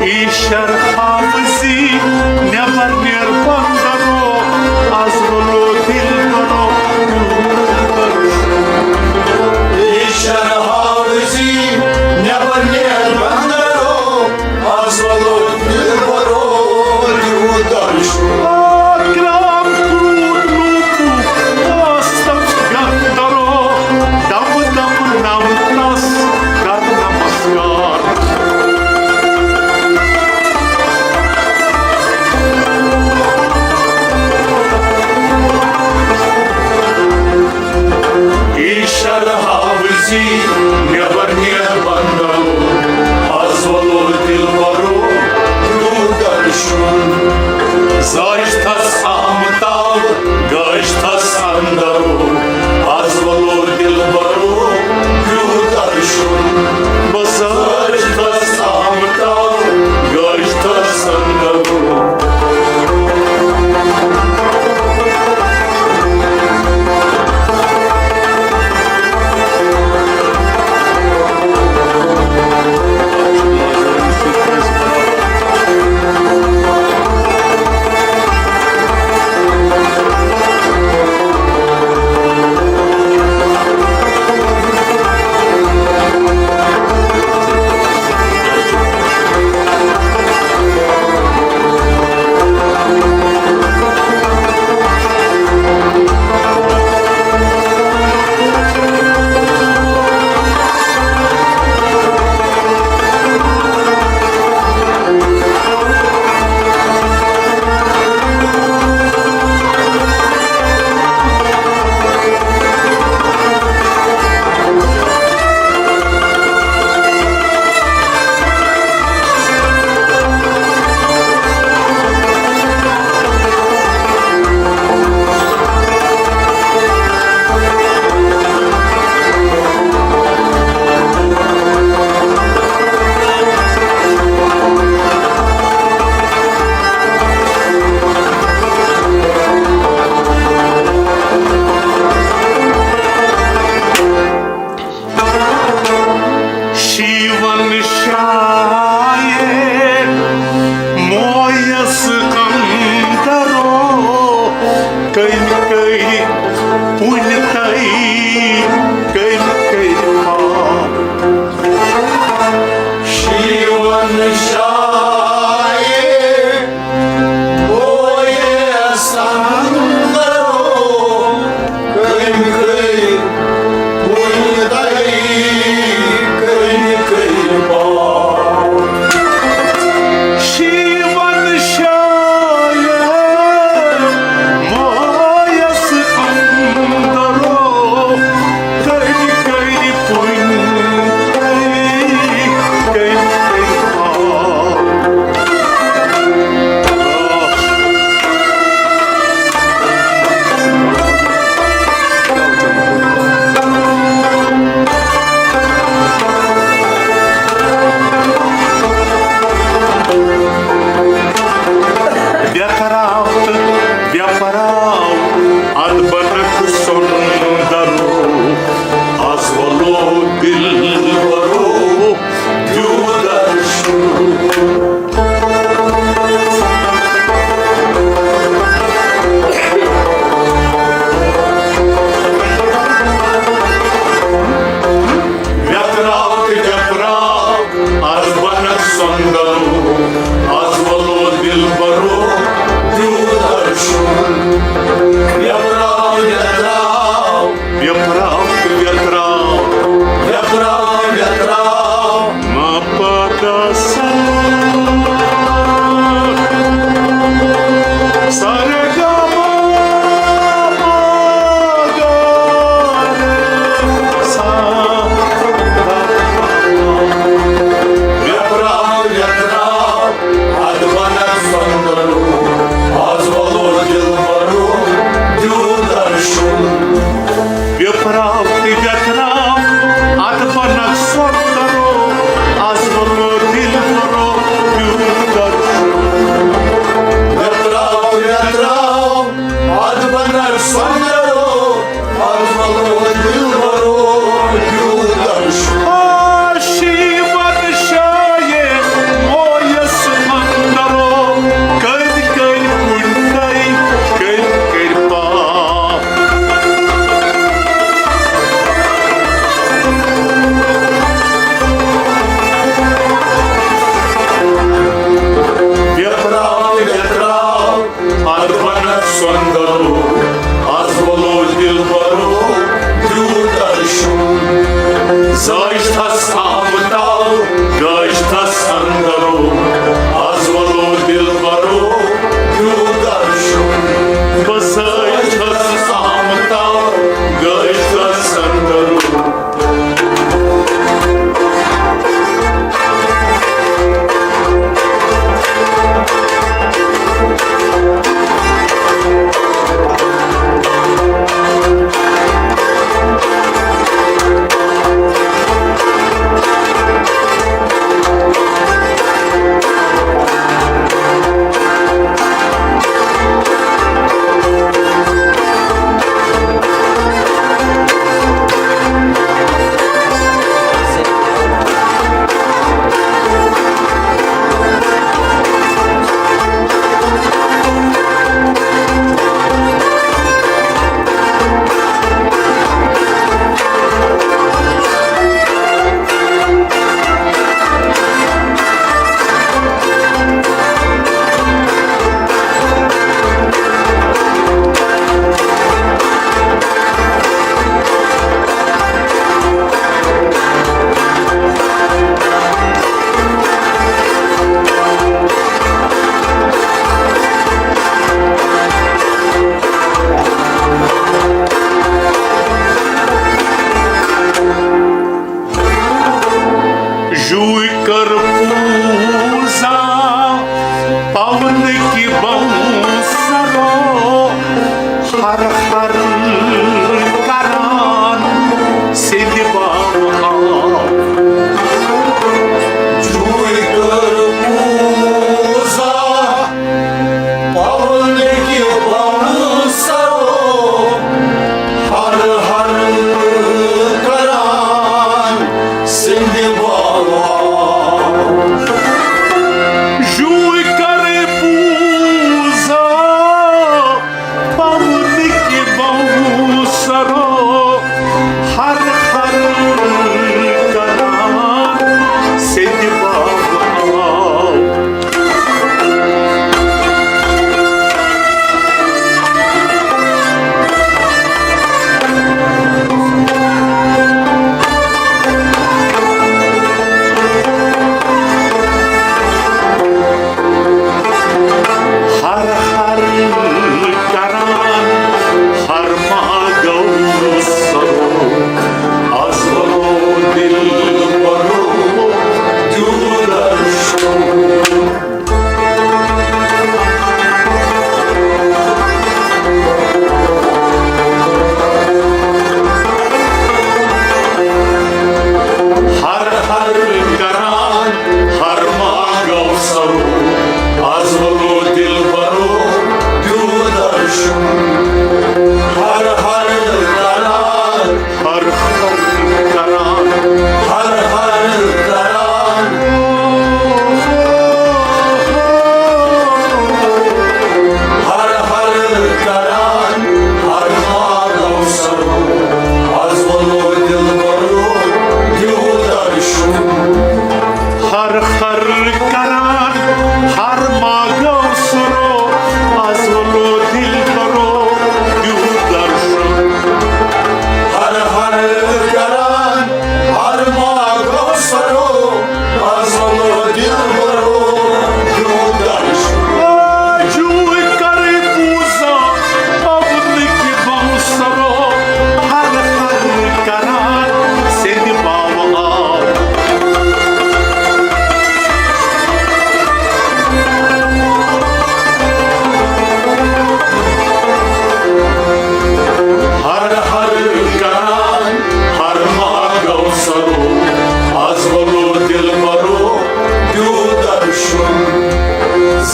ایشر ہاوزی نٮ۪بر نیر بندرو، از ولو دلبرو۔ ایشر ہاوزی نٮ۪بر نیر بندرو، از ولو دلبرو۔ اکرام کرود لوکو، اوس تس گندرو، دم دم نم تس کر نمسکار۔ ایشر ہاوزی نٮ۪بر نیر بندرو، از ولو دلبرو دیو درشن۔ زٲج تس آمتاو، گٲج تس اندرو، از ولو دلبرو دیو درشن۔ بہٕ زٲج تس آمتاو، گٲج تس اندرو۔ شیون شاید مویس اندرو، کٔمۍ کٔرۍ پُنۍ تَے، کٔمۍ کٔرۍ پاپ۔ شیون شاید مویس اندرو، کٔمۍ کٔرۍ پُنۍ تَے، کٔمۍ کٔرۍ پاپ۔ شیون شاید مویس اندرو، کٔمۍ کٔرۍ پُنۍ تَے، کٔمۍ کٔرۍ پاپ۔ ویتراو تہٕ ویپراو، ادبنک سۄندرو، از ولو دلبرو دیو درشن۔ ویتراو تہٕ ویپراو، از بنک سۄندرو، از ولو دلبرو دیو درشن۔ ویپراو، ویتراو، ویپراو تہٕ ویتراو، ویپراو، ویتراو۔ ما پا دا سا۔ سا رے گا ما پا گا رے سا۔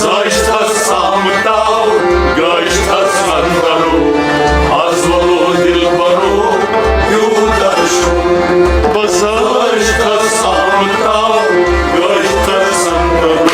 گشتس آمتاو، گشتس اندرو، از ولو دلبرو، یوٗتاہ چھُ۔ بس گشتس آمتاو، گشتس اندرو۔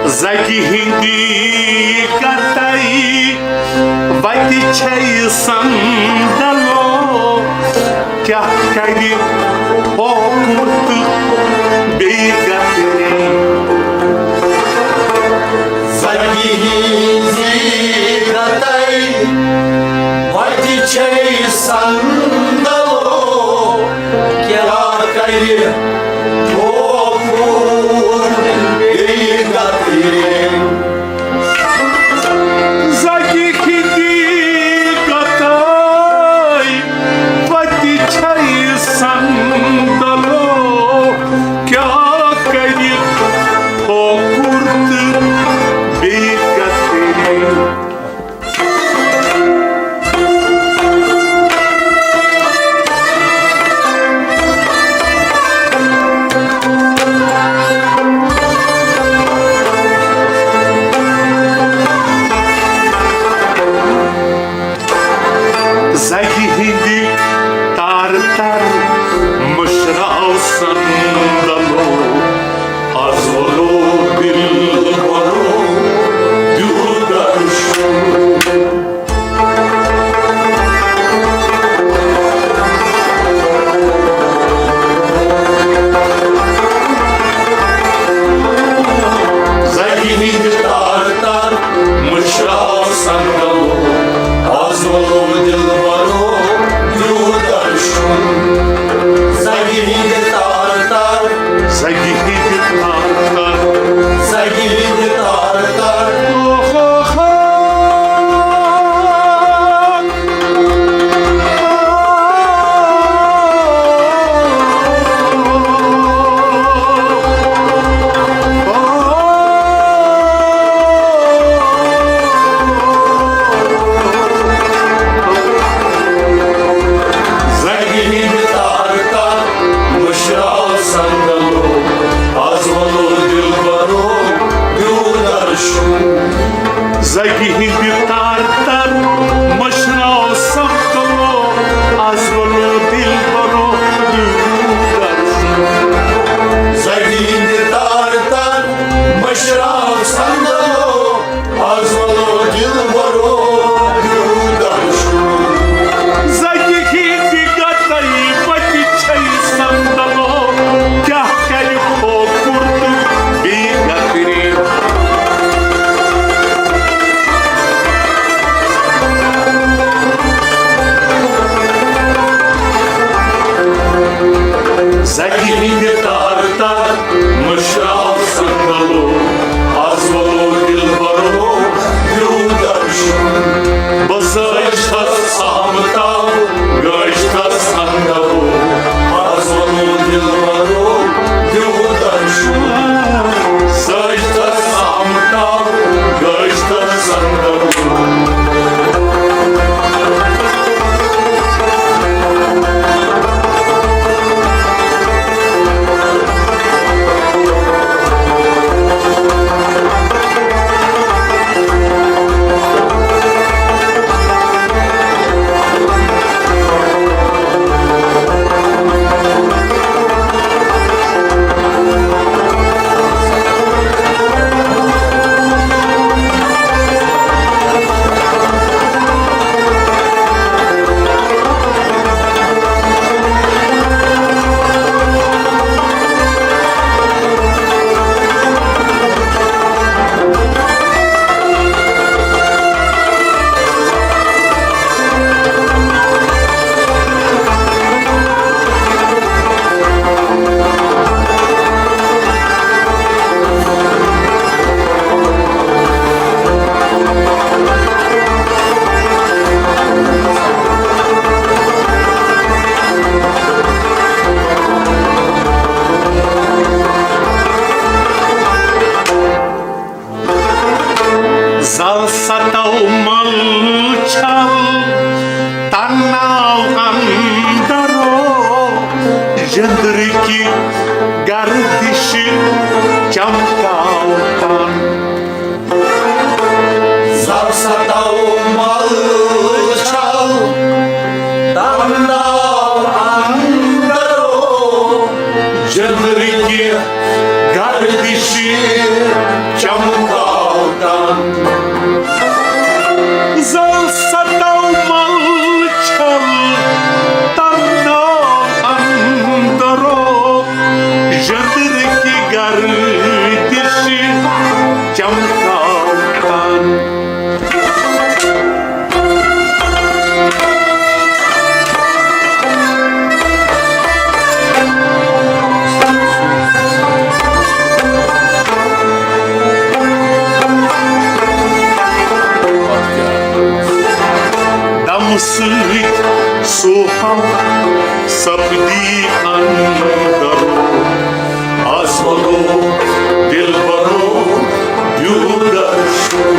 زگہِ ہٕنٛدِ گتَے وتہِ چھے صندلو، کیٛاہ کرِ ہوکُر تہٕ بیٚیہِ گترِ۔ زگہِ ہٕنٛزِ گتَے وتہِ چھے صندلو، کیٛاہ کرِ ہوکُر بیٚیہِ گترِ۔ زگہِ ہٕنٛدِ گتَے وتہِ چھے صندلو، کیٛاہ کرِ ہوکُر تہٕ بیٚیہِ گترِ۔ زگہِ ہٕنٛدِ تار تار مٔشراو صندلو، از ولو دلبرو دیو درشن۔ زگہِ ہٕنٛدِ تار تار مٔشراو صندلو، از ولو دلبرو دیو درشن۔ زگہِ ہٕنٛدِ تار تار، زگہِ ہٕنٛدِ تار تار، زگہِ ہٕنٛدِ تار تار۔ اوہ ہو ہو۔ زگہِ ہٕنٛدِ تار تار مٔشراو صندلو، از ولو دلبرو دیو درشن۔ زگہِ ہٕنٛدِ تار تار مٔشراو صندلو، از ولو دلبرو دیو درشن۔ زگہِ ہٕنٛدِ تار تار مٔشراو صندلو، از ولو دلبرو دیو درشن۔ زگہِ ہٕنٛدِ گتَے وتہِ چھے صندلو، کیٛاہ کرِ ہوکُر تہٕ بیٚیہِ گترِ۔ مل چھل تناو اندرو، جندر کی گردش چمکاو تن۔ زر ستاو مل چھل تناو اندرو، جندر کی گردش چمکاو تن۔ زل ستاو مل چھل تناو اندرو، جندر کی گردش چمکاو تن۔ دمہٕ سۭتۍ سُہ ہم سپدی اندرو، از ولو دلبرو یوٗت درشُن۔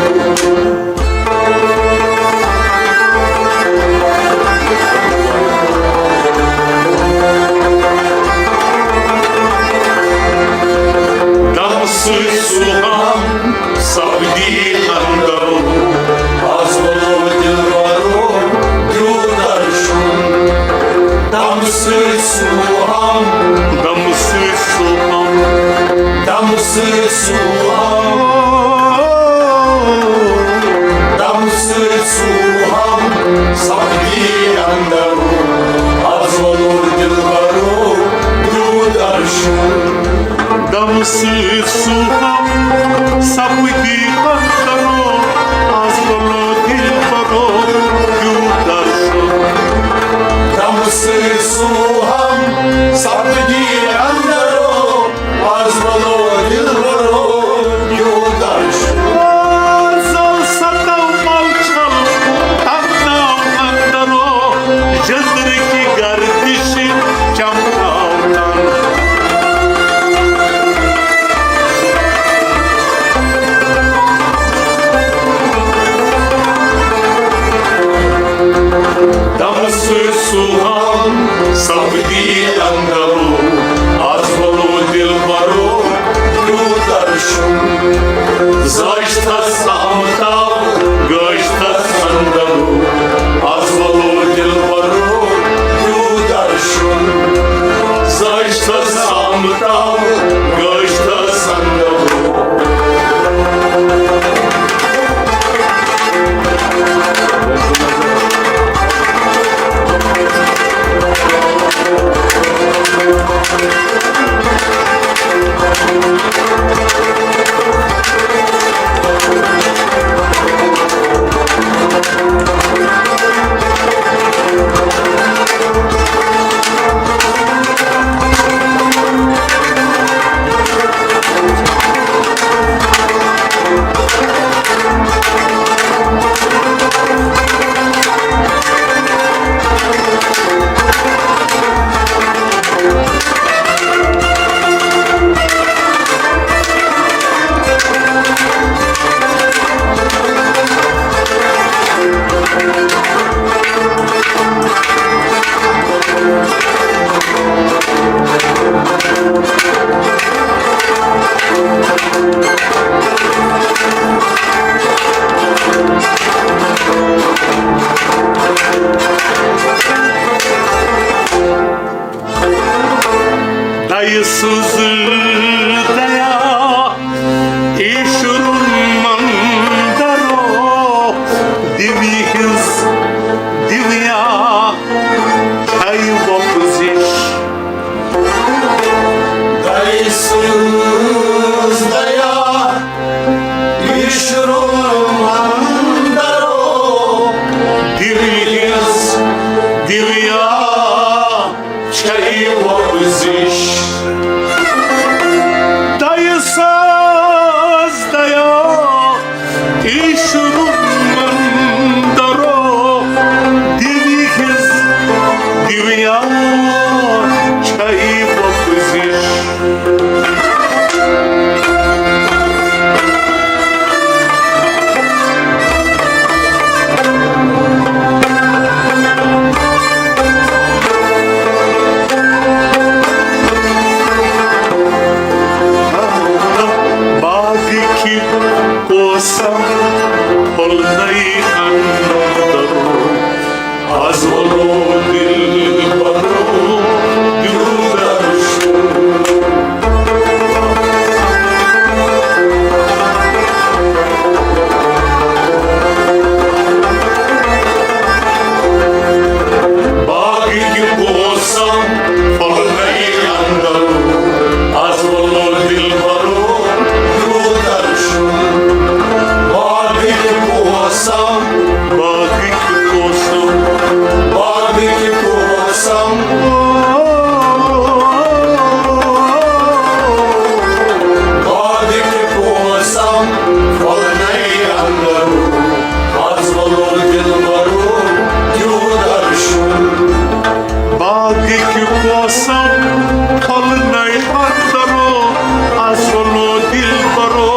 دمہٕ سۭتۍ سُہ ہم سپدی اندرو، از ولو دلبرو یوٗت درشُن۔ دمہٕ سۭتۍ سُہ ہم، دمہٕ سۭتۍ سُہ ہم، دمہٕ سۭتۍ سُہ ہم، دمہٕ سۭتۍ سُہ ہم سپدی اندرو، از ولو دلبرو یوٗت درشُن۔ دمہٕ سۭتۍ سُہ ہم سپدی اندرو، از ولو دلبرو یوٗت درشُن۔ دمہٕ سۭتۍ سُہ ہم سپدی اندرو، از ولو دلبرو یوٗت درشُن۔ زل ستاو مل چھل تناو اندرو، جندر کی گردش چمکاو تن۔ دمہٕ سۭتۍ سُہ ہم سپدی اندرو، از ولو دلبرو یوٗت درشُن۔ زٲج تس آمتاو، گٲج تس اندرو، از ولو دلبرو یوٗت درشُن۔ زٲج تس آمتاو، گٲج تس اندرو۔ دَیہِ سٕنٛز دیا، ایشورُن مندرو، دیوی ہٕنٛز باغٕکۍ پوسم، باغٕکۍ پوسم، باغٕکۍ پوسم، پھۄلنَے اندرو، از ولو دلبرو دیو درشن۔ باغٕکۍ پوسم، پھۄلنَے اندرو، از ولو دلبرو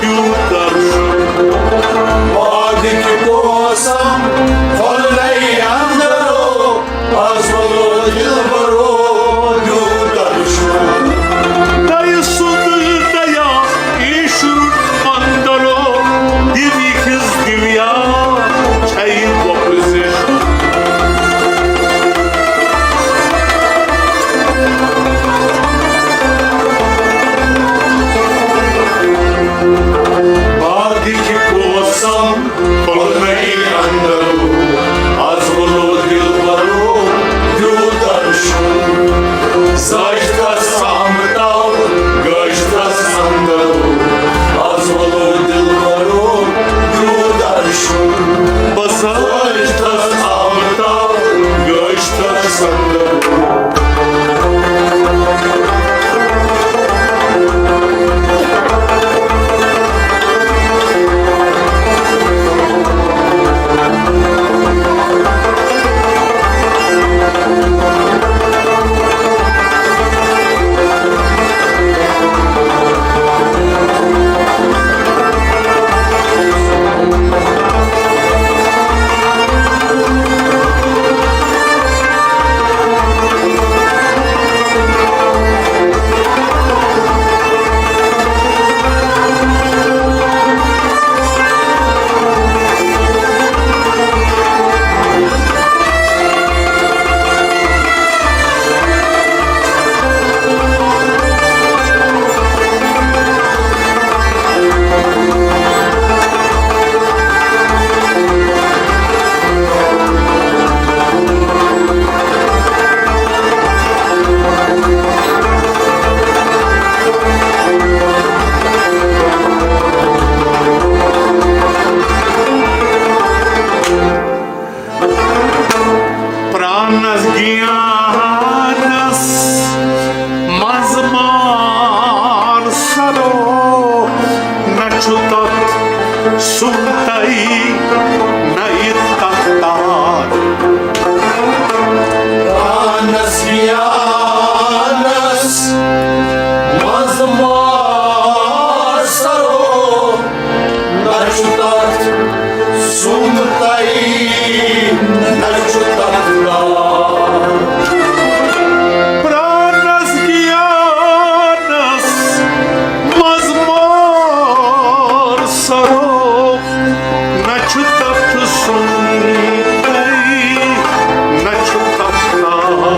دیو درشن۔ باغٕکۍ پوسم، پھۄلنَے اندرو، از ولو دلبرو دیو درشن۔ دَیہِ سُنٛد دیا ایشورُن مندرو، دیوی ہِنٛز دیویا چھَے وۄپزِ۔ باغٕکۍ پوسم، پھۄلنَے اندرو، از ولو دلبرو دیو درشن۔ زٲج تس آمتاو، گٲج تس اندرو، از ولو دلبرو دیو درشن۔ بس زٲج تس آمتاو، گٲج تس اندرو۔ پرانس گیانس منٛز مار سرو، نہ چھُ تتھ سُمتَے، نہ یہِ تتھ تار۔ پرانس گیانس منٛز مار سرو، نہ چھُ تتھ سُمتَے، نہ چھُ تتھ تار۔ پرانس گیانس منٛز مار سرو، نہ چھُ تتھ سُمتَے، نہ چھُ تتھ تار۔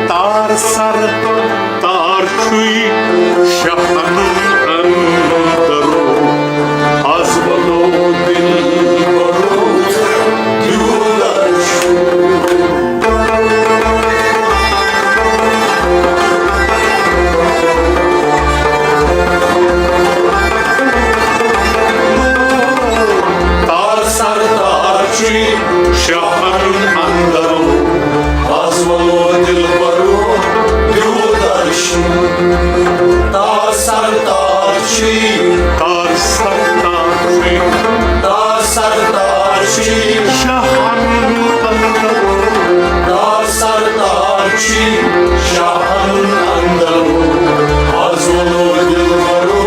تار سر تار چھُے شاہن اندرو، از ولو دلبرو دیو درشن۔ تار سر تار چھُے شاہن اندرو، از ولو دلبرو دیو درشن۔ تار سر تار چھُے، تار سر تار چھُے، تار سر تار چھُے، شاہن اندرو۔ تار سر تار چھُے، شاہن اندرو، از ولو دلبرو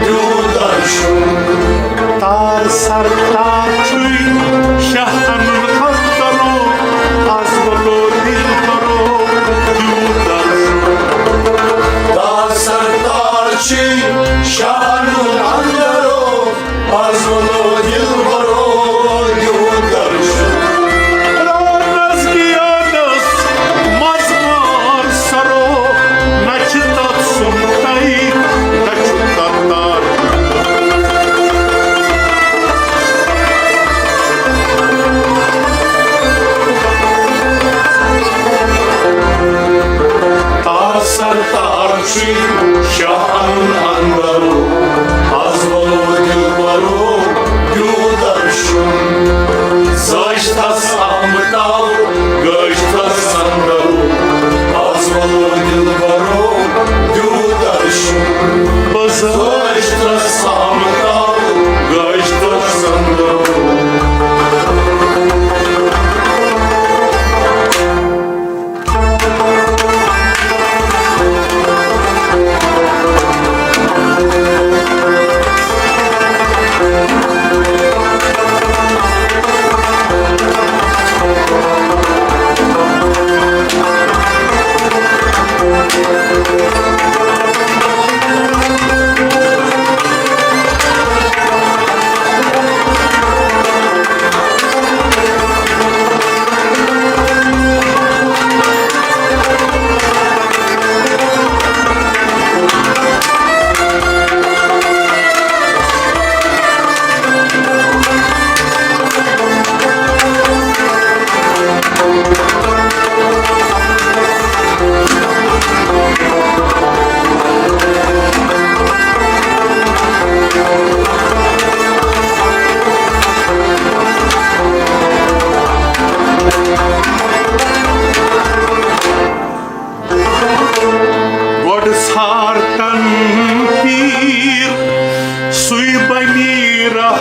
دیو درشن۔ تار سر تار چھُے شاہن اندرو، از ولو دلبرو دیو درشن۔ تار سر تار چھُے شاہن اندرو، از ولو دلبرو دیو درشن۔ پرانس گیانس منٛز مار سرو، نہ چھُ تتھ سُمتَے، نہ چھُ تتھ تار۔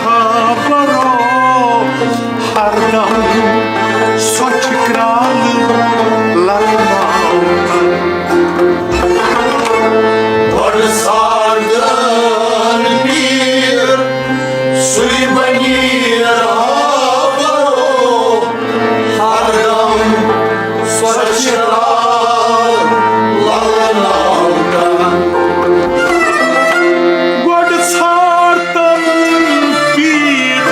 خبرو ہردم سۄ چھِ کرٛالہٕ لگناوان۔ بڑٕ ساردن پیٖر سُے بنی رہبرو، ہردم سۄ چھِ کرٛالہٕ لگناوان۔ گۄڈٕ ژھار تم پیٖر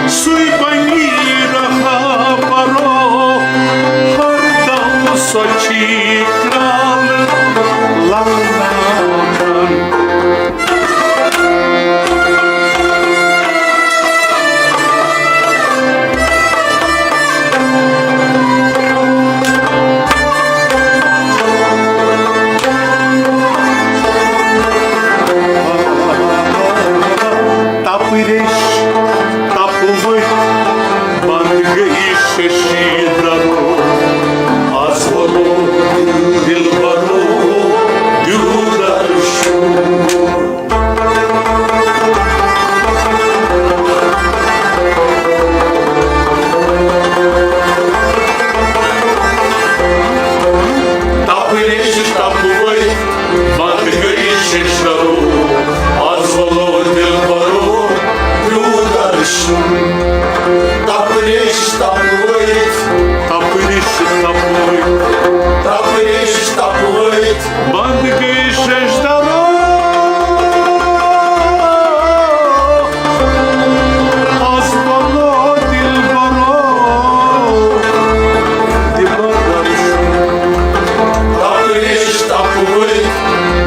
سُے بنی رہبرو، ہردم سۄ چھِ کرٛالہٕ لگناوان۔ تپہٕ ریٚش، تپہٕ ؤتھۍ، بنٛد گٔیہِ ششی درو۔ از وَنو دِلبرو، دیودار شُر۔ تپہٕ ریٚش، تپہٕ ؤتھۍ، بنٛد گٔیہِ ششدرو۔ از وَنو دِلبرو، دیودار شُر۔ تپہٕ ریٚش، تپہٕ ؤتھۍ، تپہٕ ریٚش، تپہٕ ؤتھۍ، تپہٕ ریٚش، تپہٕ ؤتھۍ، بنٛد گٔیہِ ششدرو۔ از وَنو دِلبرو، دیودار شُر۔ تپہٕ ریٚش، تپہٕ ؤتھۍ،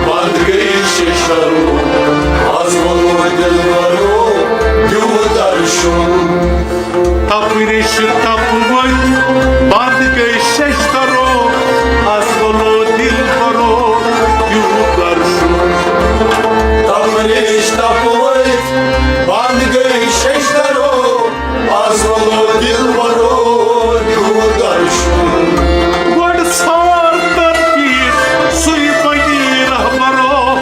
بنٛد گٔیہِ ششدرو۔ از وَنو دِلبرو، دیودار شُر۔ تپہٕ ریٚش، تپہٕ ؤتھۍ، بنٛد گٔیہِ ششدرو۔ از وَنو دِلبرو، دیودار شُر۔ تپہٕ ریٚش، تپہٕ ؤتھۍ، بنٛد گٔیہِ ششدرو۔ از وَنو دِلبرو، دیودار شُر۔ گۄڈٕ ژھار تن پیٖر سُے بنی رہبرو،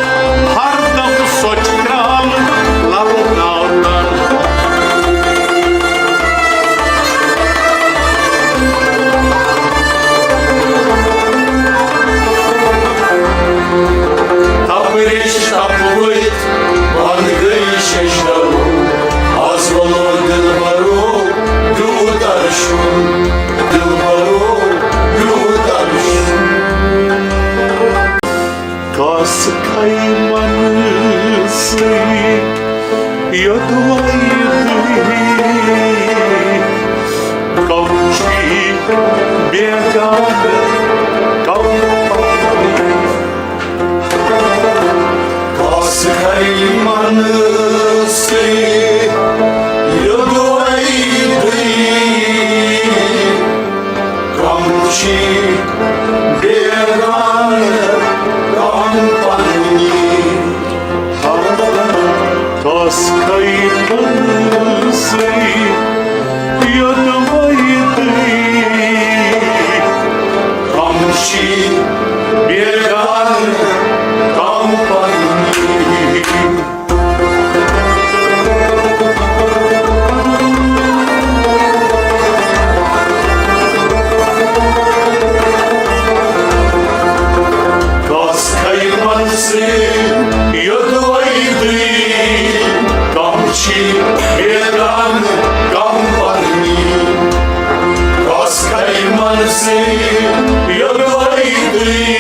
ہردم سۄ چھِ کرٛالہٕ لگناوان۔ تپہٕ ریٚش، تپہٕ ؤتھۍ، بنٛد گٔیہِ ششدرو۔ از وَنو دِلبرو، دیودار شُر، دِلبرو، دیودار شُر۔ کس کھیمن سۭتۍ یوٚدوَے دٕے، کم چھِ بیگانہٕ، کم پنٕنۍ۔ کس کھیمن سۭتۍ یوٚدوَے دٕے، کم چھِ بیگانہٕ، کم پنٕنۍ۔ کس کھیمن سۭتۍ یوٚدوَے دٕے، کم چھِ بیگانہٕ، کم پنٕنۍ۔ کس کھیمن سۭتۍ یوٚدوَے دٕے، کم چھِ بیگانہٕ، کم پنٕنۍ۔ کس کھیمن سۭتۍ یوٚدوَے دٕے۔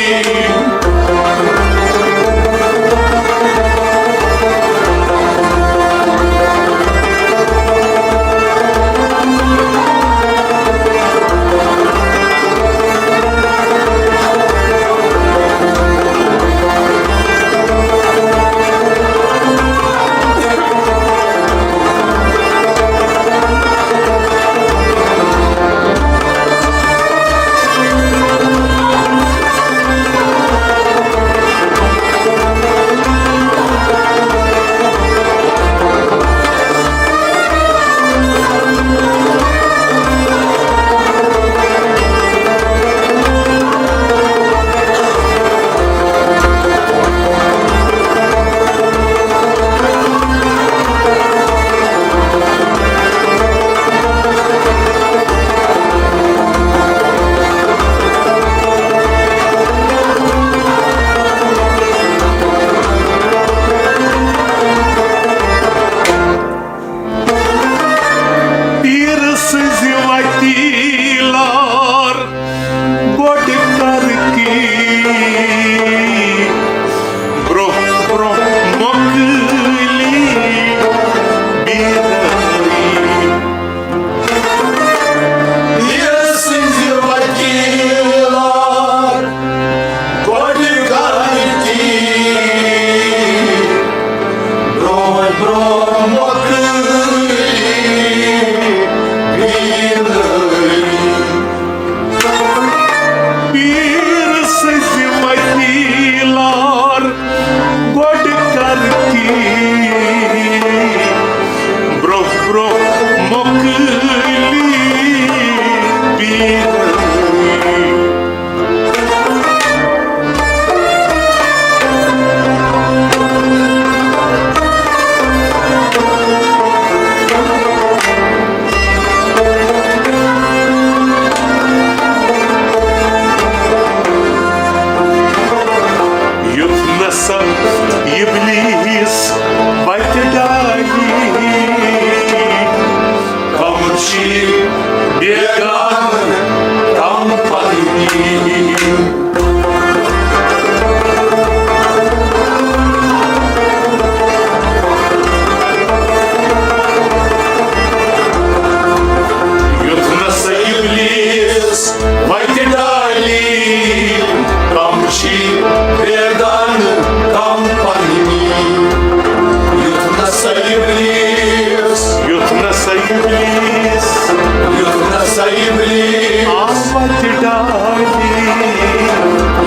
ابلیس، یُتھ نسا ابلیس آو وتہِ ڈالی۔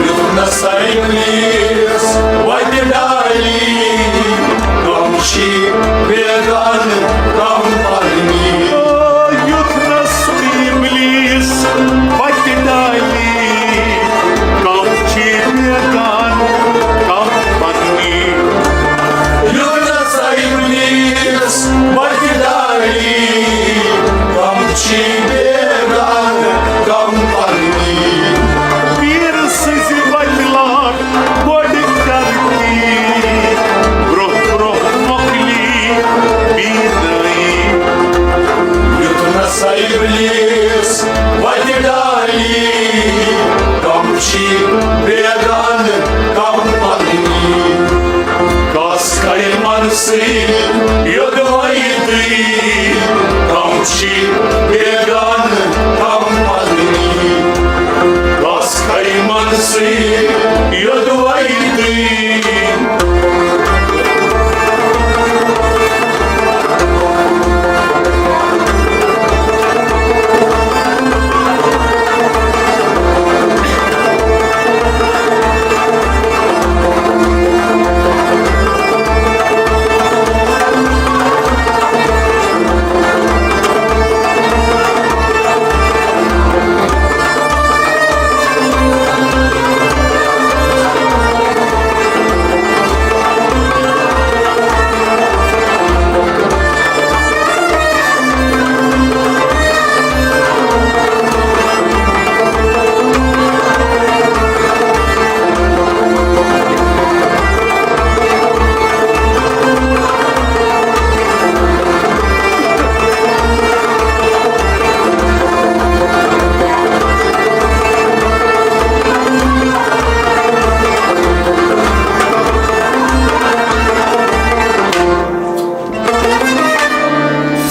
یُتھ نسا ابلیس وتہِ ڈالی، کم چھی بیگانہٕ کم پننی۔ او، یُتھ نسا ابلیس وتہِ ڈالی، کم چھی بیگانہٕ کم پننی۔ یُتھ نسا ابلیس وتہِ ڈالی، کم چھی بیگانہٕ کم پننی۔ پیٖر سٕنٛزِ وتہِ لاگ گۄڈٕ کرتی، برونٛہہ برونٛہہ مۄکلی بینٲیی۔ یُتھ نسا ابلیس وتہِ ڈالی، کم چھی بیگانہٕ کم پننی۔ کس کَرِ منسٕے یوٚدوَے تُہۍ، کم چھی بیگانہٕ کم پننی۔ کس کَرِ منسٕے یوٚدوَے تُہۍ۔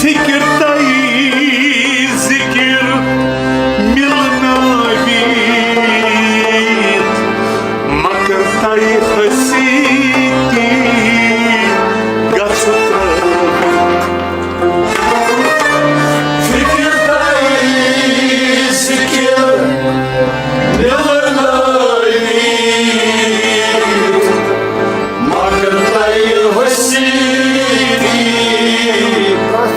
فکر تئی ذکر ملنٲوِتھ، مگر تئی حسیتی گژھِ ترٲوِتھ۔ فکر تئی ذکر ملنٲوِتھ، مگر تئی حسیتی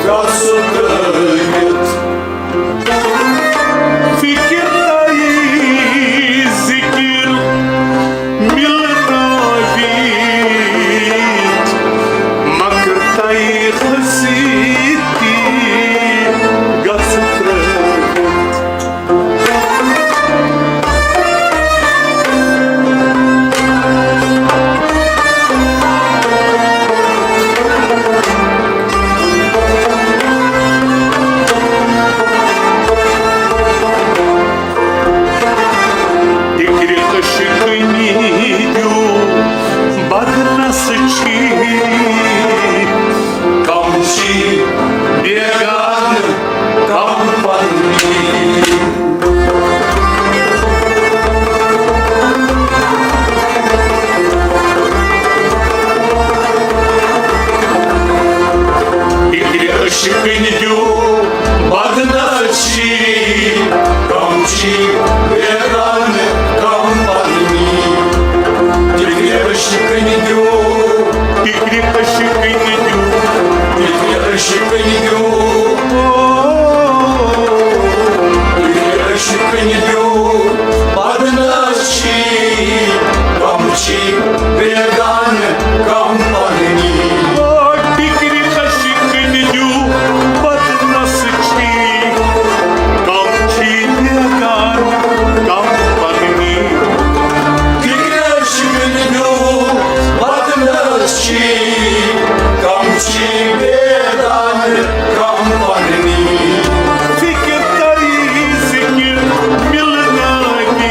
گژھِ ترٲوِتھ۔ فکر تئی ذکر ملنٲوِتھ، مگر تئی حسیتی گژھِ ترٲوِتھ۔ فکر عشقنی دیو بدنس چھی، کم چھی بیگانہٕ کم پننی۔ فکر عشقنی دیو بدنس چھی، کم چھی بیگانہٕ کم پننی۔ فکر عشقنی دیو، فکر عشقنی دیو، فکر عشقنی دیو، فکر عشقنی دیو بدنس چھی، کم چھی بیگانہٕ کم پننی۔ او فکر عشقنی دیو بدنس چھی، کم چھی بیگانہٕ کم پننی۔ فکر عشقنی دیو بدنس چھی، کم چھی بیگانہٕ کم پننی۔ فکر تئی ذکر ملنٲوِتھ،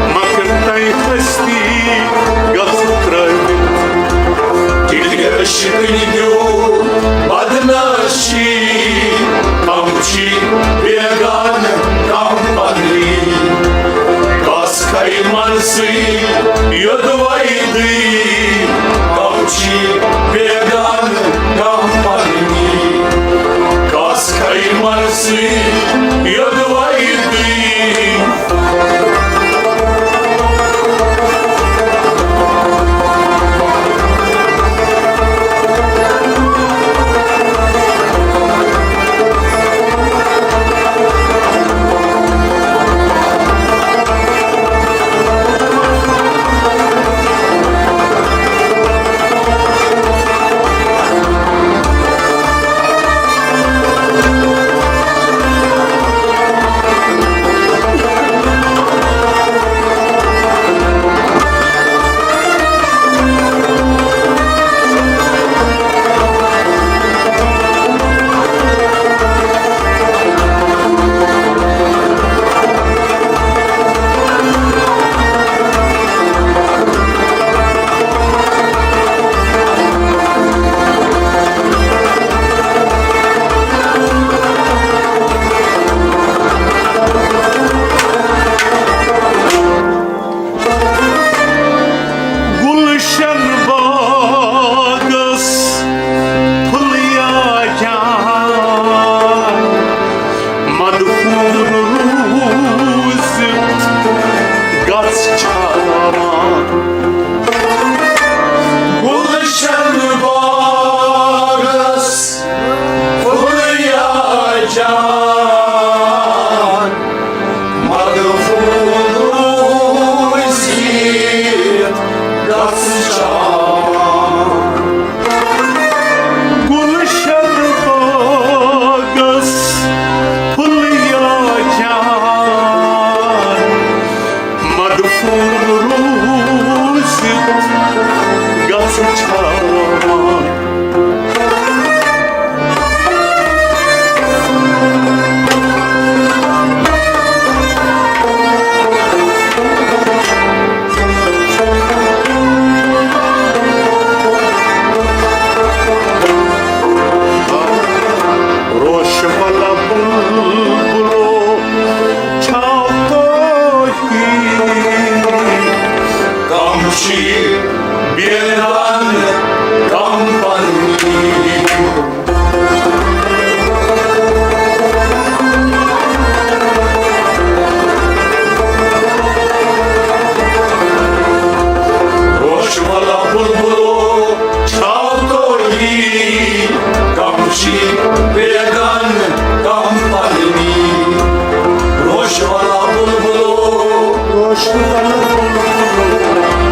مگر تئی حسیتی گژھِ ترٲوِتھ۔ فکر عشقنی دیو بدنس چھی، کم چھی بیگانہٕ کم پننی۔ کس کَرِ منسٕے یوٚدوَے تُہۍ، کم چھی بیگانہٕ کم پننی۔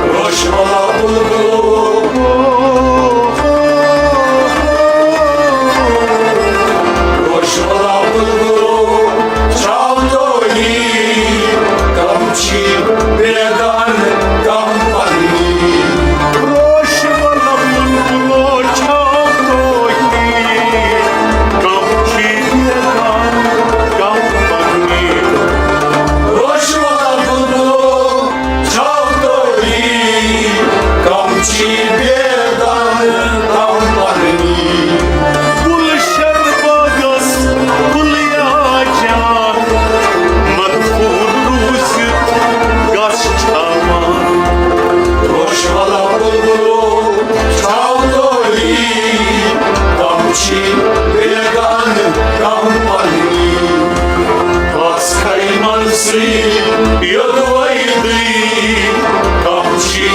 روشن ولا بلبلو، روشن ولا بلبلو، چھاو تُہی، کم چھی بیگانہٕ، کم پننی۔ روشن ولا بلبلو، چھاو تُہی، کم چھی بیگانہٕ، کم پننی۔ روشن ولا بلبلو، چھاو تُہی، کم چھی بیگانہٕ، کم پننی۔ گلشن باغس گلیا جان، مدفون روٗزِتھ گژھ چھاوان۔ روشن ولا بلبلو، چھاو تُہی، کم چھی بیگانہٕ، کم پننی۔ آس کھے منسٕے یوٚدوَے تُہۍ، کم چھی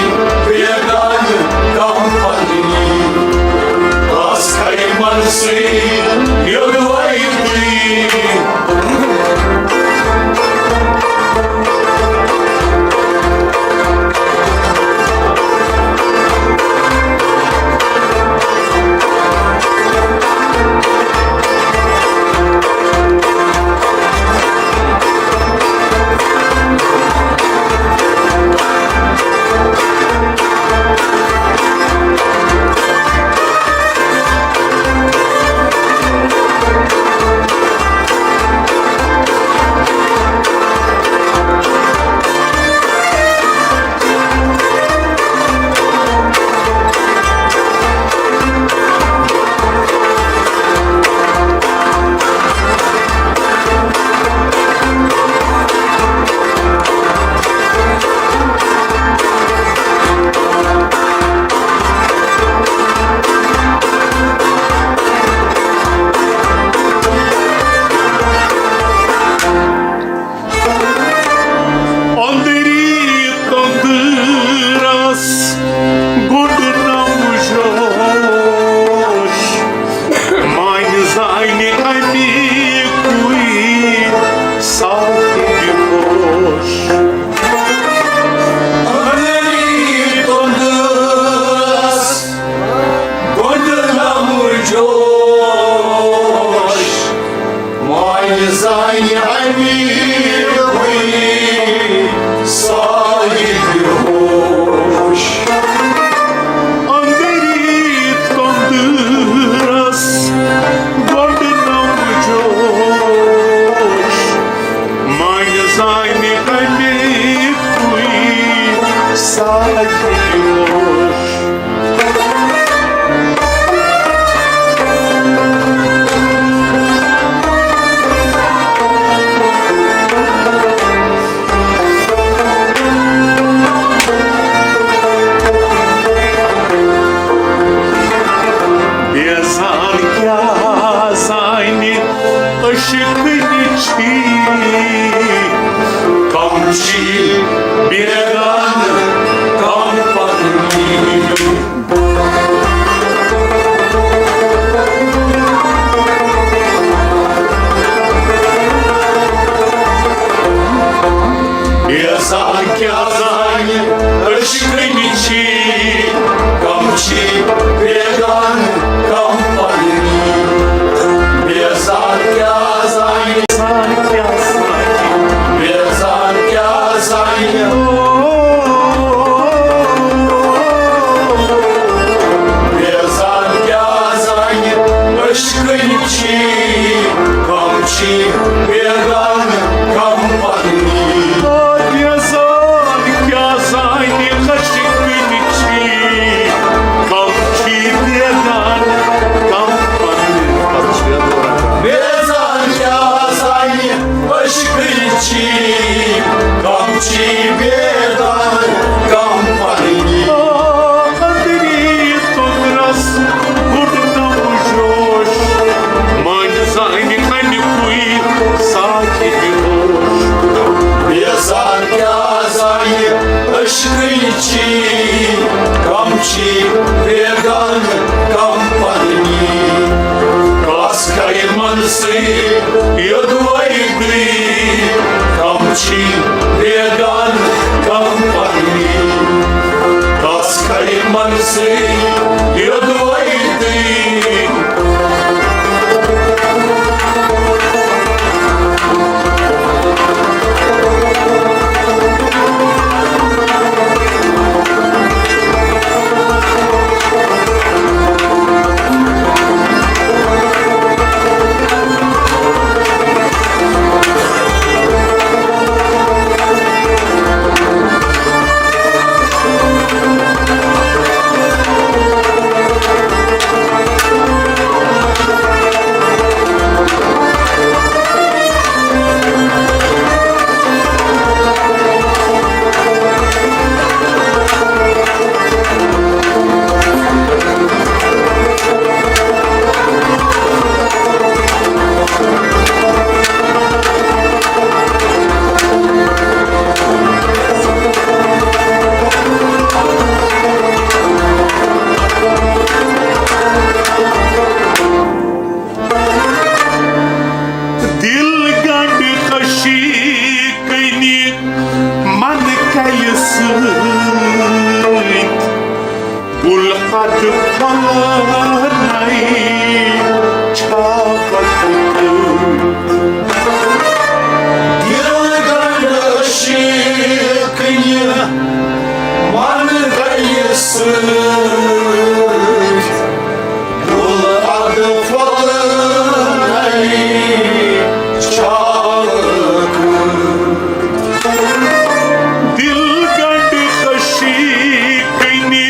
بیگانہٕ، کم پننی۔ آس کھے منسٕے یوٚدوَے تُہۍ۔ أنٛدری تندرس گُنڈ نو جوش، مانہِ زانہِ امی کوئی صاحب ہوش۔ أنٛدری تندرس گُنڈ نو جوش، مانہِ زانہِ امی کوئی صاحب ہوش۔ أنٛدری تندرس گُنڈ نو جوش، مانہِ زانہِ امی کوئی صاحب ہوش۔ بیزار کیٛاہ زانہِ عشقٕنۍ چھی، کم چھی بیگانہٕ، کم پننی۔ بیزار کیٛاہ زانہِ عشقٕنۍ چھی، کم چھی بیگانہٕ، کم پننی۔ بیزار کیٛاہ زانہِ، بیزار کیٛاہ زانہِ، بیزار کیٛاہ زانہِ عشقٕنۍ چھی، کم چھی بیگانہٕ، کم پننی۔ بیزار کیٛاہ زانہِ عشقٕنۍ چھی، کم چھی بیگانہٕ، کم پننی۔ بیزار کیٛاہ زانہِ عشقٕنۍ چھی، کم چھی بیگانہٕ، کم پننی۔ أنٛدری تندرس گُنڈ نو جوش، مانہِ زانہِ امی کوئی صاحب ہوش۔ بیزار کیٛاہ زانہِ عشقٕنۍ چھی، کم چھی بیگانہٕ، کم پننی۔ کاس کھے منسٕے یوٚدوَے تُہۍ، کم چھی بیگانہٕ، دِل گنٛڈ خۄشی کٔنہِ من کلہِ سۭتۍ، گُل قد پھۄلنَے چھا وقت؟ دِل گنٛڈ خۄشی کٔنہِ من کلہِ سۭتۍ، گُل قد پھۄلنَے چھا وقت؟ دِل گنٛڈ خۄشی کٔنہِ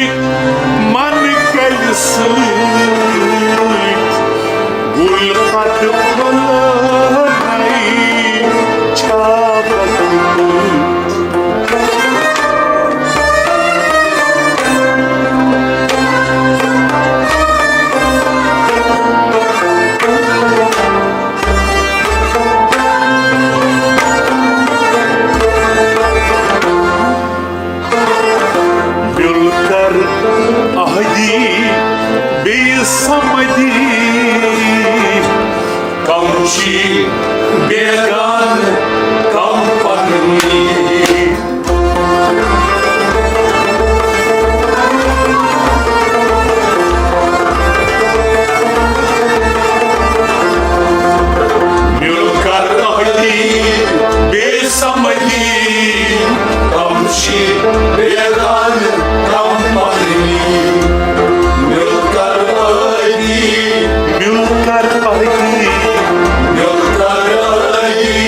من کلہِ سۭتۍ، گُل قد پھۄلنَے چھا وقت؟ مِل کر عہدی بیٚیہِ سمدی، کم چھی بیگانہٕ کم پننی۔ مِل کر عہدی بیٚیہِ سمدی، کم چھی بیگانہٕ کم پننی۔ مِل کر عہدی، مِل کر عہدی، مِل کر عہدی،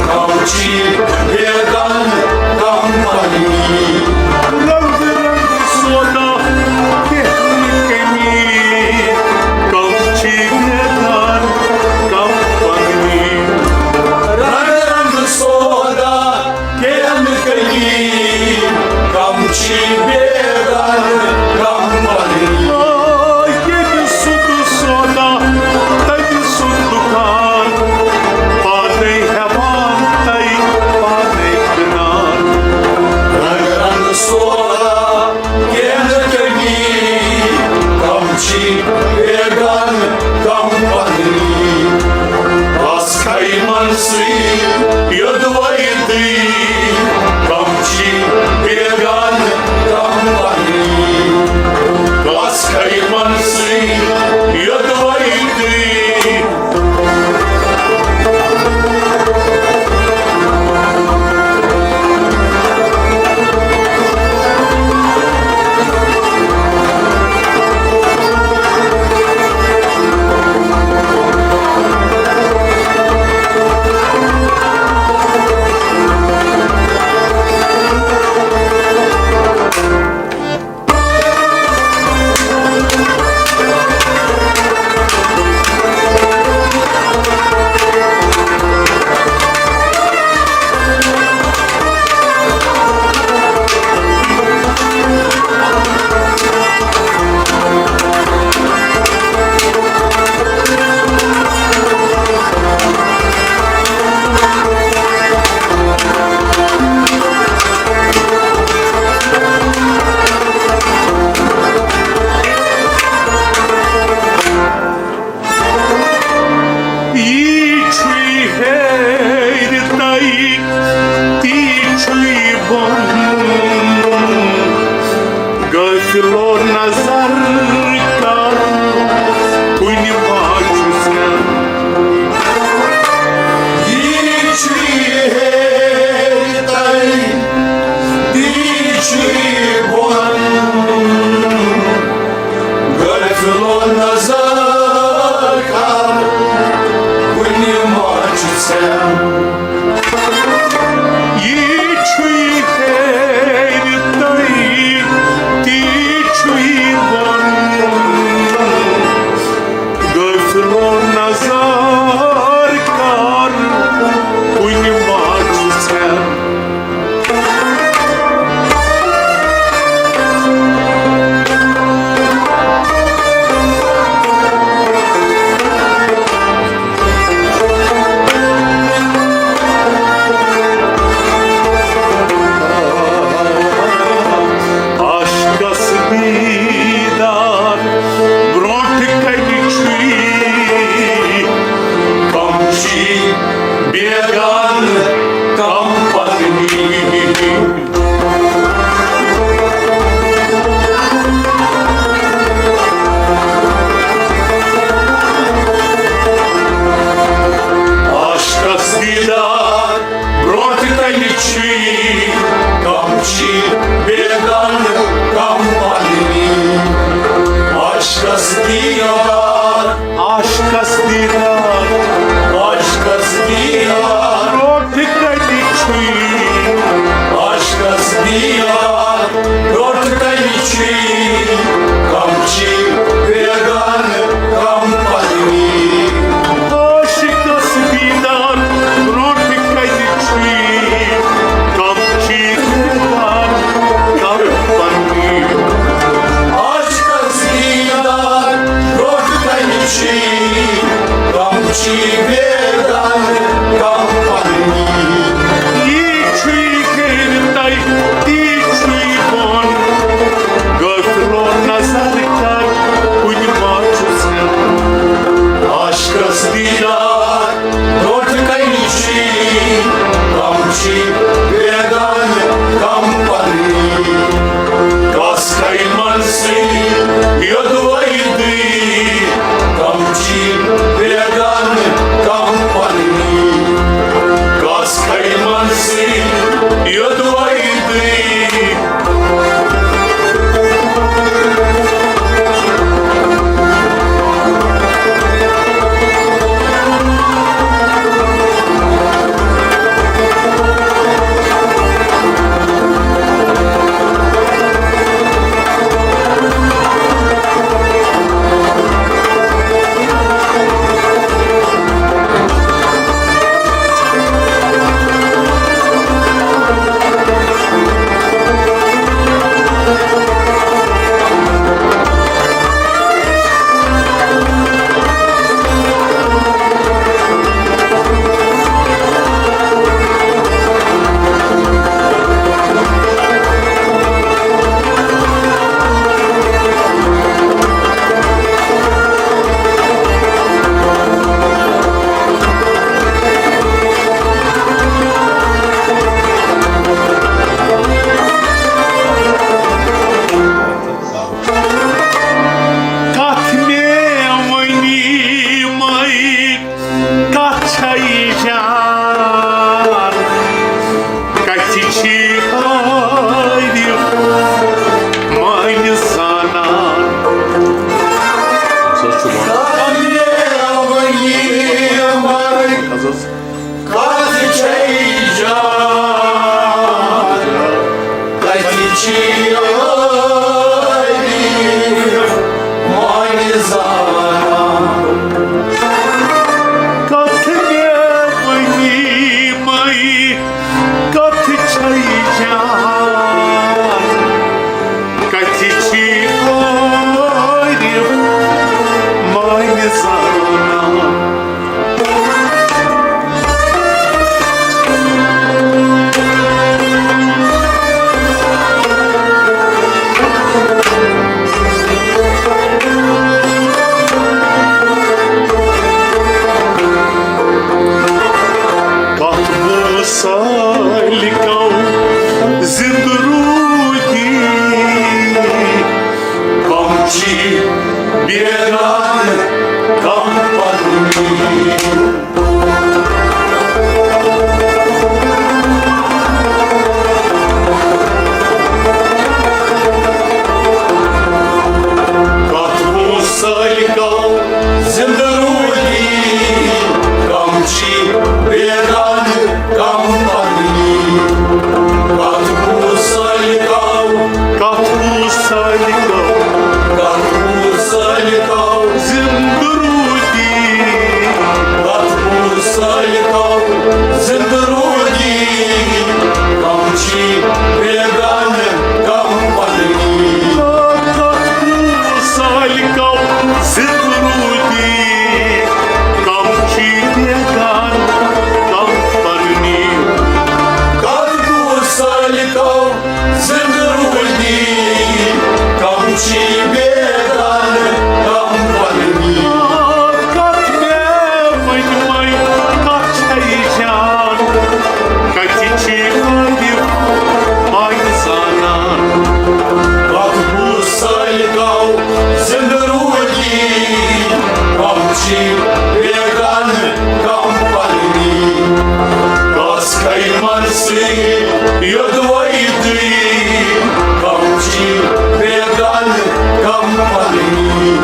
کم چی بیگانہٕ کمپنی۔ رنگ رنگ سودا کینٛہہ نہٕ کمی، کم چی بیگانہٕ کمپنی۔ رنگ رنگ سودا کینٛہہ نہٕ کمی، کم چی بیگانہٕ کمپنی۔ ییٚتہِ سُہ تہٕ سودا، تَتہِ سُہ دُکان، پانے ہٮ۪وان تَے پانے کٕنان۔ رنگ رنگ سودا کینٛہہ نہٕ کمی، کم چی بیگانہٕ کمپنی۔ بس کھیمن سۭتۍ یوٚدوَے تُہۍ، کم چی بیگانہٕ کمپنی۔ بس کھیمن سۭتۍ یوٚدوَے تُہۍ۔ یی چھُے ہیرِ تَے، تی چھُے بۄن۔ غٲفلو نظر کر، کُنہِ ما چھُ ژےٚ۔ یی چھُے ہیرِ تَے، تی چھُے بۄن۔ غٲفلو نظر کر، کُنہِ ما چھُ ژےٚ۔ یی چھُے ہیرِ تَے، تی چھُے بۄن۔ غٲفلو نظر کر، کُنہِ ما چھُ ژےٚ۔ عاشقس دیدار برونٹھ کنہِ چھُے، کم چی بیگانہٕ کم پکنی۔ عاشقس دیدار برونٹھ کنہِ چھُے، کم چی بیگانہٕ کم پکنی۔ عاشقس دیدار، عاشقس دیدار، عاشقس دیدار۔ برونٹھ کنہِ چھُے، عاشقس دیدار۔ برونٹھ کنہِ چھُے، کم چی بیگانہٕ کم پکنی۔ عاشقس دیدار برونٹھ کنہِ چھُے، کم چی بیگانہٕ کم پکنی۔ عاشقس دیدار برونٹھ کنہِ چھُے، کم چی بیگانہٕ کم پکنی۔ یی چھُے ہیرِ تَے، تی چھُے بۄن۔ غٲفلو نظر کر، کُنہِ ما چھُ ژےٚ۔ عاشقس دیدار برونٹھ کنہِ چھُے، کم چی بیگانہٕ کم پکنی۔ کس کیمن سۭتۍ یوٚدوَے تُہۍ، کم چی بیگانہٕ کم پکنی۔ سالکو زندٕ روٗدی، کم چھی بیگانہٕ، کم پننی۔ کتھ بوٗز سالکو زندٕ روٗدی، کم چھی بیگانہٕ، کم پننی۔ کتھ بوٗز سالکو، کتھ بوٗز سالکو، کتھ بوٗز سالکو زندٕ روٗدی، کتھ بوٗز سالکو زندٕ روٗدی، کم چھی بیگانہٕ، کم پننی۔ کتھ بوٗز سالکو زندٕ روٗدی، کم چھی بیگانہٕ، کم پننی۔ کتھ بوٗز سالکو زندٕ روٗدی، کم چھی بیگانہٕ، کم پننی۔ کتھ مےٚ ؤنۍ وۄنۍ، کتھ چھے جان، کتہِ چھی غٲیب پاے زانان۔ کتھ بوٗز سالکو زندٕ روٗدی، کم چھی بیگانہٕ، کم پننی۔ کس کھے منصی یوٚدوے تُہۍ، کم چھی بیگانہٕ، کم پننی۔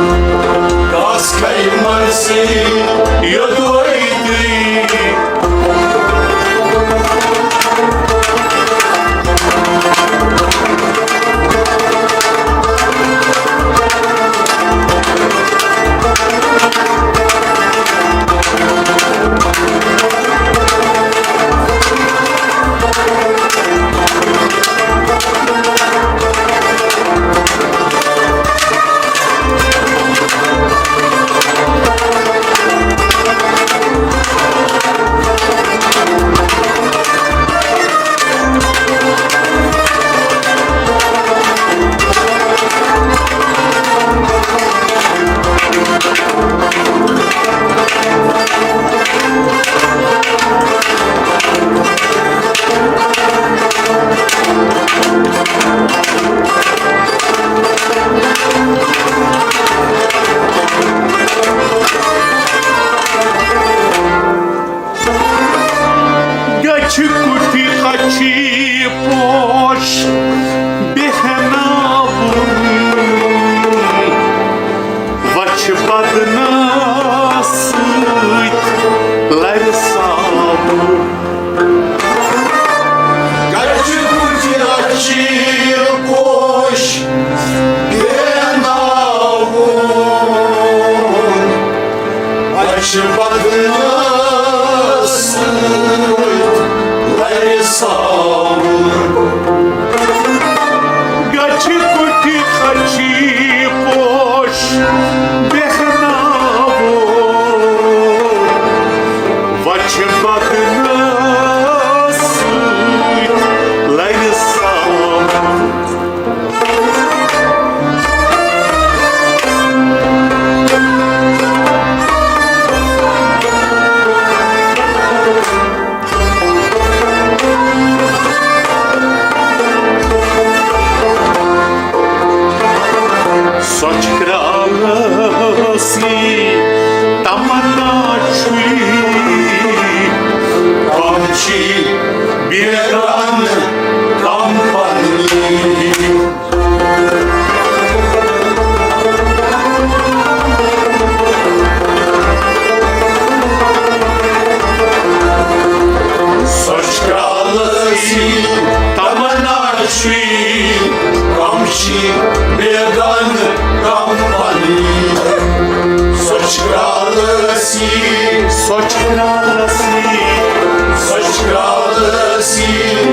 کس کھے منصی یوٚدوے تُہۍ۔ گَچھِ کُٹھِ ہَچھِ پوش بیٚہناوُن، وَچھِ بدنہٕ سۭتۍ لَرِ ساوُن۔ گَچھِ کُٹھِ ہَچھِ پوش بیٚہناوُن، اَسہِ بدلس سۭتۍ لرِ ساوُن۔ گَچھِ کُٹھِ ہَچھِ پوش بیٚہناوُن، وَچھِ بدلس سۭتۍ لرِ ساوُن۔ سۄچھ کرٛالَس یی تمنا چھُے، کم چھی بیگانہٕ کم پننی۔ سۄچھ کرٛالَس یی تمنا چھُے، کم چھی بیگانہٕ کم پننی۔ سۄچھ کرٛالَس یی، سۄچھ کرٛالَس یی، سۄچھ کرٛالَس یی۔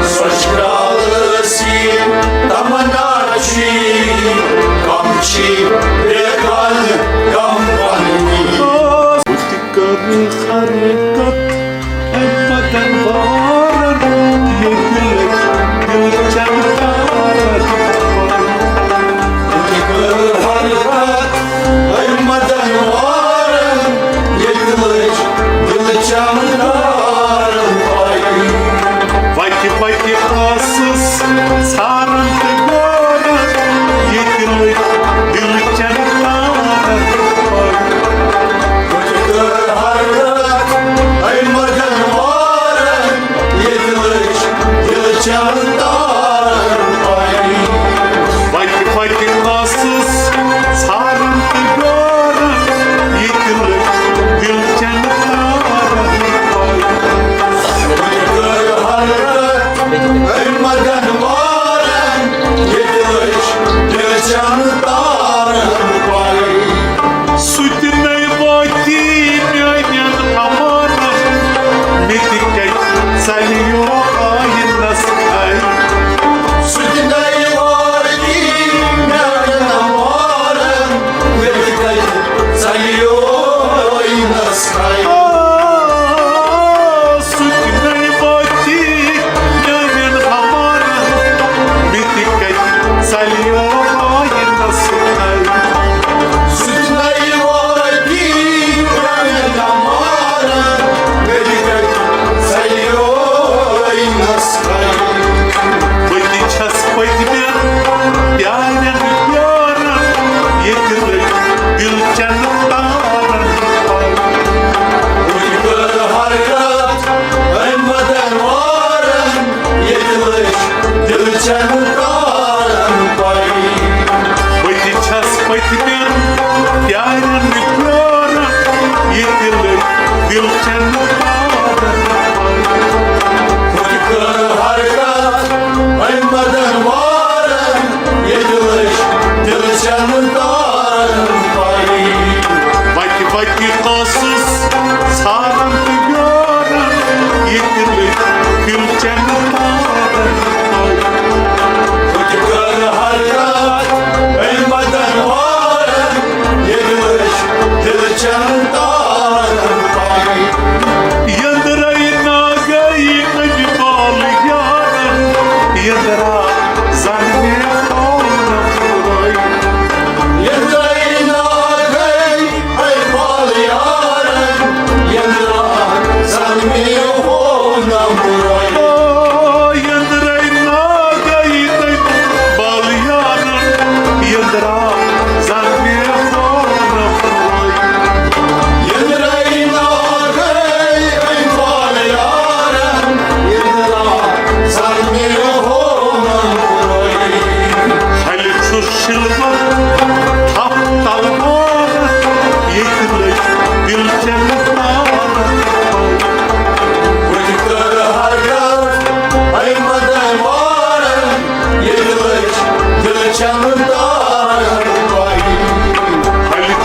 سۄچھ کرٛالَس یی تمنا چھُے، کم چھی بیگانہٕ کم پننی۔ بہٕ تہِ کَرٕ حرکت، اَمہِ پَتَن وارَن ییٚتہِ لٔگۍ دِل چَمکارَن۔ بہٕ تہِ کَرٕ حرکت،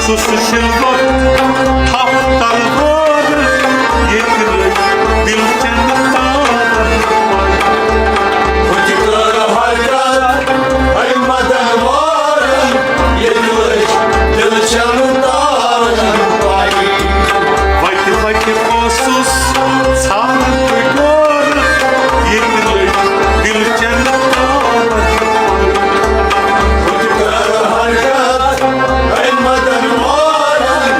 سُہ شِلوَر تھپھ تلوار، ییٚتہِ لٔج دِل چٮ۪ن تارن پَے۔ ہُتہِ کٔر حرکت أمۍ مدن وارن، ییٚتہِ لٔج دِل چٮ۪ن تارن پَے۔ وَتہِ وَتہِ اوسُس ژھانٛڈان بہٕ ڈورٕ، ییٚتہِ لٔج دِل چٮ۪ن تارن پَے۔ ہُتہِ کٔر حرکت أمۍ مدن وارن،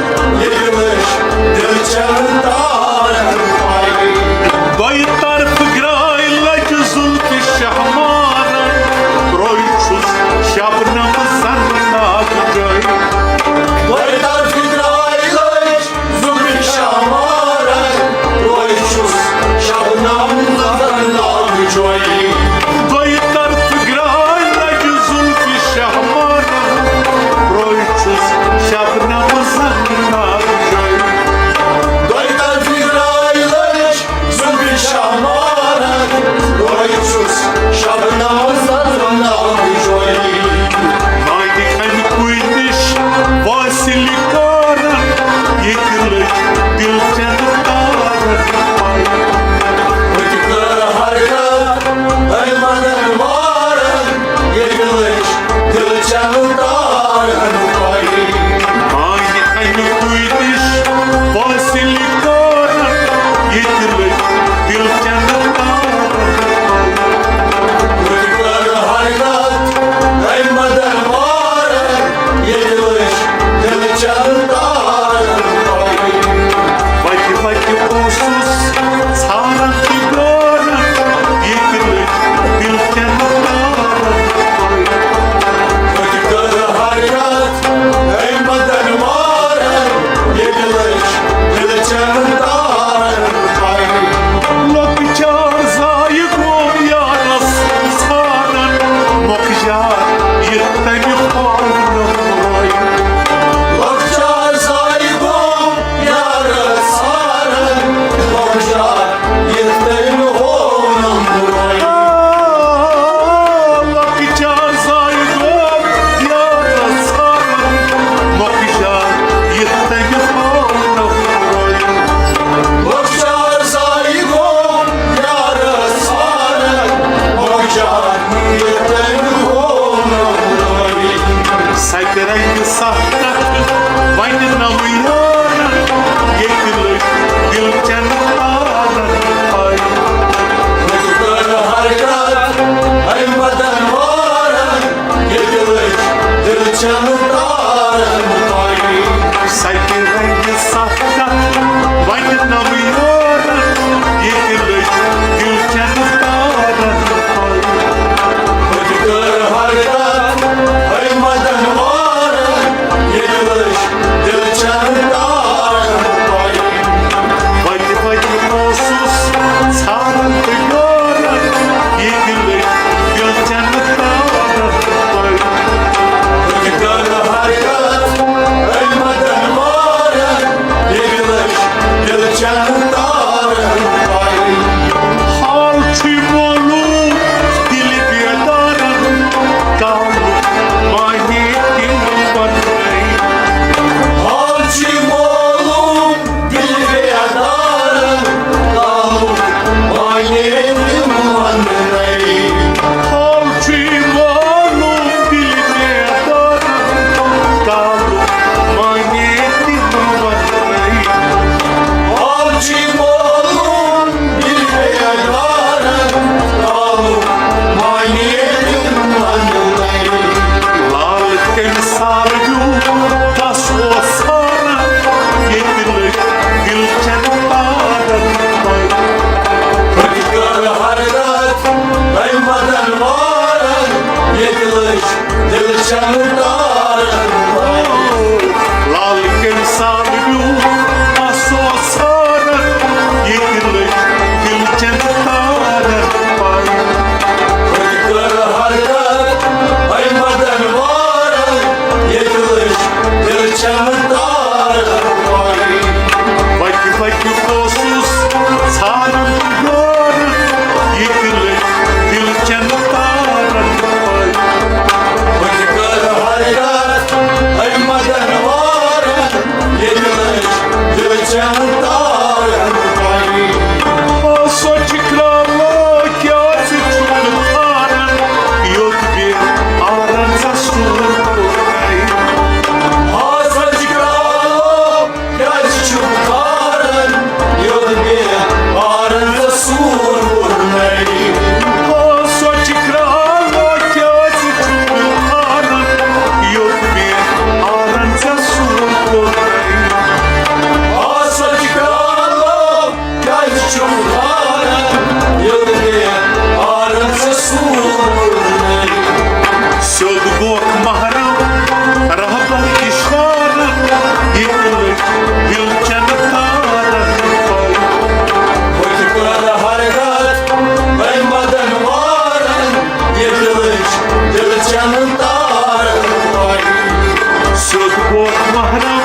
محرم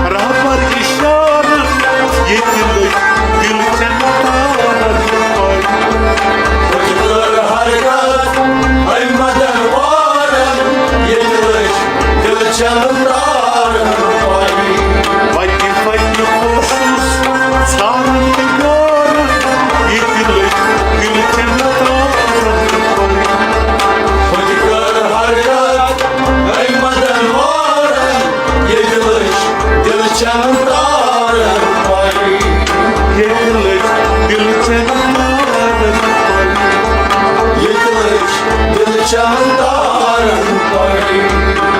رہبر اشارٕ، ییٚتہِ لٔج دِل چٮ۪ن تارن پَے۔ بہٕ تہِ کٔر حرکت، أمۍ مدن وارن، ییٚتہِ لٔج دِل چٮ۪ن تارن پَے۔ وَتہِ وَتہِ اوسُس ژھاران تہٕ یارن، ییٚتہِ لٔج دِل چٮ۪ن تارن پَے۔ بہٕ تہِ کٔر حرکت، أمۍ مدن وارن، ییٚتہِ لٔج دِل چٮ۪ن تارن پَے۔ ییٚتہِ لٔج دِل چٮ۪ن تارن پَے۔ ییٚتہِ لٔج دِل چٮ۪ن تارن پَے۔